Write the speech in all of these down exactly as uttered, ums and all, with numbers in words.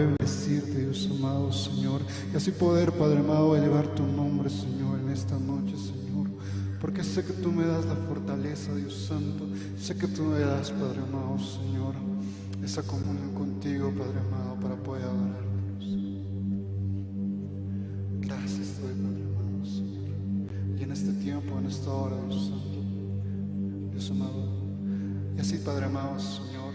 bendecirte, Dios amado, Señor, y así poder, Padre amado, elevar tu nombre, Señor, en esta noche, Señor, porque sé que tú me das la fortaleza, Dios Santo, sé que tú me das, Padre amado, Señor, esa comunión contigo, Padre amado, para poder adorarte, Dios. Gracias te doy, Padre amado, Señor, y en este tiempo, en esta hora, Dios Santo, Dios amado, y así, Padre amado, Señor,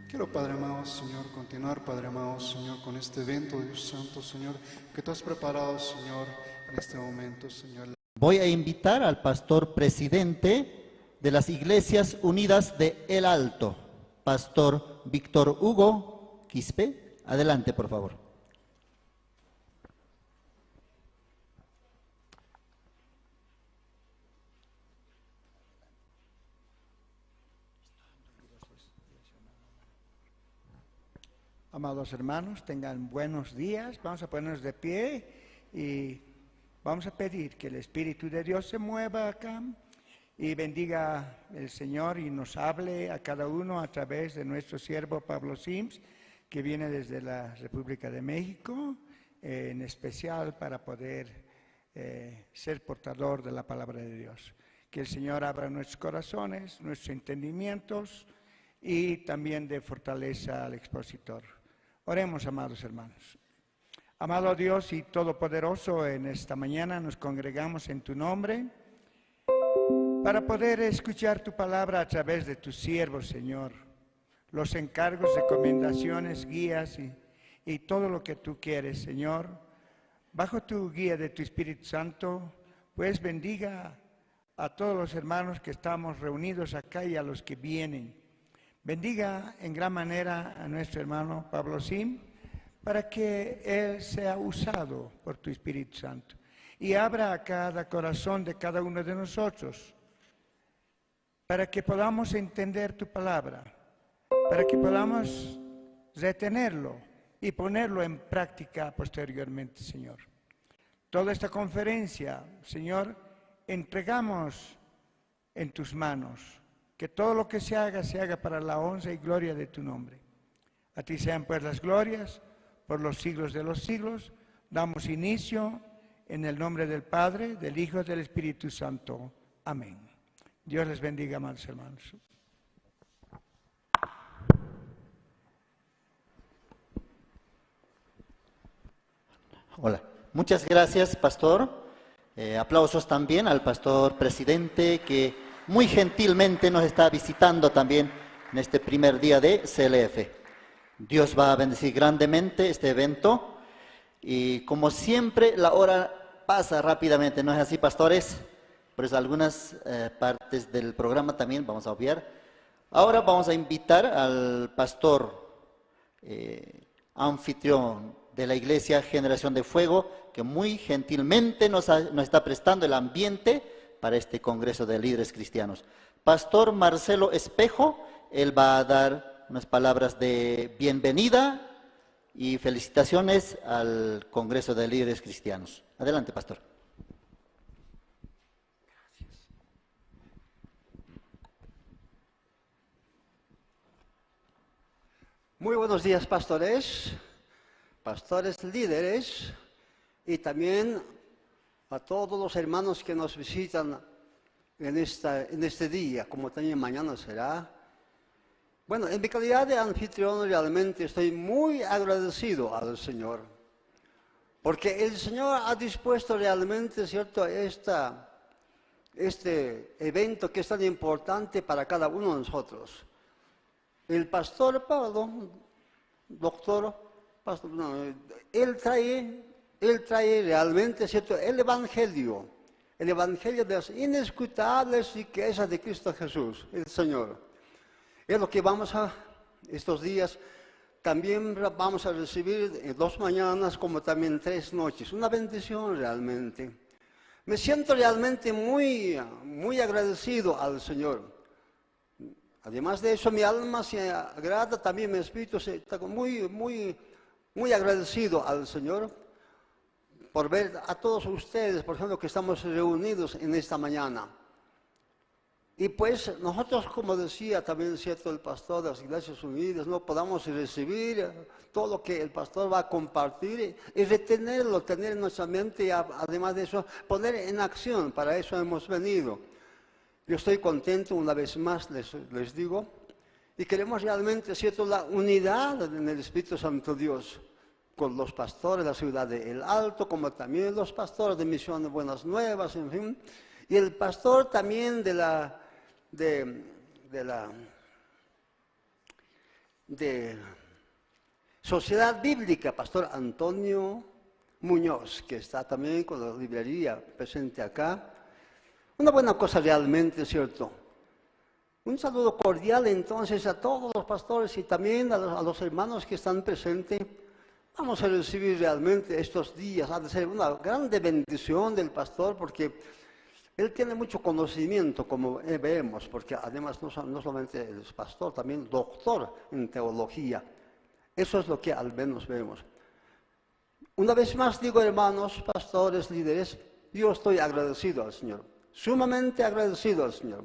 quiero, Padre amado, Señor, continuar, Padre amado, Señor, con este evento, Dios Santo, Señor, que tú has preparado, Señor, en este momento, Señor. Voy a invitar al pastor presidente de las Iglesias Unidas de El Alto, pastor Víctor Hugo Quispe. Adelante, por favor. Amados hermanos, tengan buenos días. Vamos a ponernos de pie y vamos a pedir que el Espíritu de Dios se mueva acá y bendiga el Señor y nos hable a cada uno a través de nuestro siervo Pablo Sims, que viene desde la República de México, eh, en especial para poder eh, ser portador de la palabra de Dios. Que el Señor abra nuestros corazones, nuestros entendimientos y también dé fortaleza al expositor. Oremos, amados hermanos. Amado Dios y Todopoderoso, en esta mañana nos congregamos en tu nombre para poder escuchar tu palabra a través de tus siervos, Señor. Los encargos, recomendaciones, guías y, y todo lo que tú quieres, Señor. Bajo tu guía de tu Espíritu Santo, pues bendiga a todos los hermanos que estamos reunidos acá y a los que vienen. Bendiga en gran manera a nuestro hermano Pablo Sim para que él sea usado por tu Espíritu Santo y abra a cada corazón de cada uno de nosotros para que podamos entender tu palabra, para que podamos retenerlo y ponerlo en práctica posteriormente, Señor. Toda esta conferencia, Señor, entregamos en tus manos. Que todo lo que se haga, se haga para la honra y gloria de tu nombre. A ti sean pues las glorias por los siglos de los siglos. Damos inicio en el nombre del Padre, del Hijo y del Espíritu Santo. Amén. Dios les bendiga, amados hermanos. Hola. Muchas gracias, pastor. Eh, aplausos también al pastor presidente que muy gentilmente nos está visitando también en este primer día de C L F. Dios va a bendecir grandemente este evento. Y como siempre, la hora pasa rápidamente, ¿no es así, pastores? Por eso algunas, eh, partes del programa también vamos a obviar. Ahora vamos a invitar al pastor, eh, anfitrión de la Iglesia Generación de Fuego, que muy gentilmente nos ha, nos está prestando el ambiente para este Congreso de Líderes Cristianos. Pastor Marcelo Espejo, él va a dar unas palabras de bienvenida y felicitaciones al Congreso de Líderes Cristianos. Adelante, pastor. Muy buenos días, pastores, pastores líderes y también a todos los hermanos que nos visitan en esta, en este día, como también mañana será. Bueno, en mi calidad de anfitrión realmente estoy muy agradecido al Señor, porque el Señor ha dispuesto realmente, ¿cierto?, esta, este evento que es tan importante para cada uno de nosotros. El pastor Pablo, doctor, pastor, no, él trae, él trae realmente, ¿cierto?, el evangelio, el evangelio de las inescrutables riquezas de Cristo Jesús, el Señor. Es lo que vamos a, estos días, también vamos a recibir, eh, dos mañanas como también tres noches. Una bendición realmente. Me siento realmente muy, muy agradecido al Señor. Además de eso, mi alma se agrada, también mi espíritu se, está muy, muy, muy agradecido al Señor por ver a todos ustedes, por ejemplo, que estamos reunidos en esta mañana. Y pues nosotros, como decía también, ¿cierto?, el pastor de las Iglesias Unidas, no podamos recibir todo lo que el pastor va a compartir y retenerlo, tener en nuestra mente y a-, además de eso, poner en acción. Para eso hemos venido. Yo estoy contento, una vez más les, les digo, y queremos realmente, ¿cierto?, la unidad en el Espíritu Santo Dios, con los pastores de la ciudad de El Alto, como también los pastores de Misión de Buenas Nuevas, en fin, y el pastor también de la, de, de la, de Sociedad Bíblica, pastor Antonio Muñoz, que está también con la librería presente acá. Una buena cosa realmente, ¿cierto? Un saludo cordial entonces a todos los pastores y también a los, a los hermanos que están presentes. Vamos a recibir realmente estos días, ha de ser una grande bendición del pastor, porque él tiene mucho conocimiento, como, eh, vemos, porque además no so-, no solamente es pastor, también doctor en teología. Eso es lo que al menos vemos. Una vez más digo, hermanos, pastores, líderes, yo estoy agradecido al Señor, sumamente agradecido al Señor.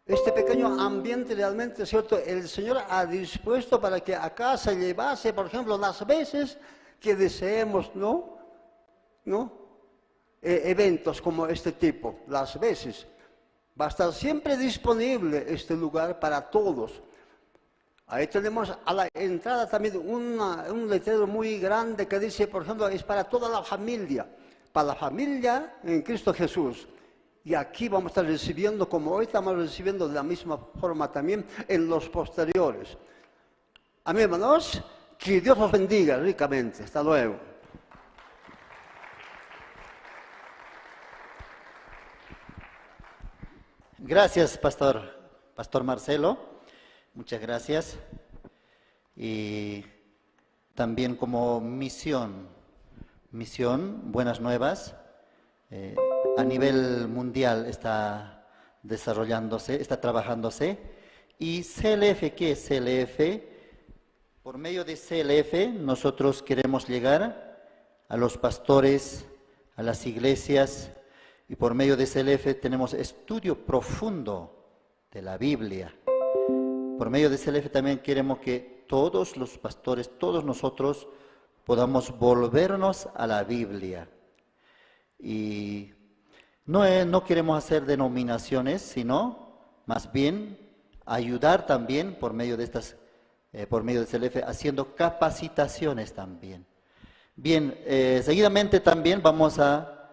Este pequeño ambiente realmente, ¿cierto?, el Señor ha dispuesto para que acá se llevase, por ejemplo, las veces que deseemos, ¿no? ¿No? Eh, eventos como este tipo, las veces. Va a estar siempre disponible este lugar para todos. Ahí tenemos a la entrada también una, un letrero muy grande que dice, por ejemplo, es para toda la familia, para la familia en Cristo Jesús. Y aquí vamos a estar recibiendo, como hoy estamos recibiendo de la misma forma también en los posteriores. Amén, hermanos. Que Dios los bendiga ricamente. Hasta luego. Gracias, pastor, pastor Marcelo. Muchas gracias. Y también como misión, misión, buenas nuevas, eh, a nivel mundial está desarrollándose, está trabajándose. Y C L F, ¿qué es C L F? Por medio de C L F nosotros queremos llegar a los pastores, a las iglesias, y por medio de C L F tenemos estudio profundo de la Biblia. Por medio de C L F también queremos que todos los pastores, todos nosotros, podamos volvernos a la Biblia. Y no, eh, no queremos hacer denominaciones, sino más bien ayudar también por medio de estas, eh, por medio de C L F, haciendo capacitaciones también. Bien, eh, seguidamente también vamos a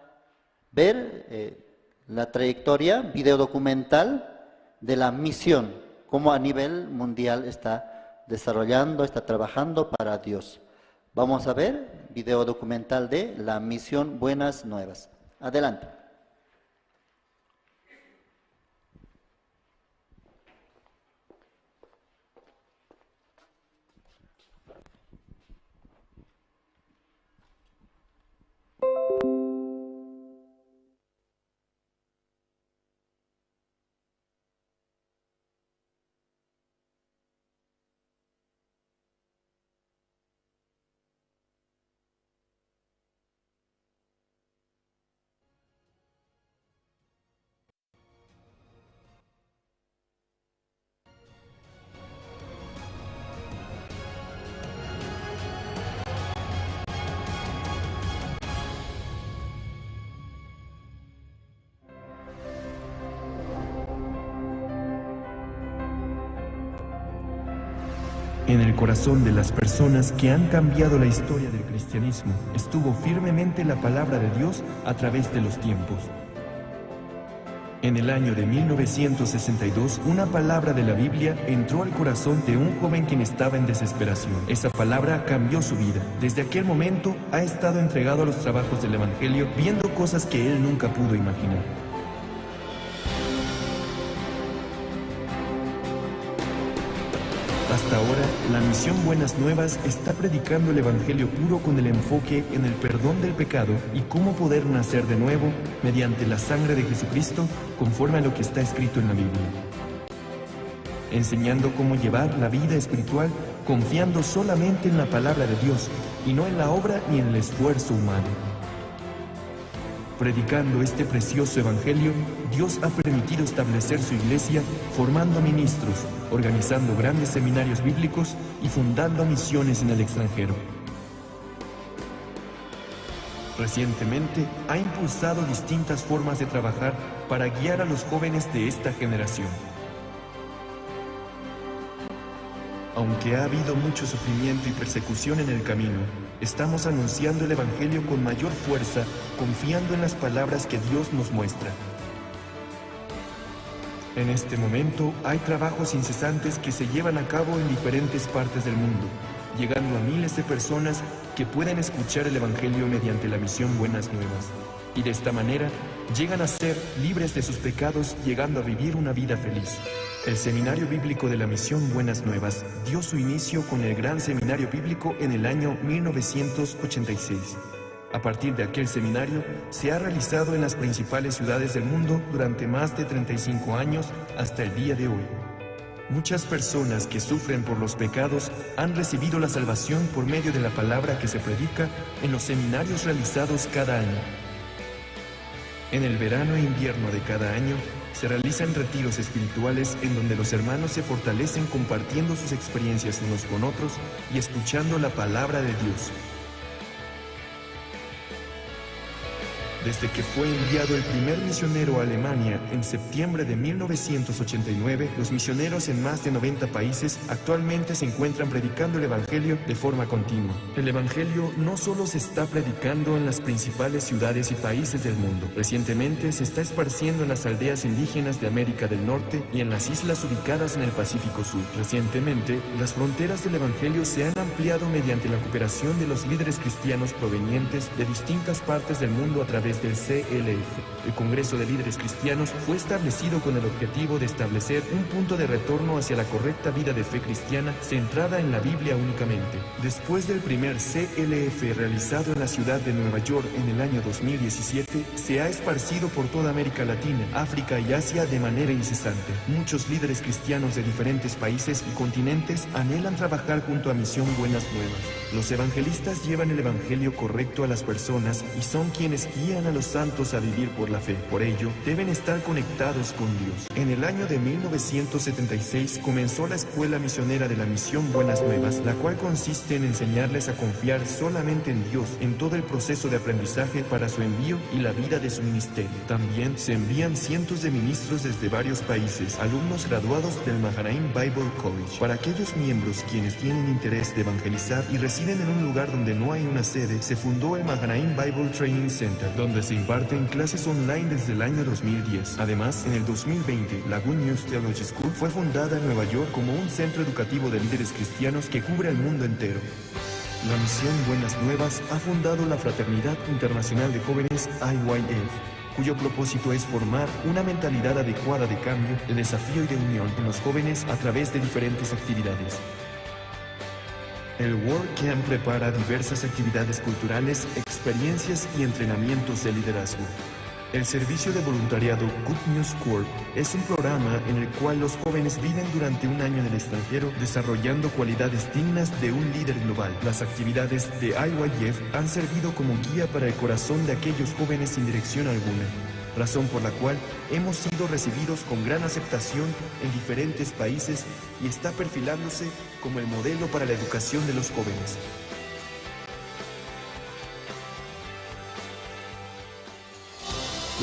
ver, eh, la trayectoria videodocumental de la misión, cómo a nivel mundial está desarrollando, está trabajando para Dios. Vamos a ver video documental de la misión Buenas Nuevas. Adelante. En el corazón de las personas que han cambiado la historia del cristianismo estuvo firmemente la palabra de Dios a través de los tiempos. En el año de mil novecientos sesenta y dos, una palabra de la Biblia entró al corazón de un joven quien estaba en desesperación. Esa palabra cambió su vida. Desde aquel momento ha estado entregado a los trabajos del Evangelio, viendo cosas que él nunca pudo imaginar. Hasta ahora, la misión Buenas Nuevas está predicando el evangelio puro con el enfoque en el perdón del pecado y cómo poder nacer de nuevo mediante la sangre de Jesucristo, conforme a lo que está escrito en la Biblia. Enseñando cómo llevar la vida espiritual confiando solamente en la palabra de Dios y no en la obra ni en el esfuerzo humano. Predicando este precioso evangelio, Dios ha permitido establecer su iglesia, formando ministros, organizando grandes seminarios bíblicos y fundando misiones en el extranjero. Recientemente, ha impulsado distintas formas de trabajar para guiar a los jóvenes de esta generación. Aunque ha habido mucho sufrimiento y persecución en el camino, estamos anunciando el evangelio con mayor fuerza, confiando en las palabras que Dios nos muestra. En este momento hay trabajos incesantes que se llevan a cabo en diferentes partes del mundo, llegando a miles de personas que pueden escuchar el evangelio mediante la misión Buenas Nuevas, y de esta manera llegan a ser libres de sus pecados, llegando a vivir una vida feliz. El Seminario Bíblico de la Misión Buenas Nuevas dio su inicio con el Gran Seminario Bíblico en el año mil novecientos ochenta y seis. A partir de aquel seminario, se ha realizado en las principales ciudades del mundo durante más de treinta y cinco años hasta el día de hoy. Muchas personas que sufren por los pecados han recibido la salvación por medio de la palabra que se predica en los seminarios realizados cada año. En el verano e invierno de cada año, se realizan retiros espirituales en donde los hermanos se fortalecen compartiendo sus experiencias unos con otros y escuchando la palabra de Dios. Desde que fue enviado el primer misionero a Alemania en septiembre de mil novecientos ochenta y nueve, los misioneros en más de noventa países actualmente se encuentran predicando el evangelio de forma continua. El evangelio no solo se está predicando en las principales ciudades y países del mundo, recientemente se está esparciendo en las aldeas indígenas de América del Norte y en las islas ubicadas en el Pacífico Sur. Recientemente, las fronteras del evangelio se han ampliado mediante la cooperación de los líderes cristianos provenientes de distintas partes del mundo a través del C L F. El Congreso de Líderes Cristianos fue establecido con el objetivo de establecer un punto de retorno hacia la correcta vida de fe cristiana centrada en la Biblia únicamente. Después del primer C L F realizado en la ciudad de Nueva York en el año dos mil diecisiete, se ha esparcido por toda América Latina, África y Asia de manera incesante. Muchos líderes cristianos de diferentes países y continentes anhelan trabajar junto a Misión Buenas Nuevas. Los evangelistas llevan el evangelio correcto a las personas y son quienes guían a los santos a vivir por la fe. Por ello, deben estar conectados con Dios. En el año de mil novecientos setenta y seis comenzó la Escuela Misionera de la Misión Buenas Nuevas, la cual consiste en enseñarles a confiar solamente en Dios en todo el proceso de aprendizaje para su envío y la vida de su ministerio. También se envían cientos de ministros desde varios países, alumnos graduados del Mahanaim Bible College. Para aquellos miembros quienes tienen interés de evangelizar y residen en un lugar donde no hay una sede, se fundó el Mahanaim Bible Training Center, donde se imparten clases online desde el año dos mil diez. Además, en el dos mil veinte, la Good News Theology School fue fundada en Nueva York como un centro educativo de líderes cristianos que cubre el mundo entero. La Misión Buenas Nuevas ha fundado la Fraternidad Internacional de Jóvenes I Y F, cuyo propósito es formar una mentalidad adecuada de cambio, de desafío y de unión en los jóvenes a través de diferentes actividades. El World Camp prepara diversas actividades culturales, experiencias y entrenamientos de liderazgo. El servicio de voluntariado Good News Corps es un programa en el cual los jóvenes viven durante un año en el extranjero desarrollando cualidades dignas de un líder global. Las actividades de I Y F han servido como guía para el corazón de aquellos jóvenes sin dirección alguna, razón por la cual hemos sido recibidos con gran aceptación en diferentes países y está perfilándose como el modelo para la educación de los jóvenes.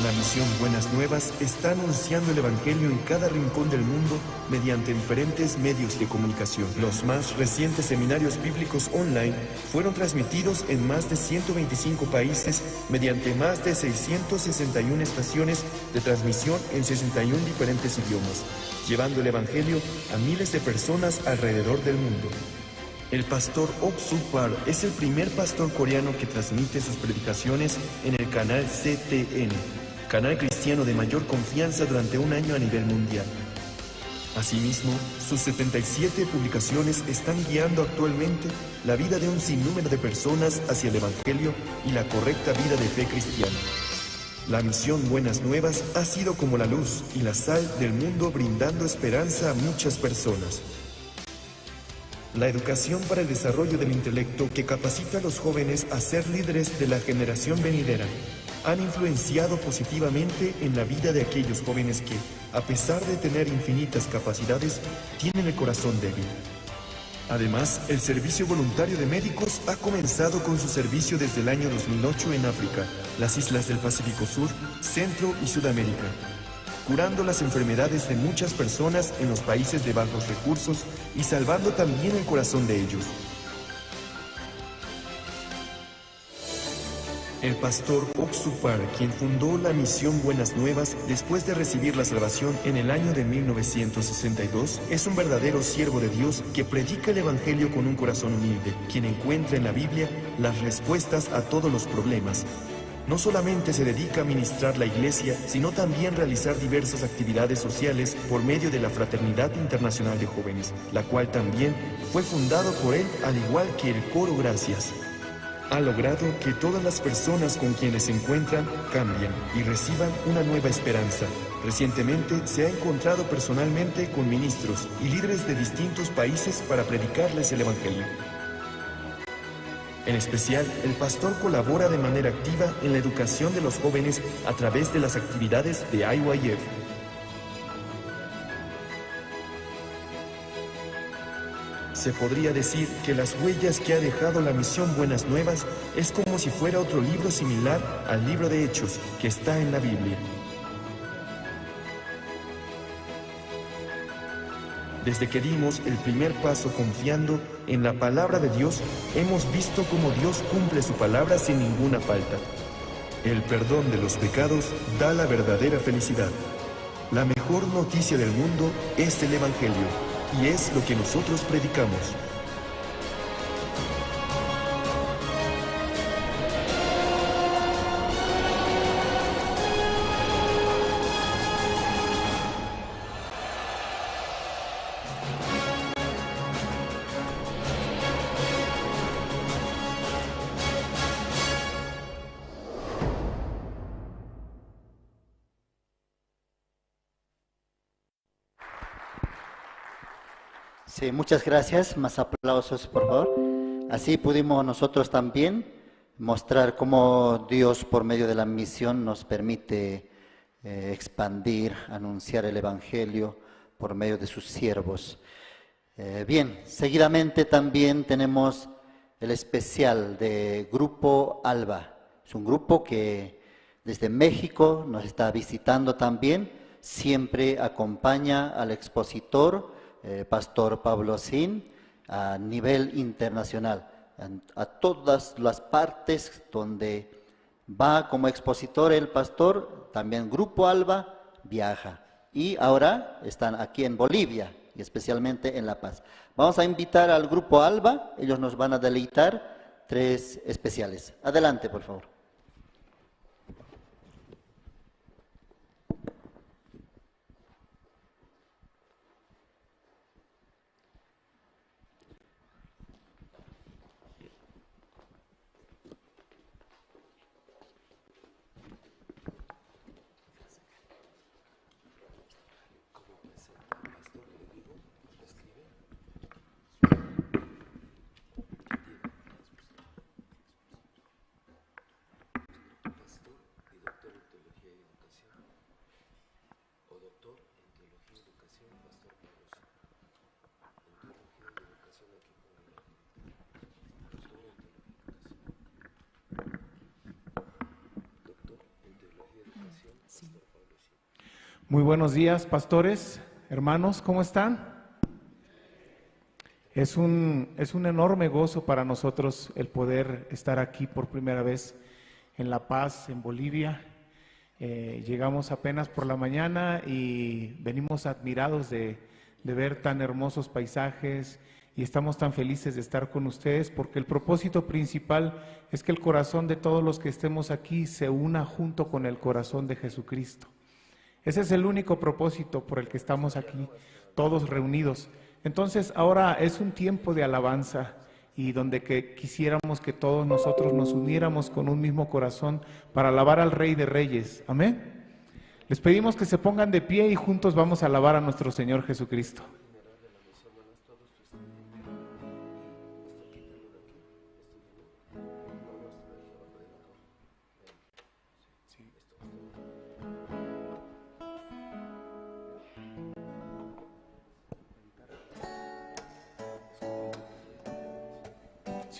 La Misión Buenas Nuevas está anunciando el Evangelio en cada rincón del mundo mediante diferentes medios de comunicación. Los más recientes seminarios bíblicos online fueron transmitidos en más de ciento veinticinco países mediante más de seiscientas sesenta y una estaciones de transmisión en sesenta y un diferentes idiomas, llevando el Evangelio a miles de personas alrededor del mundo. El pastor Ok Suk Par es el primer pastor coreano que transmite sus predicaciones en el canal C T N, canal cristiano de mayor confianza durante un año a nivel mundial. Asimismo, sus setenta y siete publicaciones están guiando actualmente la vida de un sinnúmero de personas hacia el Evangelio y la correcta vida de fe cristiana. La misión Buenas Nuevas ha sido como la luz y la sal del mundo, brindando esperanza a muchas personas. La educación para el desarrollo del intelecto que capacita a los jóvenes a ser líderes de la generación venidera. han influenciado positivamente en la vida de aquellos jóvenes que, a pesar de tener infinitas capacidades, tienen el corazón débil. Además, el servicio voluntario de médicos ha comenzado con su servicio desde el año dos mil ocho en África, las islas del Pacífico Sur, Centro y Sudamérica, curando las enfermedades de muchas personas en los países de bajos recursos y salvando también el corazón de ellos. El pastor Oxupar, quien fundó la misión Buenas Nuevas después de recibir la salvación en el año de mil novecientos sesenta y dos, es un verdadero siervo de Dios que predica el evangelio con un corazón humilde, quien encuentra en la Biblia las respuestas a todos los problemas. No solamente se dedica a ministrar la iglesia, sino también realizar diversas actividades sociales por medio de la Fraternidad Internacional de Jóvenes, la cual también fue fundado por él, al igual que el coro Gracias. Ha logrado que todas las personas con quienes se encuentran cambien y reciban una nueva esperanza. Recientemente se ha encontrado personalmente con ministros y líderes de distintos países para predicarles el evangelio. En especial, el pastor colabora de manera activa en la educación de los jóvenes a través de las actividades de I Y F. Se podría decir que las huellas que ha dejado la misión Buenas Nuevas es como si fuera otro libro similar al libro de Hechos que está en la Biblia. Desde que dimos el primer paso confiando en la palabra de Dios, hemos visto cómo Dios cumple su palabra sin ninguna falta. El perdón de los pecados da la verdadera felicidad. La mejor noticia del mundo es el evangelio, y es lo que nosotros predicamos. Sí, muchas gracias. Más aplausos, por favor. Así pudimos nosotros también mostrar cómo Dios, por medio de la misión, nos permite, eh, expandir, anunciar el evangelio por medio de sus siervos. Eh, bien, seguidamente también tenemos el especial de Grupo Alba. Es un grupo que desde México nos está visitando también. Siempre acompaña al expositor, eh, pastor Pablo Sin, a nivel internacional, en, a todas las partes donde va como expositor el pastor, también Grupo Alba viaja. Y ahora están aquí en Bolivia, y especialmente en La Paz. Vamos a invitar al Grupo Alba, ellos nos van a deleitar tres especiales. Adelante, por favor. Pastor y doctor en teología y educación, o doctor en teología y educación, pastor Pablo Sin. En teología y educación aquí con el doctor en teología y educación. Doctor en teología y educación, sí, pastor Pablo Sin. Muy buenos días, pastores, hermanos, ¿cómo están? Es un, es un enorme gozo para nosotros el poder estar aquí por primera vez en La Paz, en Bolivia. Eh, llegamos apenas por la mañana y venimos admirados de, de ver tan hermosos paisajes y estamos tan felices de estar con ustedes porque el propósito principal es que el corazón de todos los que estemos aquí se una junto con el corazón de Jesucristo. Ese es el único propósito por el que estamos aquí, todos reunidos. Entonces, ahora es un tiempo de alabanza y donde que quisiéramos que todos nosotros nos uniéramos con un mismo corazón para alabar al Rey de Reyes. Amén. Les pedimos que se pongan de pie y juntos vamos a alabar a nuestro Señor Jesucristo.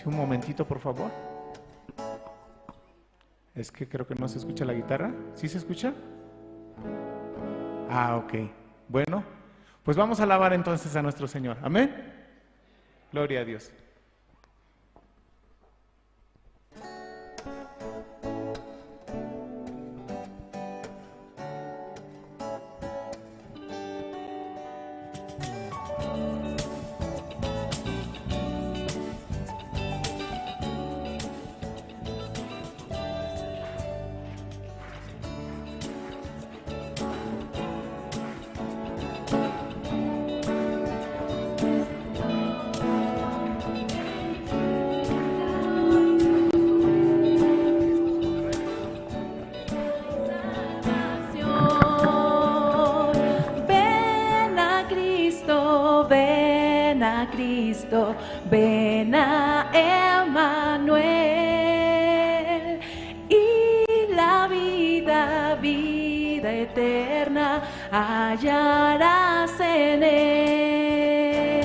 Un momentito, por favor. Es que creo que no se escucha la guitarra. ¿Sí se escucha? Ah, ok. Bueno, pues vamos a alabar entonces a nuestro Señor. Amén. Gloria a Dios. Ven a Cristo, ven a Cristo, ven a Emanuel, y la vida, vida eterna hallarás en él.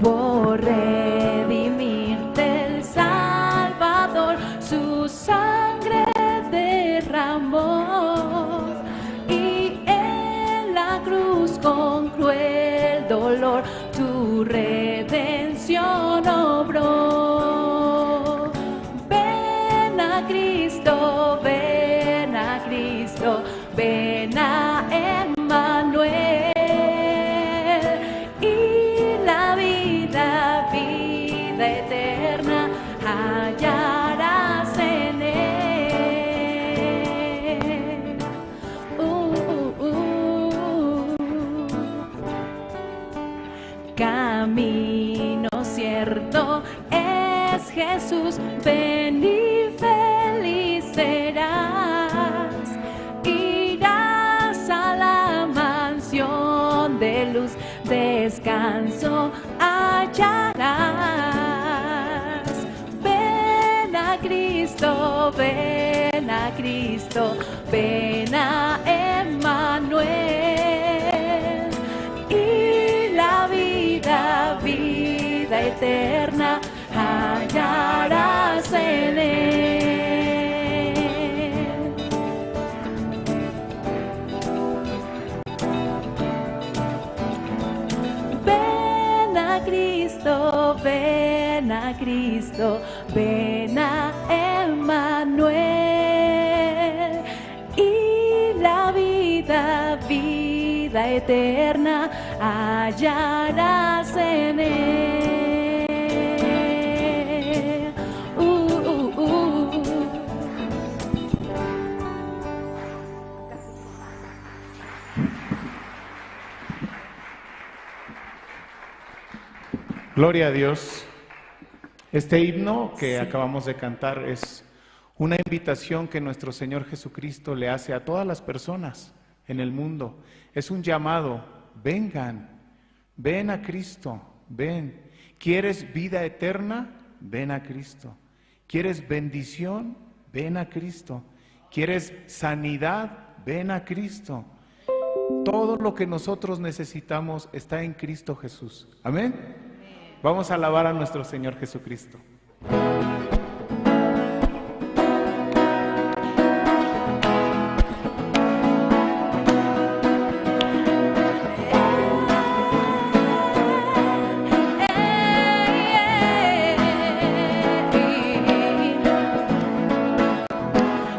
Por redimirte el Salvador su sangre derramó, y en la cruz con cruel dolor tu redención obró. Ven a Cristo, ven a Cristo, ven a Emanuel, y la vida, vida eterna hallarás en él. Uh, uh, uh. Camino cierto es Jesús, ven y feliz serás. Irás a la mansión de luz, descanso hallarás. Ven a Cristo, ven a Cristo, ven a Emanuel, y la vida, vida eterna hallarás en él. Ven a Cristo, ven a Cristo, ven a Emanuel, y la vida, vida eterna hallarás en él. Uh, uh, uh. Gloria a Dios. Este himno que acabamos de cantar es una invitación que nuestro Señor Jesucristo le hace a todas las personas en el mundo. Es un llamado. Vengan, ven a Cristo, ven. ¿Quieres vida eterna? Ven a Cristo. ¿Quieres bendición? Ven a Cristo. ¿Quieres sanidad? Ven a Cristo. Todo lo que nosotros necesitamos está en Cristo Jesús. Amén. Vamos a alabar a nuestro Señor Jesucristo.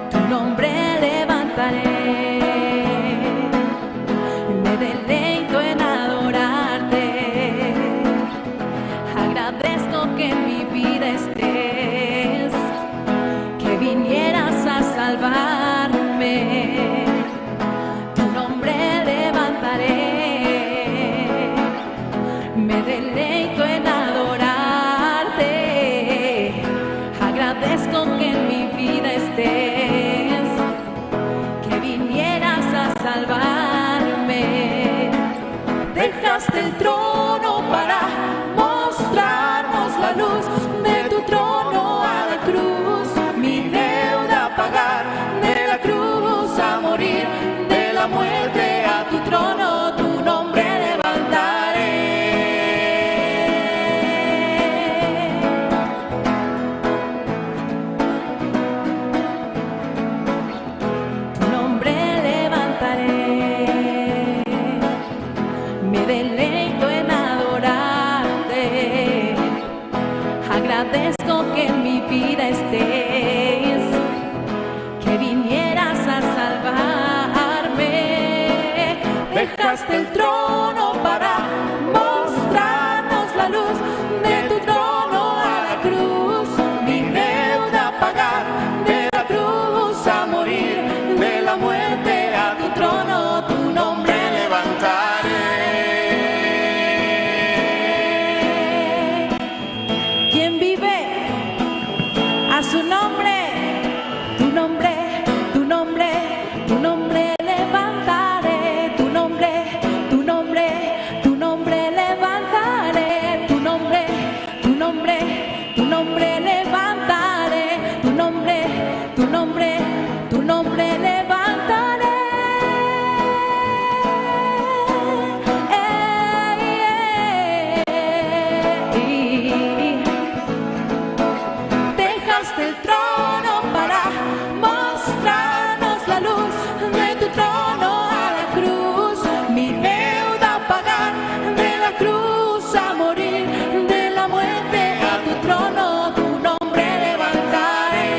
Tu nombre levantaré, me deleito en adorarte. Agradezco que en mi vida estés. deleito en adorarte. Agradezco que en mi vida estés, que vinieras a salvarme. Dejaste el trono para mostrarnos la luz de tu trono a la cruz. Mi deuda pagar, de la cruz a morir, de la muerte a tu trono, tu nombre levantaré. ¿Quién vive? A su nombre, tu nombre, tu nombre, tu nombre levantaré, tu nombre, tu nombre, tu nombre levantaré, tu nombre, tu nombre, tu nombre levantaré, tu nombre, tu nombre, tu nombre levantaré. Ey, ey, ey. Dejaste el trono para mostrarnos la luz de tu trono a la cruz. Mi deuda pagar, de la cruz a morir, de la muerte a tu trono, tu nombre levantaré,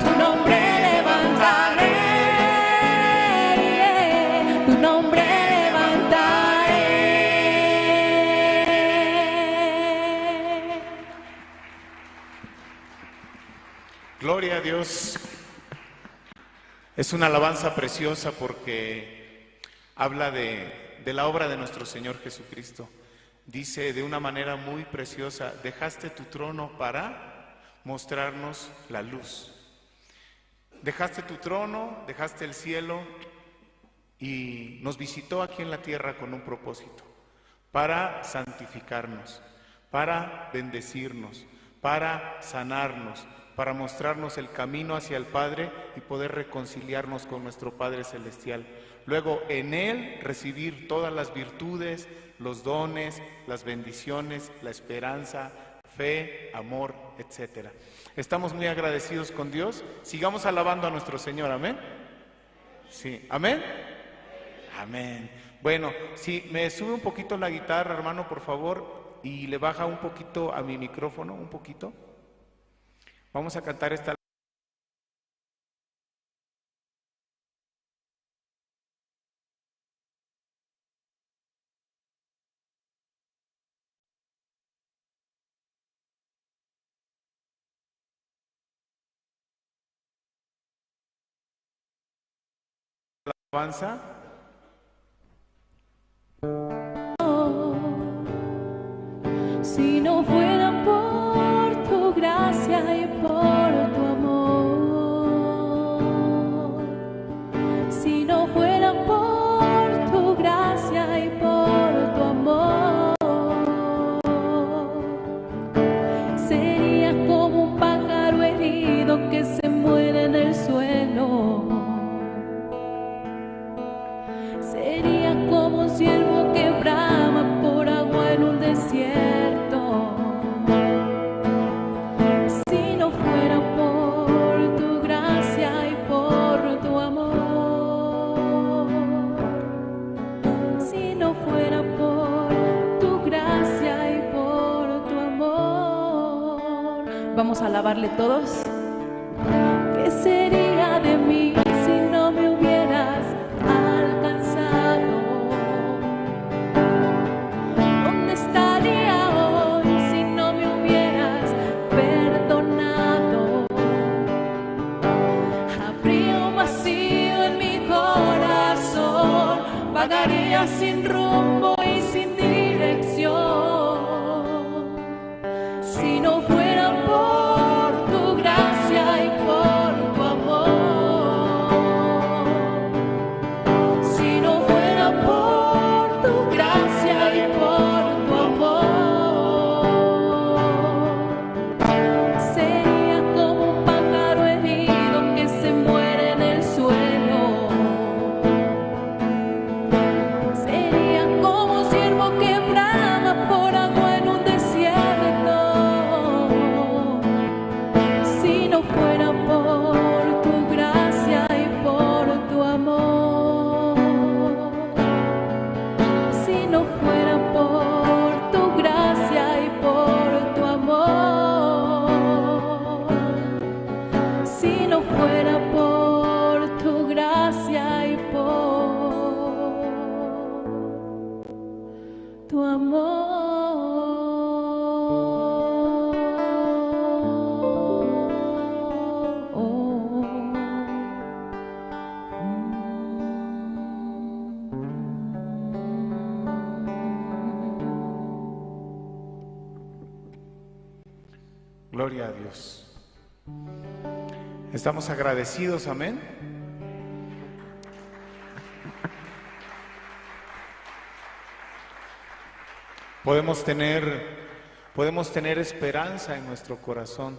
tu nombre levantaré, tu nombre levantaré. Gloria a Dios. Es una alabanza preciosa porque habla de, de la obra de nuestro Señor Jesucristo. Dice de una manera muy preciosa: "Dejaste tu trono para mostrarnos la luz". Dejaste tu trono, dejaste el cielo y nos visitó aquí en la tierra con un propósito, para santificarnos, para bendecirnos, para sanarnos, para mostrarnos el camino hacia el Padre y poder reconciliarnos con nuestro Padre Celestial. Luego, en Él recibir todas las virtudes, los dones, las bendiciones, la esperanza, fe, amor, etcétera. Estamos muy agradecidos con Dios. Sigamos alabando a nuestro Señor. Amén. Sí. Amén. Amén. Bueno, si me sube un poquito la guitarra, hermano, por favor, y le baja un poquito a mi micrófono, un poquito. Vamos a cantar esta alabanza. Si no fuera por tu gracia y por tu amor, si no fuera por tu gracia y por tu amor, sería como un pájaro herido que se muere en el suelo. Sería como un ciervo que brama por agua en un desierto. Si no fuera por tu gracia y por tu amor, si no fuera por tu gracia y por tu amor. Vamos a alabarle todos. ¿Qué sería de mí si no me hubieras alcanzado? ¿Dónde estaría hoy si no me hubieras perdonado? Habría un vacío en mi corazón, vagaría sin rumbo y sin dirección. Si no fuera por tu gracia y por tu amor, si no fuera por tu gracia y por tu amor, sería como un pájaro herido que se muere en el suelo. Sería como Tu amor. Gloria a Dios. Estamos agradecidos, amén. Podemos tener, podemos tener esperanza en nuestro corazón,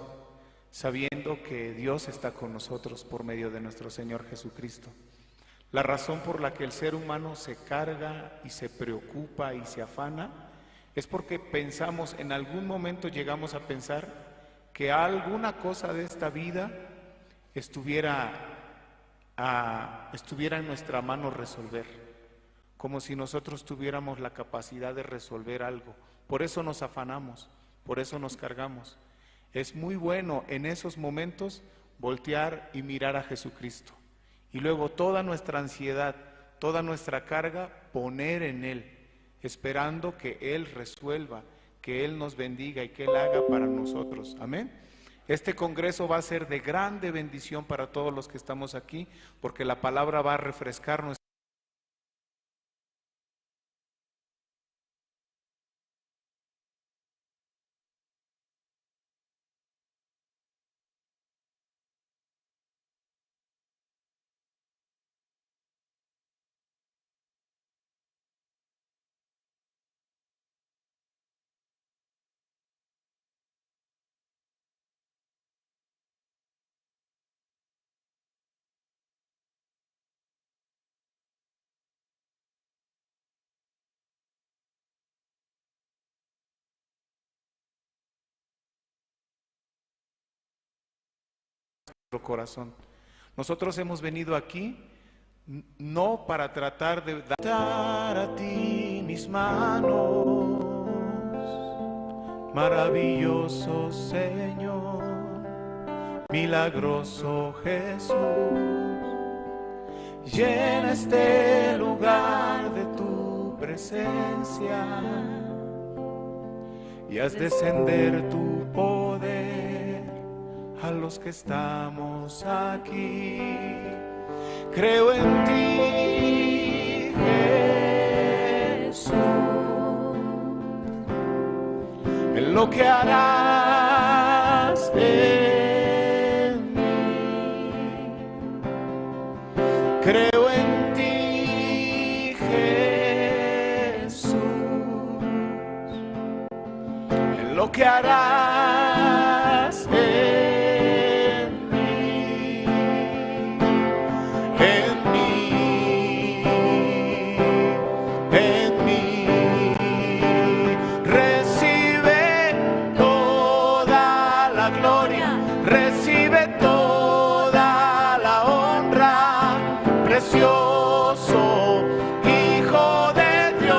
sabiendo que Dios está con nosotros por medio de nuestro Señor Jesucristo. La razón por la que el ser humano se carga y se preocupa y se afana es porque pensamos, en algún momento llegamos a pensar que alguna cosa de esta vida estuviera, ah, estuviera en nuestra mano resolver, como si nosotros tuviéramos la capacidad de resolver algo. Por eso nos afanamos, por eso nos cargamos. Es muy bueno en esos momentos voltear y mirar a Jesucristo. Y luego toda nuestra ansiedad, toda nuestra carga, poner en Él, esperando que Él resuelva, que Él nos bendiga y que Él haga para nosotros. Amén. Este congreso va a ser de grande bendición para todos los que estamos aquí, porque la palabra va a refrescar nuestro corazón. Nosotros hemos venido aquí n-, no para tratar de dar a ti mis manos, maravilloso Señor, milagroso Jesús, llena este lugar de tu presencia y haz descender tu poder a los que estamos aquí. Creo en ti, Jesús, en lo que harás en mí. Creo en ti, Jesús, en lo que harás en mí, en mí, en mí. Recibe toda la gloria, recibe toda la honra, precioso Hijo de Dios,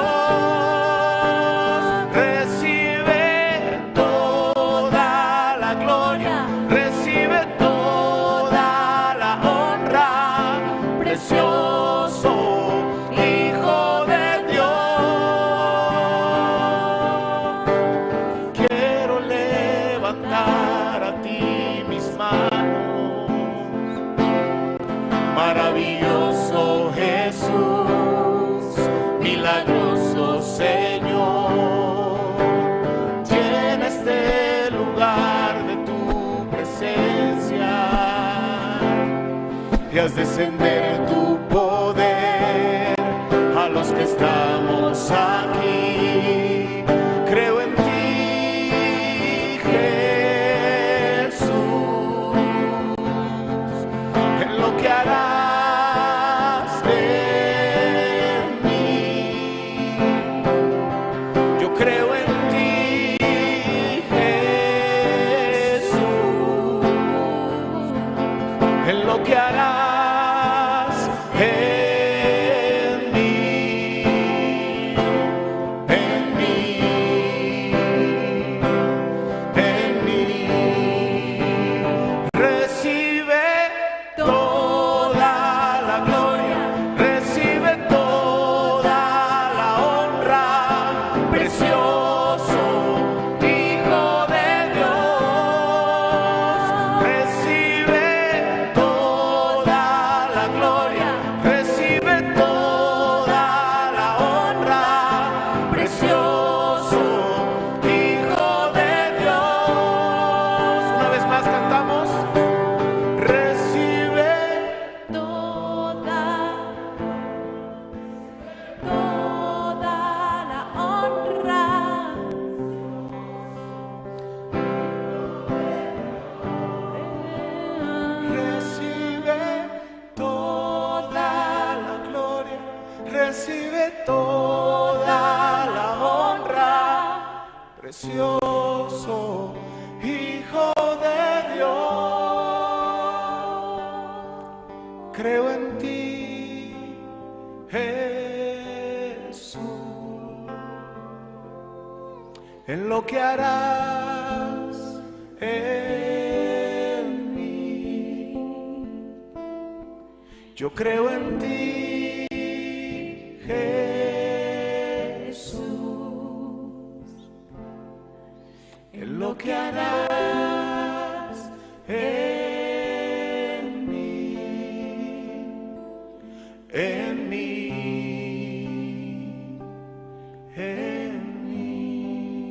recibe toda la gloria, recibe toda la honra, precioso Hijo de Dios. Quiero levantar a ti mis manos, maravilloso Jesús, milagroso Señor, llena este lugar de tu presencia y haz descender tu poder a los que estamos aquí. Creo en ti, Jesús, en lo que harás en mí. Yo creo en ti, Jesús, en lo que harás en mí, en precioso Hijo de Dios. Creo en ti, Jesús, en lo que harás en mí. Yo creo en ti, Jesús, en lo que harás en mí, en mí, en mí.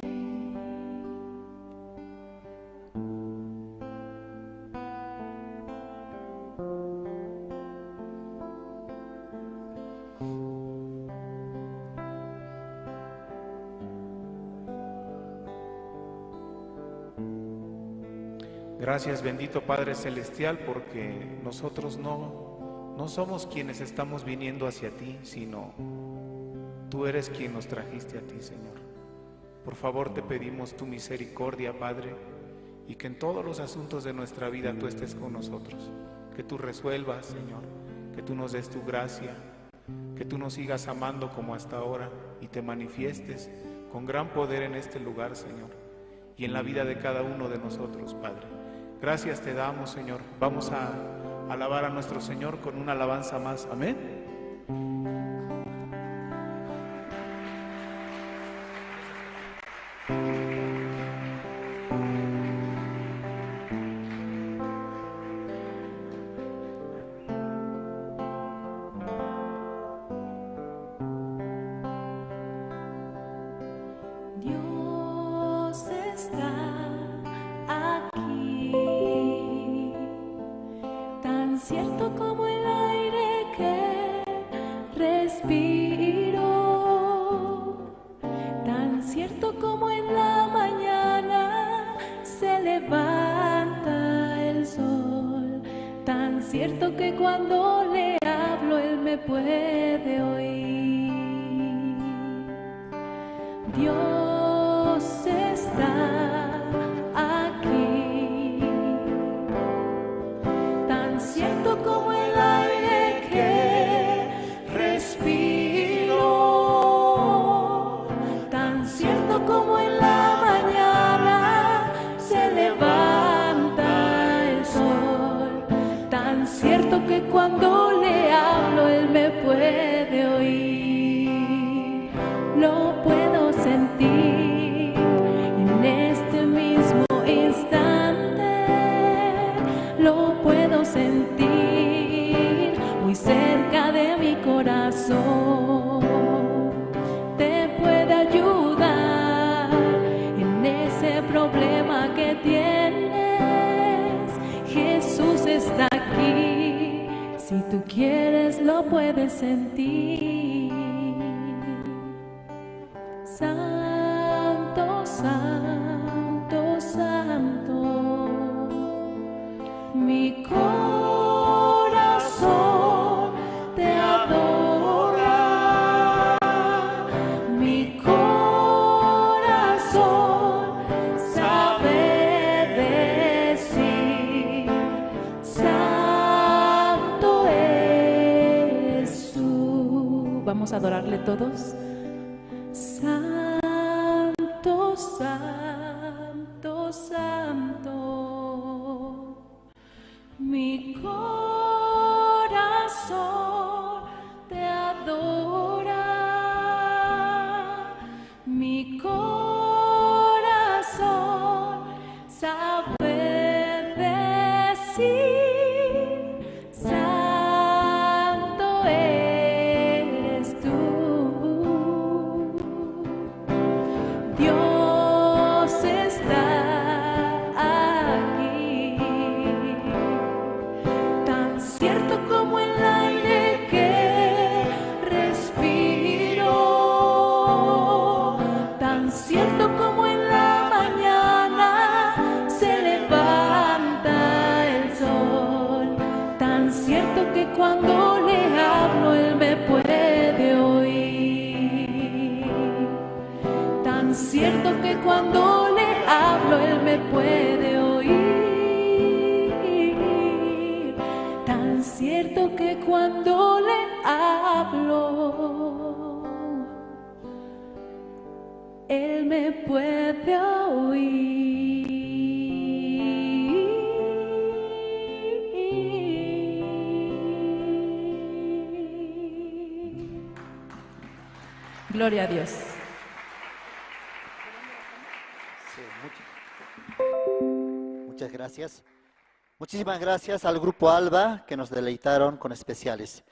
Gracias, bendito Padre Celestial, porque nosotros no, no somos quienes estamos viniendo hacia ti, sino tú eres quien nos trajiste a ti, Señor. Por favor, te pedimos tu misericordia, Padre, y que en todos los asuntos de nuestra vida tú estés con nosotros. Que tú resuelvas, Señor, que tú nos des tu gracia, que tú nos sigas amando como hasta ahora y te manifiestes con gran poder en este lugar, Señor, y en la vida de cada uno de nosotros, Padre. Gracias te damos, Señor. Vamos a alabar a nuestro Señor con una alabanza más. Amén. Dios está aquí, tan cierto como el aire que respiro, tan cierto como en la mañana se levanta el sol, tan cierto que cuando le hablo él me puede oír. Dios está aquí, tan cierto como el aire que respiro, tan cierto como en la mañana se levanta el sol, tan cierto que cuando le hablo él me puede oír. Lo puedo sentir en este mismo instante, lo puedo sentir muy cerca de mi corazón. Te puede ayudar en ese problema que tienes. Jesús está aquí. Si tú quieres, lo puedes sentir. Santo, santo, santo, mi corazón te adora, mi corazón sabe decir, santo eres tú. Vamos a adorarle todos. Santo, santo, santo, mi corazón te adora, mi corazón sabe decir, santo eres tú. Dios está aquí, tan Cierto que cuando le hablo, él me puede oír. Tan cierto que cuando le hablo, él me puede oír. Gloria a Dios. Sí, much-, muchas gracias. Muchísimas gracias al grupo Alba que nos deleitaron con especiales.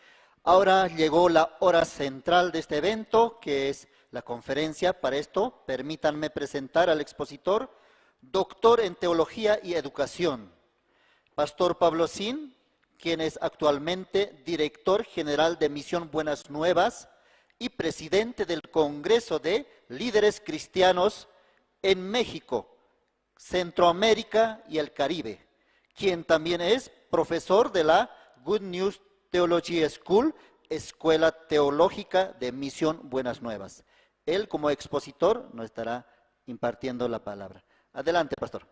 Ahora llegó la hora central de este evento, que es la conferencia. Para esto, permítanme presentar al expositor, doctor en Teología y Educación, Pastor Pablo Sin, quien es actualmente director general de Misión Buenas Nuevas y presidente del Congreso de Líderes Cristianos en México, Centroamérica y el Caribe, quien también es profesor de la Good News Theology School, Escuela Teológica de Misión Buenas Nuevas. Él, como expositor, nos estará impartiendo la palabra. Adelante, pastor.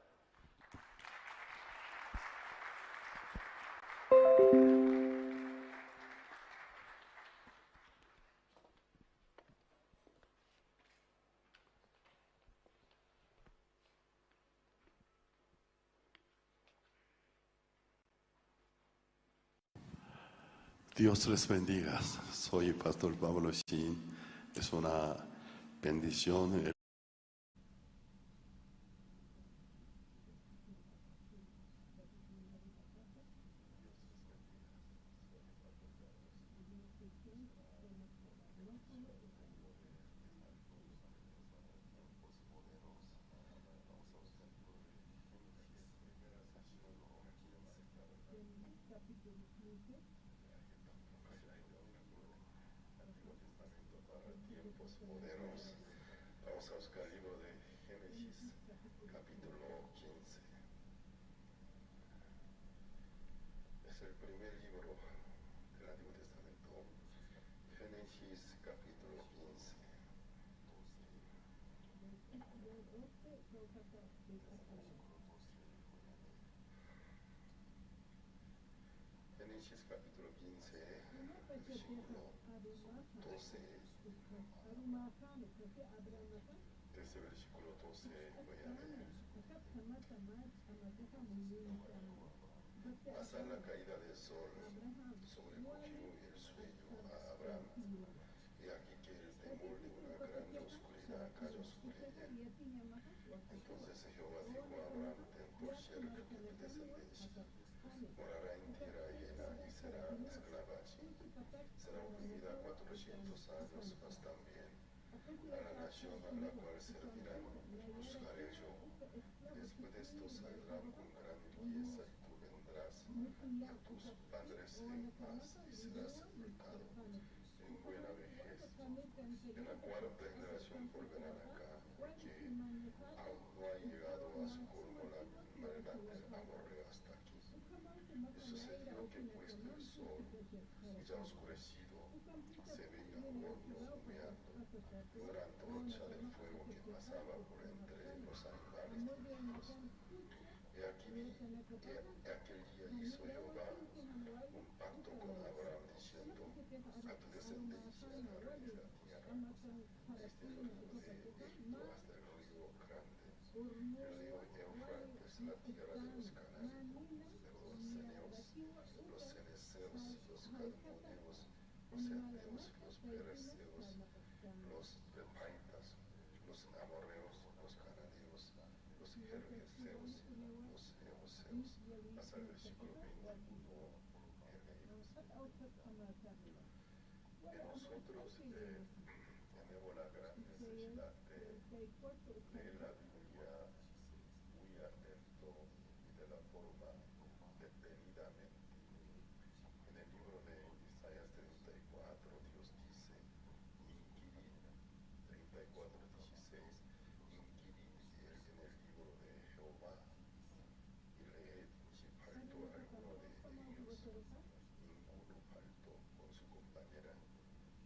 Dios les bendiga. Soy Pastor Pablo Shin. Es una bendición. Tiempos modernos. Vamos a buscar el libro de Génesis, capítulo quince. Es el primer libro del Antiguo Testamento. Génesis, capítulo quince. Génesis capítulo quince, versículo doce. Desde el versículo doce voy a leer. Pasa la caída del sol, sobrecogió el sueño a Abraham. He aquí que el temor de una grande oscuridad cayó sobre él. Entonces Jehová dijo a Abraham: "Ten por cierto que tu descendencia morará en tierra ajena y será esclava allí. Será oprimida cuatrocientos años, mas también a la nación a la cual servirán juzgaré yo. Después de esto saldrá con gran belleza y tú vendrás a tus padres en paz y serás sepultado en buena vejez. En la cuarta generación volverán acá, porque aún no ha llegado a su colmo la maldad del amorreo hasta aquí". Y sucedió que puesto el sol, ya oscurecido, se veía un horno humeando, una antorcha de fuego que pasaba por entre los animales divinos. He aquí, he, he aquel día hizo Jehová un pacto con Abraham, diciendo: "A tu descendencia daré esta tierra, desde el río de Egipto hasta el río grande, el río Éufrates, la tierra de los cananeos, de los ceneos, los ceneseos, los cadmoneos, los heteos, los pereceos, los repaitas, los amorreos, los cananeos, los gergeseos, los jebuseos", hasta el versículo veintiuno. Y nosotros, eh, tenemos la gran necesidad de leer la Biblia muy atento y de la forma detenidamente. En el libro de Isaías treinta y cuatro, Dios dice: "Inquirid", treinta y cuatro dieciséis, "Inquirid en el libro de Jehová, y leed si faltó alguno de ellos. Ninguno faltó con su compañera,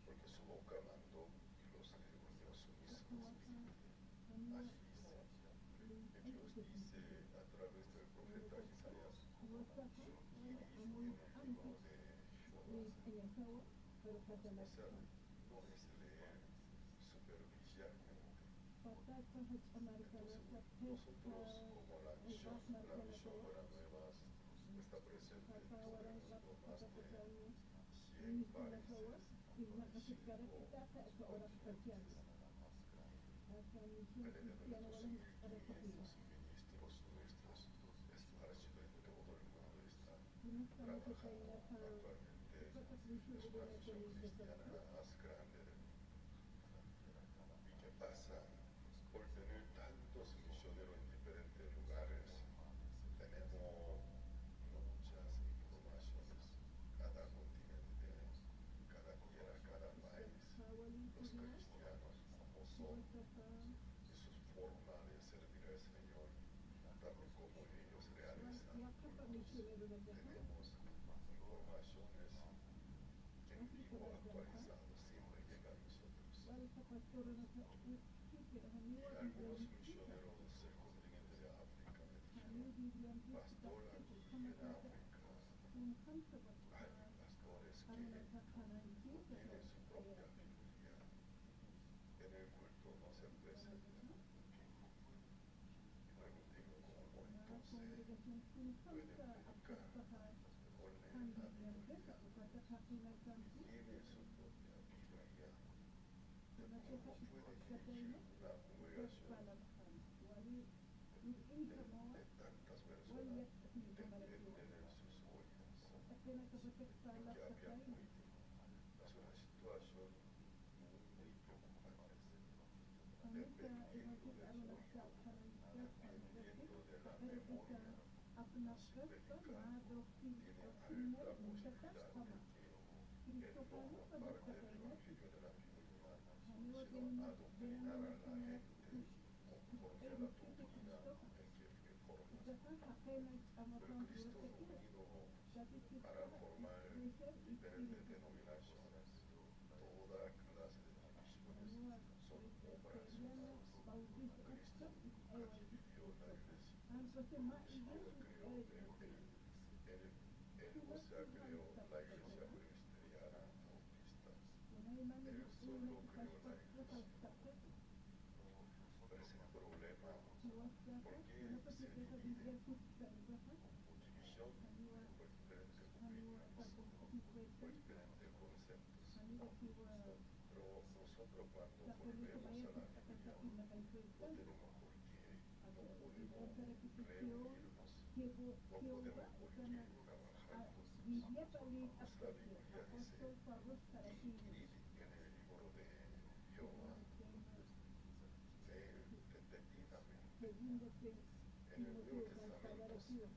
porque su boca mandó y los reunió su mismo espíritu". Así dice, que Dios dice a través del profeta Isaías, y en el libro de Jonas, o sea, no es leer superficialmente. Entonces, nosotros como la misión, la misión Buenas Nuevas está presente en todo el mundo, más de cien países, cinco continentes. Alrededor de doscientos quinientos ministros nuestros esparcidos en todo el mundo están trabajando actualmente. Es una misión cristiana la más grande del mundo. ¿Y qué pasa? Por tener tantos misioneros en diferentes lugares, tenemos muchas informaciones. Cada continente, cada tierra, cada país, los cristianos, cómo son, y sus formas de servir al Señor, también cómo ellos realizan. Tenemos informaciones en vivo, actualizados, siempre llega a nosotros. Y algunos misioneros del continente de África me dijeron, pastor, aquí en África hay pastores que no tienen su propia Biblia, en el culto no se presentan. Y pregunté, ¿cómo entonces pueden predicar o leer la Biblia y tienen su propia Biblia? ¿Cómo puede dirigir una congregación de, de tantas personas dependen de sus oídos? Porque había muy, es una situación muy preocupante, dependiendo de su oído, dependiendo de la memoria, si predicar tiene alta posibilidad de que el no compartir el evangelio de la Biblia, sino adoctrinar a la gente conforme a la doctrina en que fue formado. Pero Cristo no vino para formar diferentes denominaciones. Toda clase de divisiones son obras humanas. Cristo nunca dividió la iglesia. Cristo la creó, creo que él, él, o sea, creó la iglesia presbiteriana, bautista. Él solo creó la iglesia. Pero ese es el problema. ¿Por qué se divide? División por diferentes doctrinas, por diferentes conceptos. Pero nosotros cuando volvemos a la Biblia, no tenemos por qué, no podemos reunirnos, no podemos por qué trabajar juntos. Pues la Biblia dice, "Inquirid en el libro de Jehová, ve detenidamente". En el Nuevo Testamento,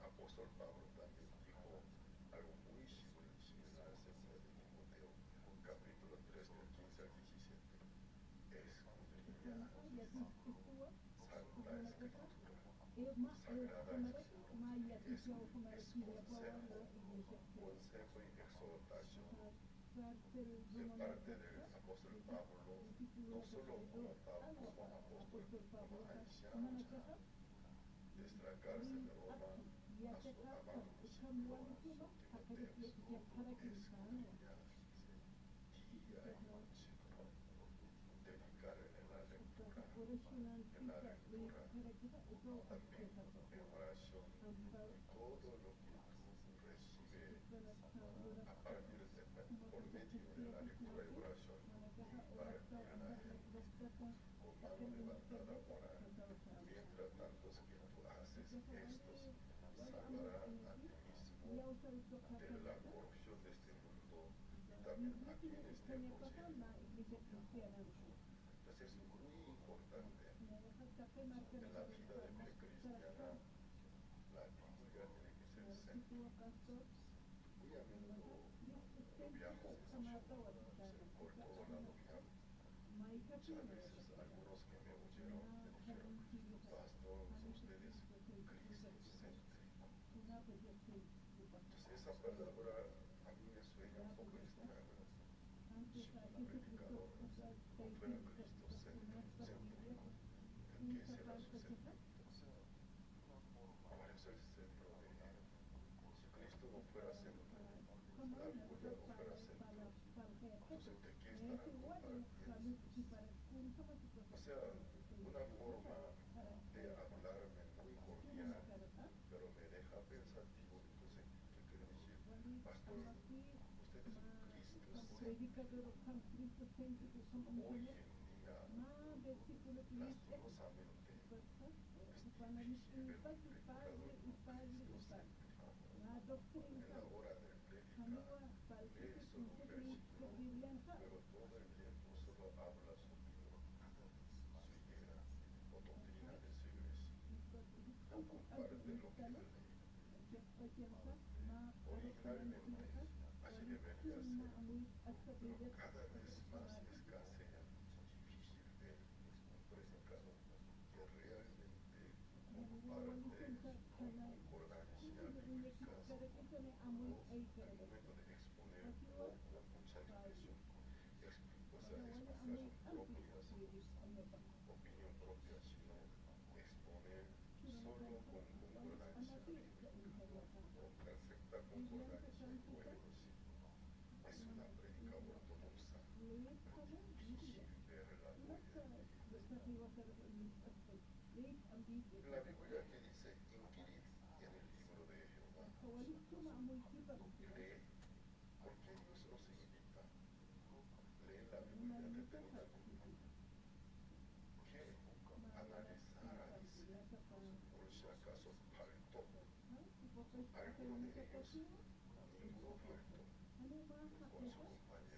apóstol Pablo también dijo algo muy similar, similar a segunda de Timoteo, capítulo tres, del quince al diecisiete. Escudriñad Santa Escritura, Sagrada Escritura, es, es consejo, consejo y exhortación de parte del apóstol Pablo, no solo como Pablo, como apóstol, como anciano ya, desde la cárcel de Roma a su amado discípulo Timoteo, escudriñar día y noche, dedicar en la lectura, en la lectura, también en oración, y todo lo que tú recibes a partir de, por medio de la lectura y oración, impartir a la gente con mano levantada, orar. Mientras tanto que tú haces esto, salvará a ti mismo de la corrupción de este mundo y también a quienes te oyen. Entonces es muy importante en la vida de fe cristiana, la Biblia tiene que ser el centro. Muy a menudo yo viajo mucho por todo lado, viajo. Muchas veces algunos que me oyeron me dijeron, "Pastor, usted es cristocéntrico". Entonces esa palabra a mí me suena un poco extraña. Si un predicador no fuera cristocéntrico, ¿Qué es el asunto? ¿Cuál es el centro de él? Si Cristo no fuera centro, la Biblia no fuera centro, entonces, ¿de qué estará compartiendo? O sea, una forma de hablarme muy cordial, pero me deja pensativo. Entonces, ¿qué quiere decir? Pastor, usted es un Cristo centro. Hoy en día, lastimosamente, es difícil ver un predicador cristocéntrico. En la hora de predicar, lee solo un versículo, pero todo el tiempo solo habla su vida, su idea o doctrina de su iglesia. No comparte lo que la ley. Originalmente, así debería ser, pero cada vez más escasea. Es difícil ver un predicador que realmente comparte con concordancia bíblica, o al momento de exponer, no con mucha expresión, expli-, o sea, explicación propia, opinión propia, sino exponer solo con concordancia bíblica, con perfecta concordancia y coherencia. Es una prédica ortodoxa, difícil verla hoy en día. La Biblia que dice, "Inquirid en el libro de Jehová". Lee, ¿por qué Dios nos invita? Lee la Biblia detenidamente. ¿Qué? Analizar, dice, por si acaso faltó alguno de ellos, ninguno faltó con su compañero, porque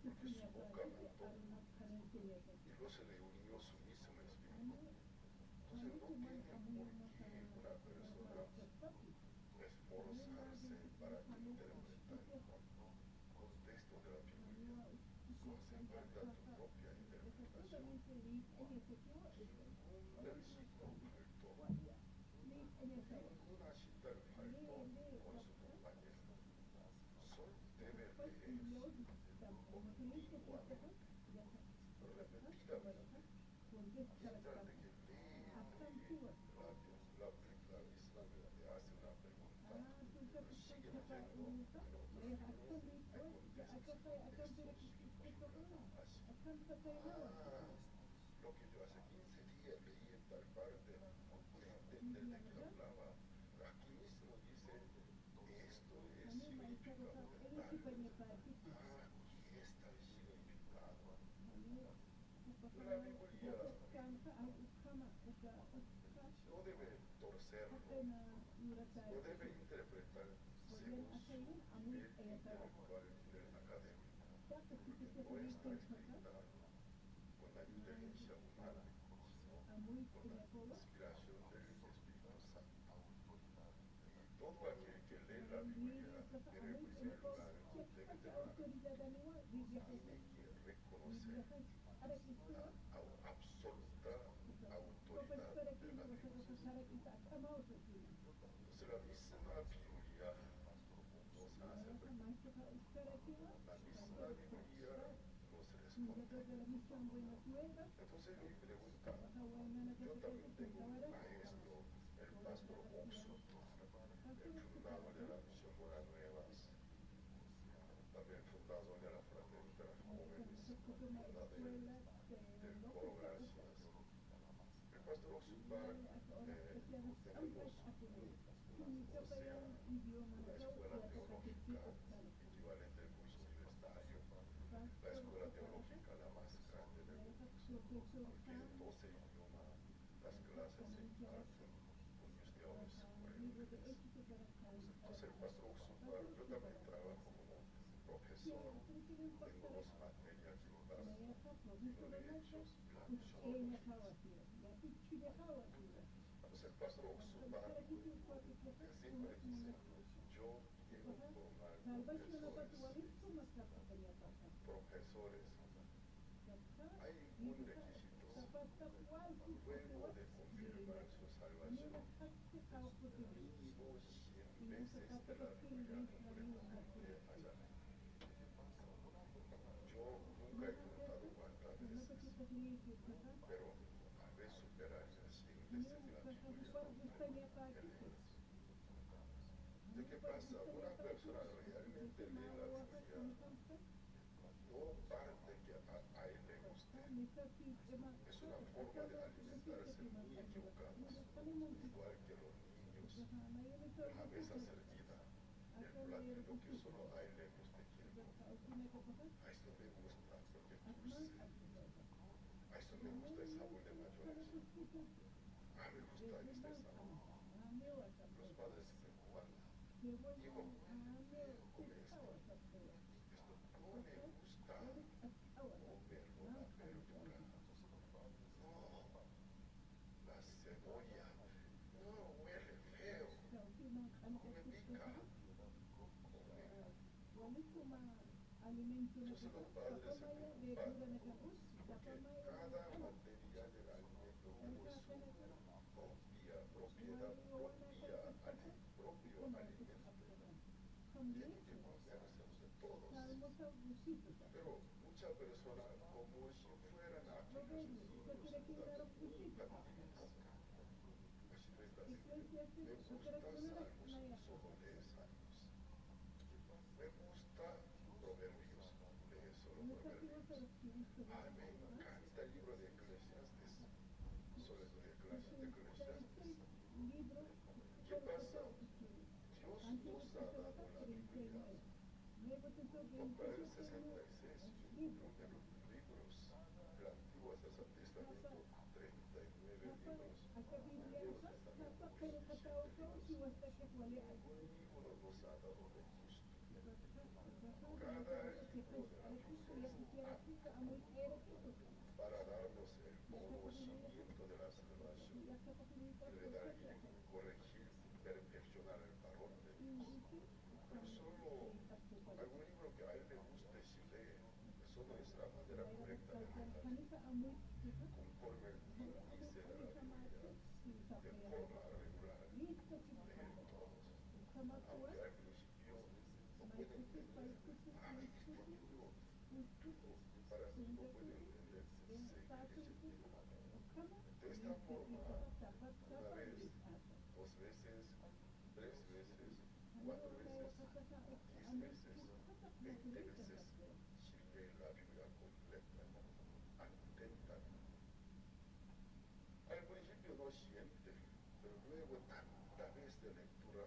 su boca mandó, y los reunió su mismo espíritu. Entonces, no tiene por qué una persona esforzarse para interpretar el texto de la Biblia. No hace falta tu propia interpretación. Ningún versículo faltó. Ninguna cita faltó con su compañero. Solo debe leer continuamente, repetidamente, mientras de que lee, lee la, la, la misma Biblia, hace una pregunta, pero sigue leyendo, pero le contesta. Esto significa así. Ah, lo que yo hace quince días leí en tal parte, pude entender de qué hablaba. Aquí mismo dice, esto es significado de tal. Ah, aquí está el significado. La Biblia no debe torcerlo, no debe interpretar según su nivel intelectual y nivel académico, porque no está escrita con la inteligencia humana, sino con la inspiración del Espíritu Santo. Y todo aquel que lee la Biblia, en el primer lugar, debe tener, tiene que reconocer la au-, absoluta autoridad de la Biblia. Entonces, la misma Biblia nos hace preguntar. La misma Biblia nos responde. Entonces, mi pregunta, yo también tengo mi maestro, el pastor Oxford, el fundador de la Misión Buenas Nuevas, también fundador de la Fraternidad de las Jóvenes, fundador del Coro Gracias. El pastor Oxford, eh, tenemos un, una, o sea, una escuela teológica equivalente al curso universitario, la escuela teológica la más grande del mundo, porque en doce idiomas las clases se imparten con los teólogos coherentes. Entonces, el pastor Oxford, yo también trabajo como profesor, tengo dos materias dictadas, uno de Hechos y la Misión Buenas Nuevas. Entonces, el pastor Oxford siempre dice, yo quiero formar profesores profesores, hay un requisito. Luego de confirmar su salvación, mínimo cien veces de la Biblia completamente allá. Yo nunca he contado cuántas veces, pero a Superar el siguiente es la Biblia. ¿De qué pasa? Una persona realmente lee la Biblia. No parte que a, a él le guste. Es una forma de alimentarse muy equivocada, igual que los niños a veces se olvida el platillo que solo a él le guste, quiere comer. A esto me gusta porque es dulce. A esto me gusta el sabor de mayonesa. A mí me gusta este sabor. Los padres se preocupan. Hijo, come esto. Esto no le gusta. Come la verdura. No. La cebolla. No, huele feo. Come pica. Come. Entonces los padres se preocupan porque cada material del alimento tiene su propia propiedad, propia ale-, propio alimento. Tiene que conocerse de todos. Pero muchas personas, como si fueran aquellos libros muy infantiles, así no es la Biblia. Me gusta Salmos, solo lee Salmos. Me gusta Proverbios, lee solo Proverbios. Ay, me encanta el libro de Eclesiastes, solo leo Eclesiastes. ¿Qué pasa? Dios nos ha dado la Biblia. Por el sesenta y seis, de los libros del Antiguo Testamento, treinta y nueve libros, Dios les ha dado un libro, nos ha dado registro. Cada libro de la Biblia es apto para darnos el conocimiento de la salvación, redargüir, corregir, perfeccionar al varón de Dios. No solo algún libro que a él le guste, si lee, eso no es la manera correcta de leer. Conforme el índice de la Biblia, de forma regular, leen todos. Aunque al principio no pueden entender. Ay, este libro, para mí no puede entenderse. De esta forma, una vez, dos veces, tres veces, cuatro veces, diez veces, veinte veces, si lee la Biblia completa, atentamente. Al principio no siente, pero luego tanta vez de lectura,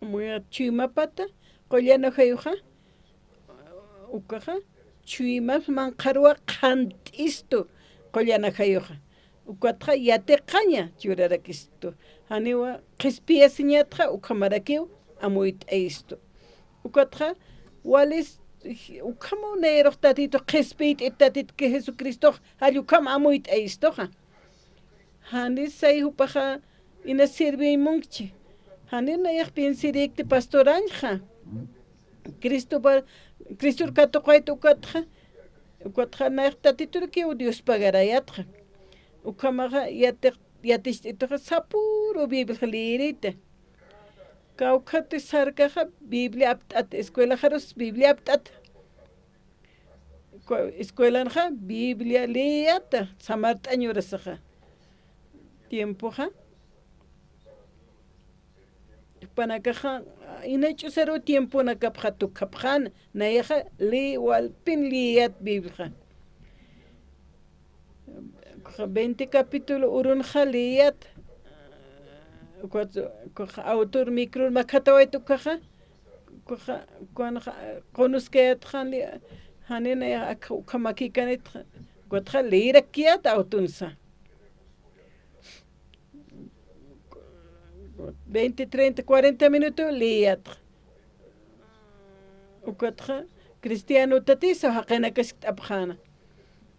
Amuyat chuymapata, qullan ajayuxa, ukaxa, chuymas manqharwa qhant'istu qullan ajayuxa. Ukatxa yatiqaña churarakistu. Janiwa qhispiyasiñatxa ukhamarakiw amuyt'ayistu. Ukatxa walis ukhamaw nayrux Tatitu qhispiyt'it Tatitu que Jesucristox jall ukham amuyt'ayistuxa. Jani say jupaxa ina sirviy munkchi. Jani nayax piensirïkti pastorañxa. Cristo pa-, Cristor katuqayta ukatxa, ukatxa nayax Tatiturakiw Dios pagarayatxa. Ukhamaxa yatiq-, yaticht'ituxa sapüru Bibliax liyirïta. Kawkhati sarkaxa Biblia apt'at, escuelaxarus Biblia apt'at. Ku-, escuelanxa Biblia liyata, samart'añ urasaxa. Tiempoxa. Jupanakaxa, ina ch'usaru tiemponakapxa tukhapxän, nayaxa liy walpin liyat Bibliaxa. Ukaxa veinte capítulo urunxa liyat. Ukat, ukaxa autor micro makhatawayta ukaxa. Ukaxa, ukanxa, qunuskayatxa li-, jani nayax ak-, ukhamakïkanit, ukatxa liyirakkiyat autonsa. Veinte, treinta, cuarenta minuto liyat. Ukatxa, Cristianotatisa jaqinakaskt'apxäna.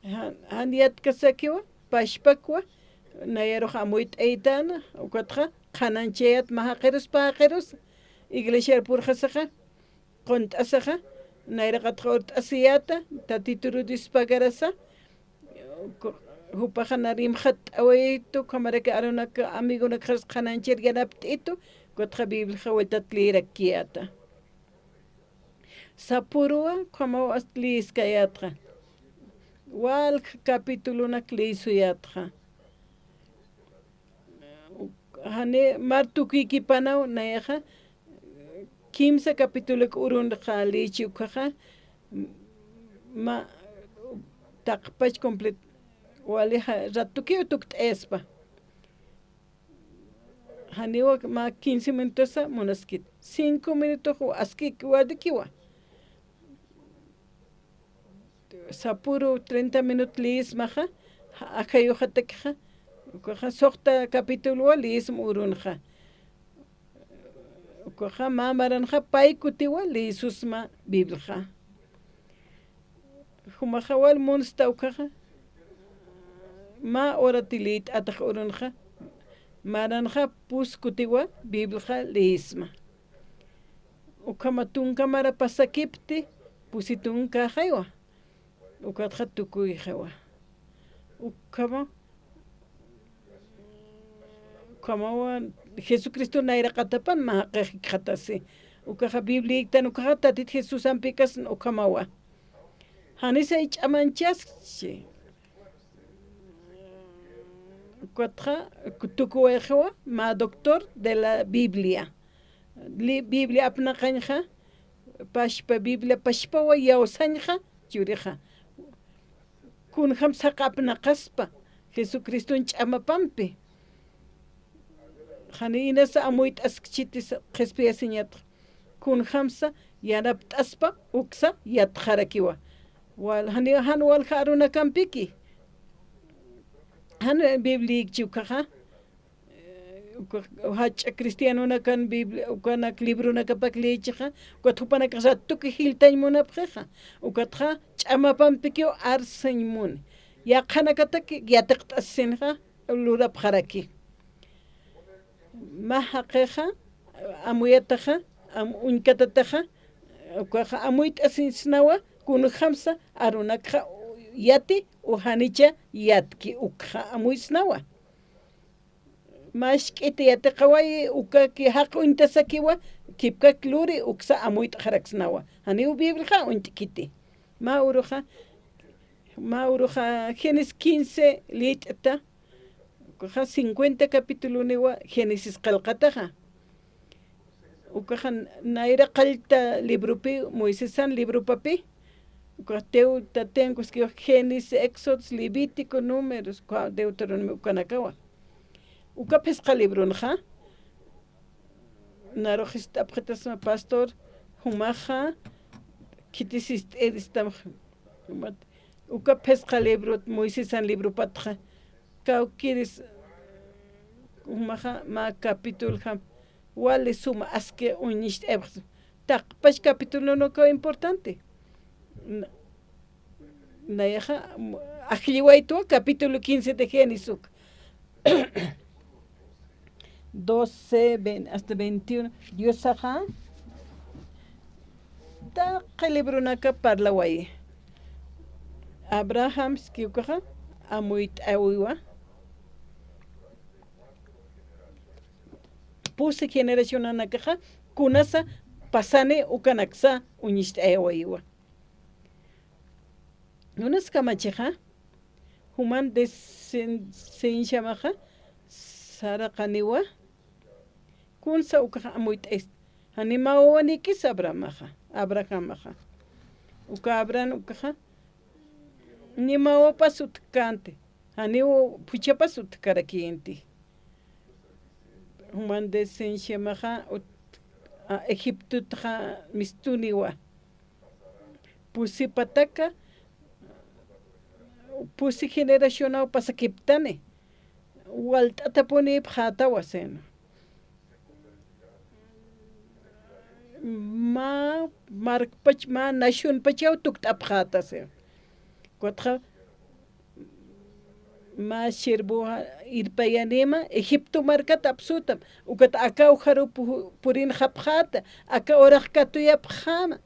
Jan, jan yatkasakiwa, pachpakwa, nayarux amuyt'aytäna, ukatxa qhananchayät mä jaqirus pä jaqirus, iglesiar purxasaxa, qunt'asaxa, nayraqatxa urt'asiyäta, Tatitur Dios pagarasa, ku-, jupaxa nar imxatt'awayitu, ukhamaraki arunak amigonakxas qhananchir yanapt'itu, ukatxa Bibliaxa vueltat leerakkiyäta. Sapuruwa, ukhamaw ast leeskayätxa. Walja capitulonak leesuyätxa. Jani mar tukuykipanaw nayaxa, kimsa capituluk urunxa leechi ukhaxa, ma, taqpach complet, walixa ratukiw tukt'ayaspa. Janiwa mä quince minutosa munaskit. Cinco minutos askik walikiwa. Sapuru treinta minut leesmaxa, ja-, ajayuxatakixa, ukaxa suxta capitulowa leesma urunxa. Ukaxa mä maranxa pay kutiwa leesusma Bibliaxa. Jumaxa wal munsta ukaxa, mä urati leet'atax urunxa, maranxa pus kutiwa Bibliaxa leesma. Ukhama tunka mara pasakipti, pusi tunka ajaywa. Ukatxa tukuyxiwa. Ukhama, ukhamawa Jesucristo nayraqatapan mä jaqix jikxatasi. Ukaxa Bibliayktan ukaxa Tatit Jesusampikasna ukhamawa. Janisa ch'amanchaskchi. Ukatxa tukuwayxiwa mä doctor de la Biblia. Li-, Biblia apnaqañxa, pachpa Biblia, pachpawa iyawsañxa, churixa. Kunjam saqapnaqaspa, Jesucriston ch'amapampi. Jani inasa amuyt'askchiti qhispiyasiñatxa. Kunjamsa yanapt'aspa, uksa yatxarakiwa. Wal-, jani jan walja arunakampiki. Jan Bibliaykchi ukaxa. Uka, jach'a cristianonakan Biblia, ukanak libronakapak leechixa, ukat jupanakax ratuki jiltañ munapxixa, ukatxa ch'amapampikiw arsañ muni. Yaqhanakatak yatiqt'asisinxa lurapxaraki. Mä jaqixa, amuyataxa, am-, uñkatataxa, ukaxa amuyt'asiñsnawa, kunjamsa arunakxa yati, u janicha yatki, ukxa amuysnawa. Mä jisk'iti yatiqawayi, ukaki jaq uñtasakiwa, kipkak luri uksa amuyt'xaraksnawa. Janiw Bibliaxa uñt'kiti. Mä uruxa, mä uruxa Génesis quince leet'ta, ukaxa cincuenta capituloniwa Génesis qillqataxa. Ukaxa nayra qallta libropi, Moisesan libropapi, ukax Teu-, Tatenkuskiw Génesis, Éxodos, Levítico, Números, ukha Deuteronomio ukanakawa. Uka phisqa libronxa, narux jist'apxitasma pastor, jumaxa, khitis jist'iristam, jumat, uka phisqa librot, Moisesan libropatxa, kawkiris, jumaxa, mä capitulxa, wali suma aski uñist'aypxsma. Taqpach capitulonakaw importante. Na-, nayaxa, ajlliwaytwa capítulo quince de Génesis uk. Doce, vein-, hasta veintiuno. Diosaxa, taqi libronaka parlawayi. Abraham ski ukaxa, amuyt'awiwa. Pusi generacionanakaxa, kunasa pasani ukanaksa uñist'ayawayiwa. Unas kamachixa, juman descendenciamaxa, saraqaniwa, kunsa ukaxa amuyt'ayist, jani mä wawanikis Abrahamaxa, Abrahamaxa. Uka Abraham ukaxa, ni mä wawapas utjkänti. Janiw phuchhapas utjkarakïnti. Juman descendiamaxa ut-, a, Egiptotxa mistuniwa. Pusi pataka, pusi generacionaw pasakiptani. Walt'atapunïpxätawa sena. Mä markpach mä nacionpachaw tukt'apxäta, si. Ukatxa mä siervo irpayanïma Egipto markat apsutam, ukat aka ujaruw pu-, purinxapxäta, aka urax katuyapxäma.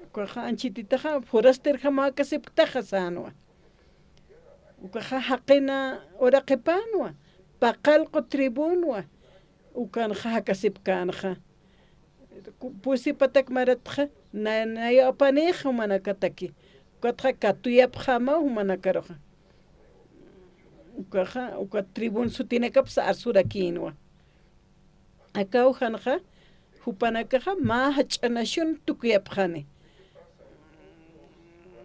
Ukaxa anchhititaxa forasterjamaw jakasipktaxa sänwa. Ukaxa jaqina uraqipänwa, paqallqu tribunwa, ukanxa jakasipkänxa. Ku-, pusi patak maratxa, na-, nayaw apanïxa jumanakataki. Ukatxa katuyapxämaw jumanakaruxa. Ukaxa, uka tribun sutinakapsa arsurakïnwa. Aka ujanxa, jupanakaxa mä jach'a nación tukuyapxani.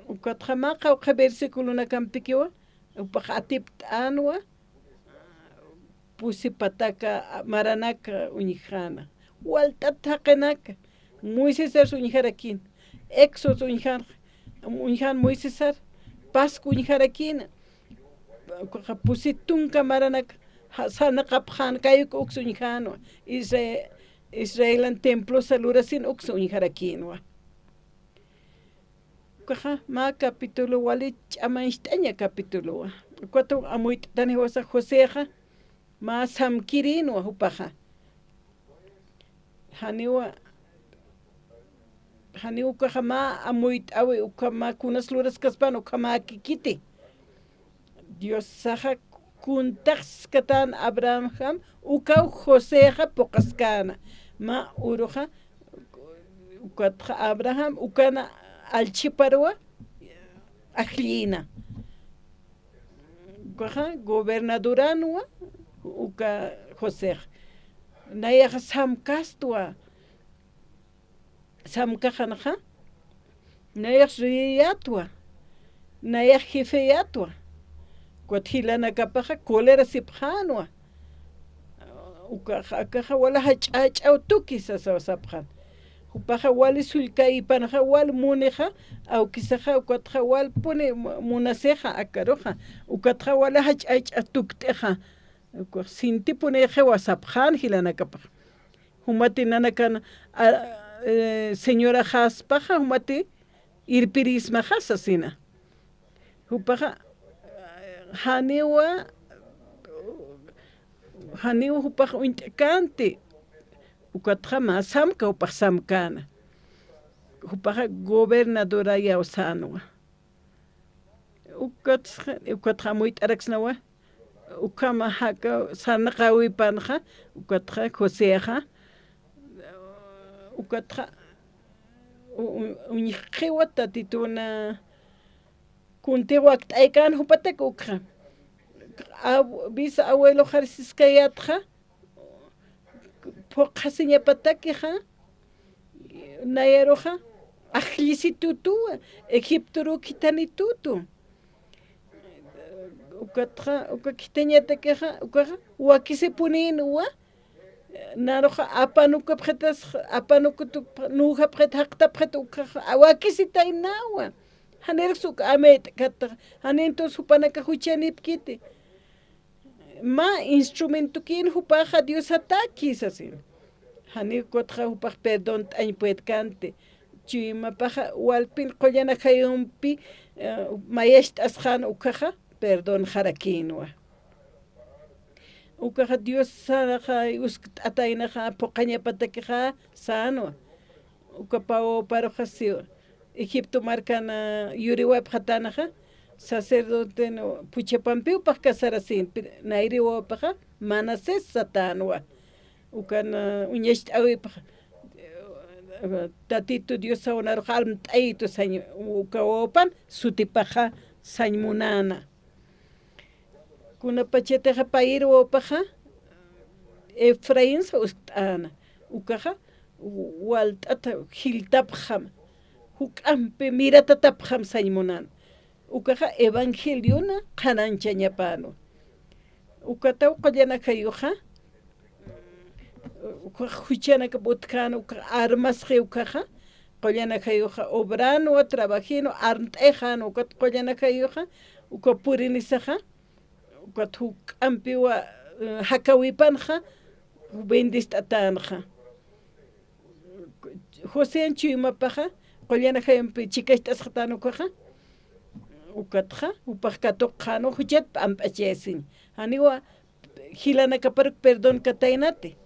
Ukatxa mä qawqha versiculonakampikiwa, jupax atipt'änwa, pusi pataka, maranaka uñjana. Walt'at jaqinaka, Moisesar uñjarakïn, Éxodo uñjan, uñjan Moisesar, Pascua uñjarakïna. Ukaxa pusi tunka maranak, ja-, sarnaqapxän, kay uk uksa uñjänwa. Isra-, Israelan templosa lurasin uksa uñjarakïnwa. Ukaxa mä capítulo wali ch'amancht'aña capítulowa. Ukatw amuyt'ataniwasa Josexa, mä samkirïnwa jupaxa. Janiwa, janiw ukaxa mä amuyt'awi, ukhama kunas luraskaspan, ukhamäkikiti. Diosaxa kuntaxskatän Abrahamjam, ukaw Josexa puqaskäna. Mä uruxa, ukatxa Abraham, ukana allchhiparwa ajllïna. Ukaxa gobernadoränwa, uka Josexa. Nayax samkastwa, samkaxanxa, nayax reyayätwa, nayax jefeyätwa. Ukat jilanakapaxa colerasipxänwa. Ukaxa, akaxa wali jach'a jach'aw tuki sasaw sapxän. Jupaxa wali sullkaypanxa, wal munixa, awkisaxa, ukatxa walpuni mu-, munasixa akaruxa. Ukatxa wali jach'a jach'a tukt'ixa. Ukax sintipunïxiwa sapxän jilanakapax. Jumati nanakan, a, e, señoraxaspaxa, jumati irpirismaxa sasina. Jupaxa, janiwa, janiw jupax uñt'känti, ukatxa mä samka jupax samkäna. Jupaxa gobernadorayaw sänwa. Ukatxa, ukatxa amuyt'araksnawa, ukhama jaka sarnaqäwipanxa, ukatxa Josexa, ukatxa u-, u-, uñjkiwa Tatituna, kuntix wakt'aykän jupatak ukxa. Ab-, bisabueloxar siskayätxa, phuqhasiñapatakixa, nayaruxa, ajllisitutuwa, Egiptoruw khithanitutu. Ukatxa, uka khithañatakixa, ukaxa, wakisipunïnwa, naruxa apanukapxitas, apanukutu, nuwjapxit, jaqtapxit, ukaxa, wakisitaynawa. Janirux uk amït'kataxa, jan entonces jupanakax juchanipkiti. Mä instrumentokïn jupaxa Diosataki sasin. Janiw ukatxa jupax perdont'añ puedkänti. Chuymapaxa walpin qullan ajayumpi, eh, mayacht'asxän ukkhaxa perdonxarakïnwa. Ukaxa Diosaraxa uskt'ataynaxa phuqhañapatakixa sänwa. Uka pä wawparuxa siwa. Egipto markan yuriwapxatänaxa, sacerdoten phuchhapampiw pax casarasïn, pero nayri wawpaxa Manasés satänwa. Ukan uñacht'äwipaxa, Tatitu Diosaw naruxa almt'ayitu sañ, uka wawpan sutipaxa sañ munäna. Kunapachatixa payïr wawpaxa Efraín uskt'äna, ukaxa walt'ata jiltapxam, juk'ampi miratatapxam sañ munäna. Ukaxa evangeliona qhanañchañapänwa. Ukataw qullan ajayuxa, ukax juchanakap utjän, ukax armasxi ukaxa, qullan ajayuxa obränwa, trabajïnwa, armt'ayxänwa, ukat qullan ajayuxa, uka purinisaxa, ukat juk'ampiwa, eh, jakäwipanxa, bendest'atänxa. Josean chuymapaxa, qullan ajayumpi chikacht'asxatän ukaxa, ukatxa, jupax katuqxänwa juchat p'amp'achayasiñ. Janiwa jilanakaparuk perdonkataynati.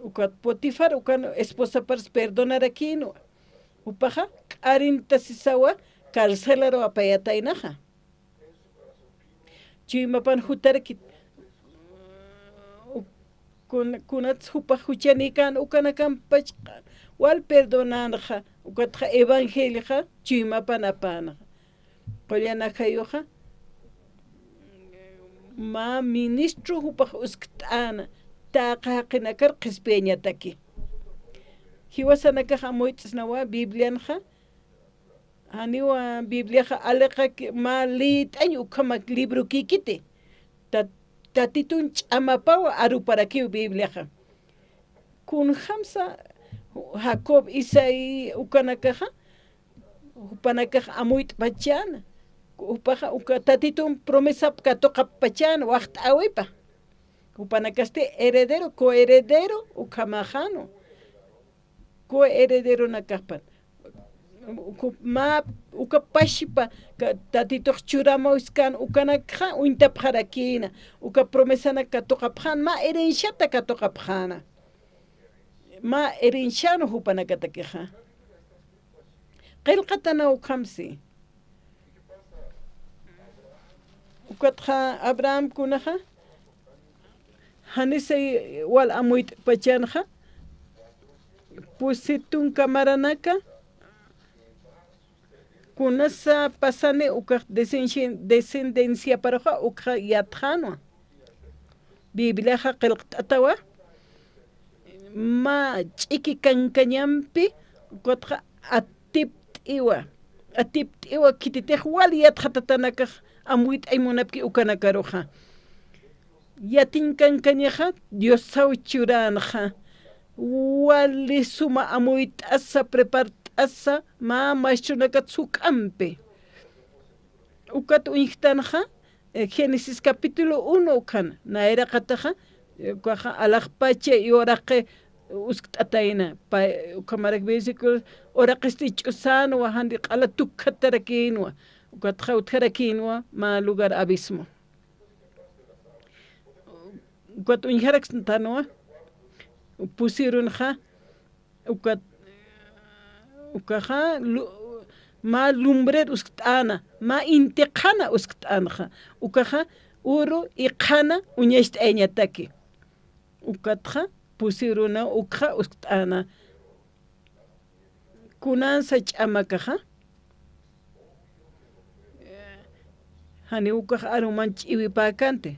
Ukat Potifar, ukan esposaparus perdonarakïnwa. Jupaxa, k'arintasisawa carcelaru apayataynaxa. Chuymapan jutarakit. Kun-, kunats jupax juchanïkän ukanakampach wal perdonänxa, ukatxa evangelioxa chuymapan apänxa. Qullan ajayuxa, mä ministro jupax uskt'äna, taqi jaqinakar qhispiyañataki. Jiwasanakax amuyt'snawa Biblianxa, janiwa Bibliaxa aliqaki mä liyt'añ ukhamak librokïkiti. Ta-, Tatitun ch'amapaw aruparakiw Bibliaxa. Kunjamsa Jacob, Isaí ukanakaxa, jupanakax amuyt'pachäna. Jupaxa uka Tatitun promesap katuqapachäna waxt'äwipa. Jupanakasti heredero, coheredero, ukhamaxänwa. Coherederonakaxpan. Uku-, mä, uka pashipa, ka-, Tatitux churamaw iskän ukanakxa uñtapxarakïna, uka promesanak katuqapxän, mä herenciata katuqapxäna. Mä herencianwa jupanakatakixa. Qillqatanaw ukhamsi. Ukatxa Abraham kunaxa, janisa wal amuyt'pachanxa, pusi tunka maranaka, kunasa pasani ukax descensi-, descendenciaparuxa ukxa yatxänwa. Bibliaxa qillqt'atawa, mä ch'iki kankañampi, ukatxa atipt'iwa, atipt'iwa khititix wal yatxatatanakax amuyt'añ munapki ukanakaruxa. Yatiñ kankañaxa Diosaw churänxa, wali suma amuyt'asa, prepart'asa, mä maestronakat juk'ampi. Ukat uñjtanxa, eh, Génesis capítulo uno ukhan, nayraqataxa, eh, ukaxa alaxpacha y uraqi uskt'atayna, pa-, ukhamarak versículo, uraqisti ch'usänwa, jani q'ala tukkatarakïnwa, ukatxa utjarakïnwa, mä lugar abismo. Ukat uñjaraksntanwa, pusi urunxa, ukat, ukaxa, lu-, mä lumbrer uskt'äna, mä inti qhana uskt'änxa, ukaxa, uru y qhana uñacht'ayañataki. Ukatxa, pusi uruna ukxa uskt'äna. Kunansa ch'amakaxa, janiw ukax aruman ch'iwipäkänti.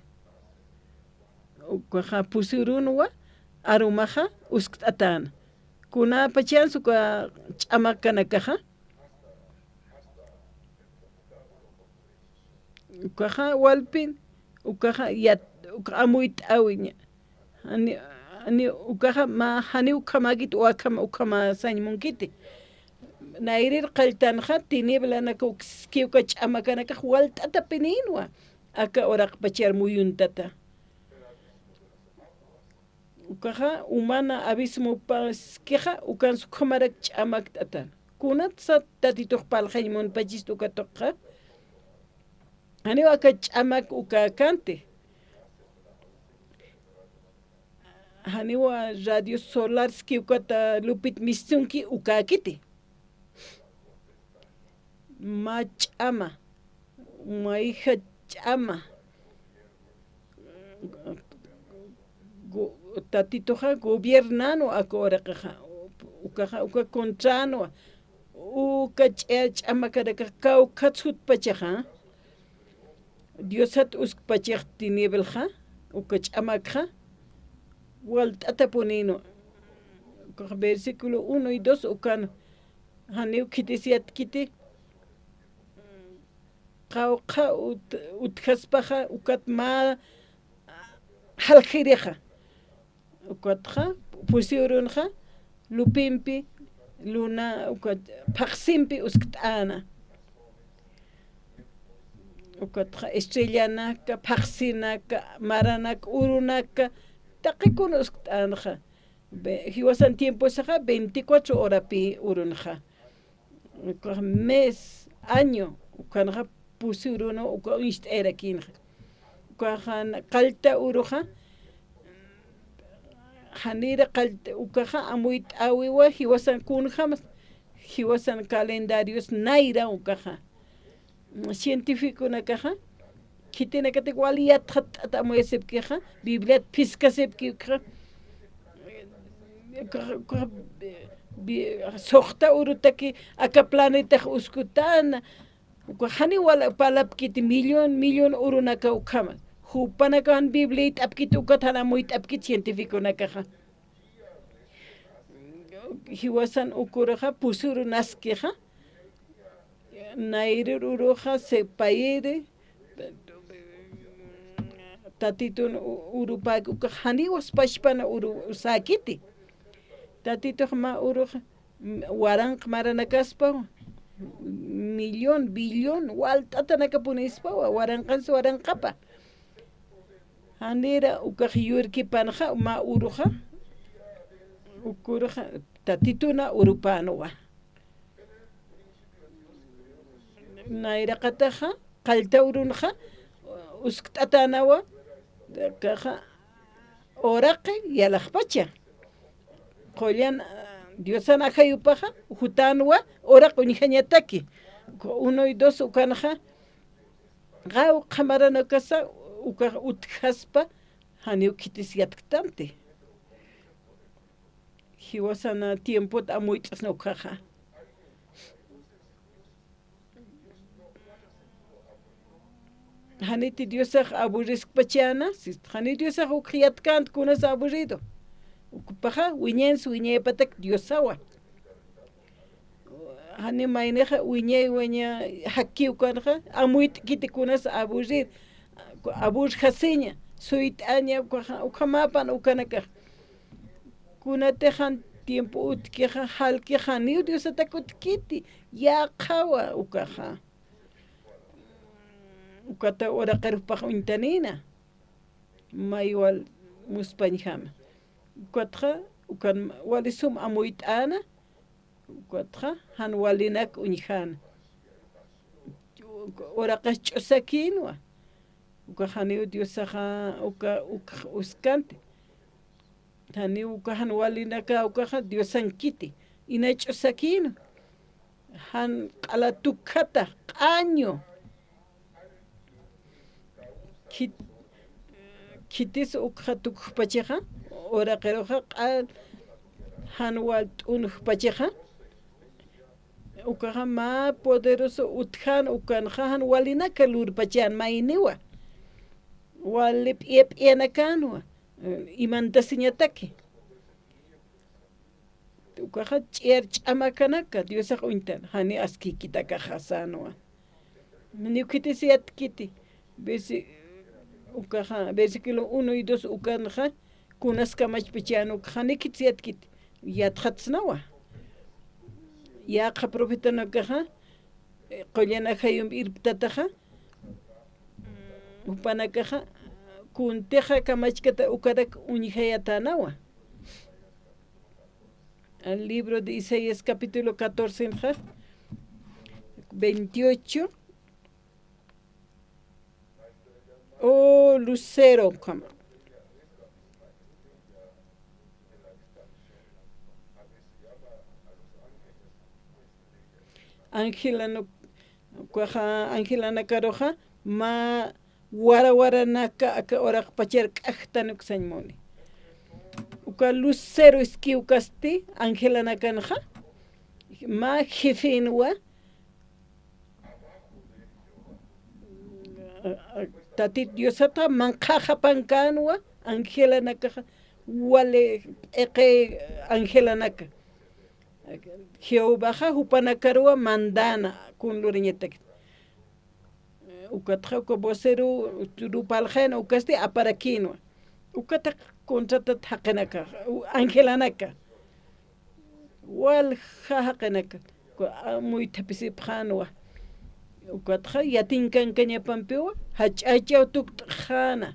Ukaxa pusi urunwa arumaxa uskt'atäna. Kunapachansa uka ch'amakanakaxa, ukaxa walpin, ukaxa yat-, ukax amuyt'äwiña. Jani, jani ukaxa mä, jani ukhamäkit, ukhama, ukhama sañ munkiti. Nayrir qalltanxa, tinieblanaka uks-, uka ch'amakanakax walt'atapinïnwa, aka uraqpachar muyuntata. Ukaxa, umana abismopaskixa, ukansa ukhamarak ch'amakt'atan. Kunatsa Tatitux parlxañ munpachist uka tuqxa. Janiw aka ch'amak ukäkänti. Janiwa radio solar ski ukata lupit mistunki ukäkiti. Mä ch'ama, mayja ch'ama. Go-, Tatituxa gobiernanwa aka uraqixa, ukaxa, uka contranwa, uka ch'a-, ch'amakanakax kawkhat jutpachaxa, Diosat uskpachix tinieblaxa, uka ch'amakxa, walt'atapunïnwa. Ukax versículo uno y dos ukan, janiw khitis yatkiti, qawqha ut-, utjaspaxa, ukat mä jaljirixa. Ukatxa, pusi urunxa, lupimpi, luna, ukat, phaxsimpi uskt'äna. Ukatxa, estrellanaka, phaxsinaka, maranaka, urunaka, taqikun uskt'änxa. Ve-, jiwasan tiemposaxa veinticuatro horapi urunxa. Ukax mes, año, ukanxa pusi urunu, uka uñst'ayarakinxa. Ukaxan qallta uruxa, janira qallta, ukaxa amuyt'äwiwa, jiwasan kunjamas, jiwasan calendarios nayra ukaxa. Cientificonakaxa, khitinakatak wali yatxatt'at amuyasipkixa, Bibliat phiskasipkixa, ukaxa, ukaxa, bi-, suxta urutaki aka planetax uskutäna, ukax janiw wal parlapkiti millón, millón urunaka ukhama. Jupanakax jan Biblia it'apkiti ukat jan amuyt'apkiti cientificonakaxa. Jiwasan uk uruxa, pusi uru naskixa, nayrir uruxa, sepayiri, Tatitun u-, urupäki ukax janiwas pachpan uru säkiti. Tatitux mä uruxa, m-, waranq maranakaspawa, millón, billón, walt'atanakapunispawa, waranqans waranqapa. Janira ukax yurkipanxa, mä uruxa, uk uruxa, Tatituna urupänwa. Nayraqataxa, qallta urunxa, uskt'atänawa, kaxa, uraqi yalaxpacha. Qullan, Diosan ajayupaxa, jutänwa, uraq uñjañataki. Uno y dos ukanxa, qawqha maranakasa, ukax utjaspa, janiw khitis yatktanti. Jiwasan tiempot amuyt'asna ukaxa. Janiti Diosax aburriskpachäna, si, jani Diosax uk yatkänti kunas aburrido. Ukpaxa, wiñans wiñaypatak Diosawa. Jani maynixa wiñay wiña jakiw kanxa, amuyt'kiti kunas aburrir, aburjasiña, suyt'aña, ukaxa, ukhamäpan ukanakax. Kunatix jan tiempo utjkixa, jalkix janiw Diosatak utjkiti, yäqhawa ukaxa. Ukata uraqir jupax uñtanïna, may wal muspañjama. Ukatxa, ukan wali sum amuyt'äna, ukatxa, jan walinak uñjäna. Uraqas ch'usakïnwa. Uka janiw Diosaxa, uka, uka uskanti. Janiw uka jan walinaka, ukaxa Diosankiti. Ina ch'usakïnwa. Jan q'ala tukjata, q'añu. Khit-, khitis ukxa tukjpachaxa, uraqiruxa q'al jan wal t'unjpachaxa, ukaxa mä poderoso utjän ukanxa jan walinaka lurpachän mayniwa. Wali p'iya p'iyanakänwa, imantasiñataki. Ukaxa ch'iyar ch'amakanaka, Diosax uñtan, jani askïkitakaxa sänwa. Janiw khitis yatkiti. Versi-, ukaxa, versículo uno y dos ukanxa, kunas kamachpachan ukaxa, jani khitis yatkiti. Yatxatsnawa. Yäqha profetanakaxa, eh, qullan ajayump irptataxa, jupanakaxa, kuntixa kamachkata ukarak uñjayatänawa. Al libro de Isaías capítulo catorce, veintiocho. O lucero, ukhama. Angelanu-, ukaxa angelanakaruxa, mä wara waranaka aka uraqpachar k'ajtan uksañ muni. Uka lucero iskiw kasti angelanakanxa, mä jefenwa, Tatit Diosata manqhaxapankänwa, angelanakaxa, wali p'iqi angelanaka. Jehovaxa jupanakaruwa mandäna, kun lurañatakit. Ukatxa uka vocero rupalxayna ukasti aparakïnwa. Ukataq contratat jaqinaka, angelanaka. Walja jaqinaka, amuythapisipxänwa. Ukatxa yatinkankañapampiwa, jach'achaw tukt'xäna.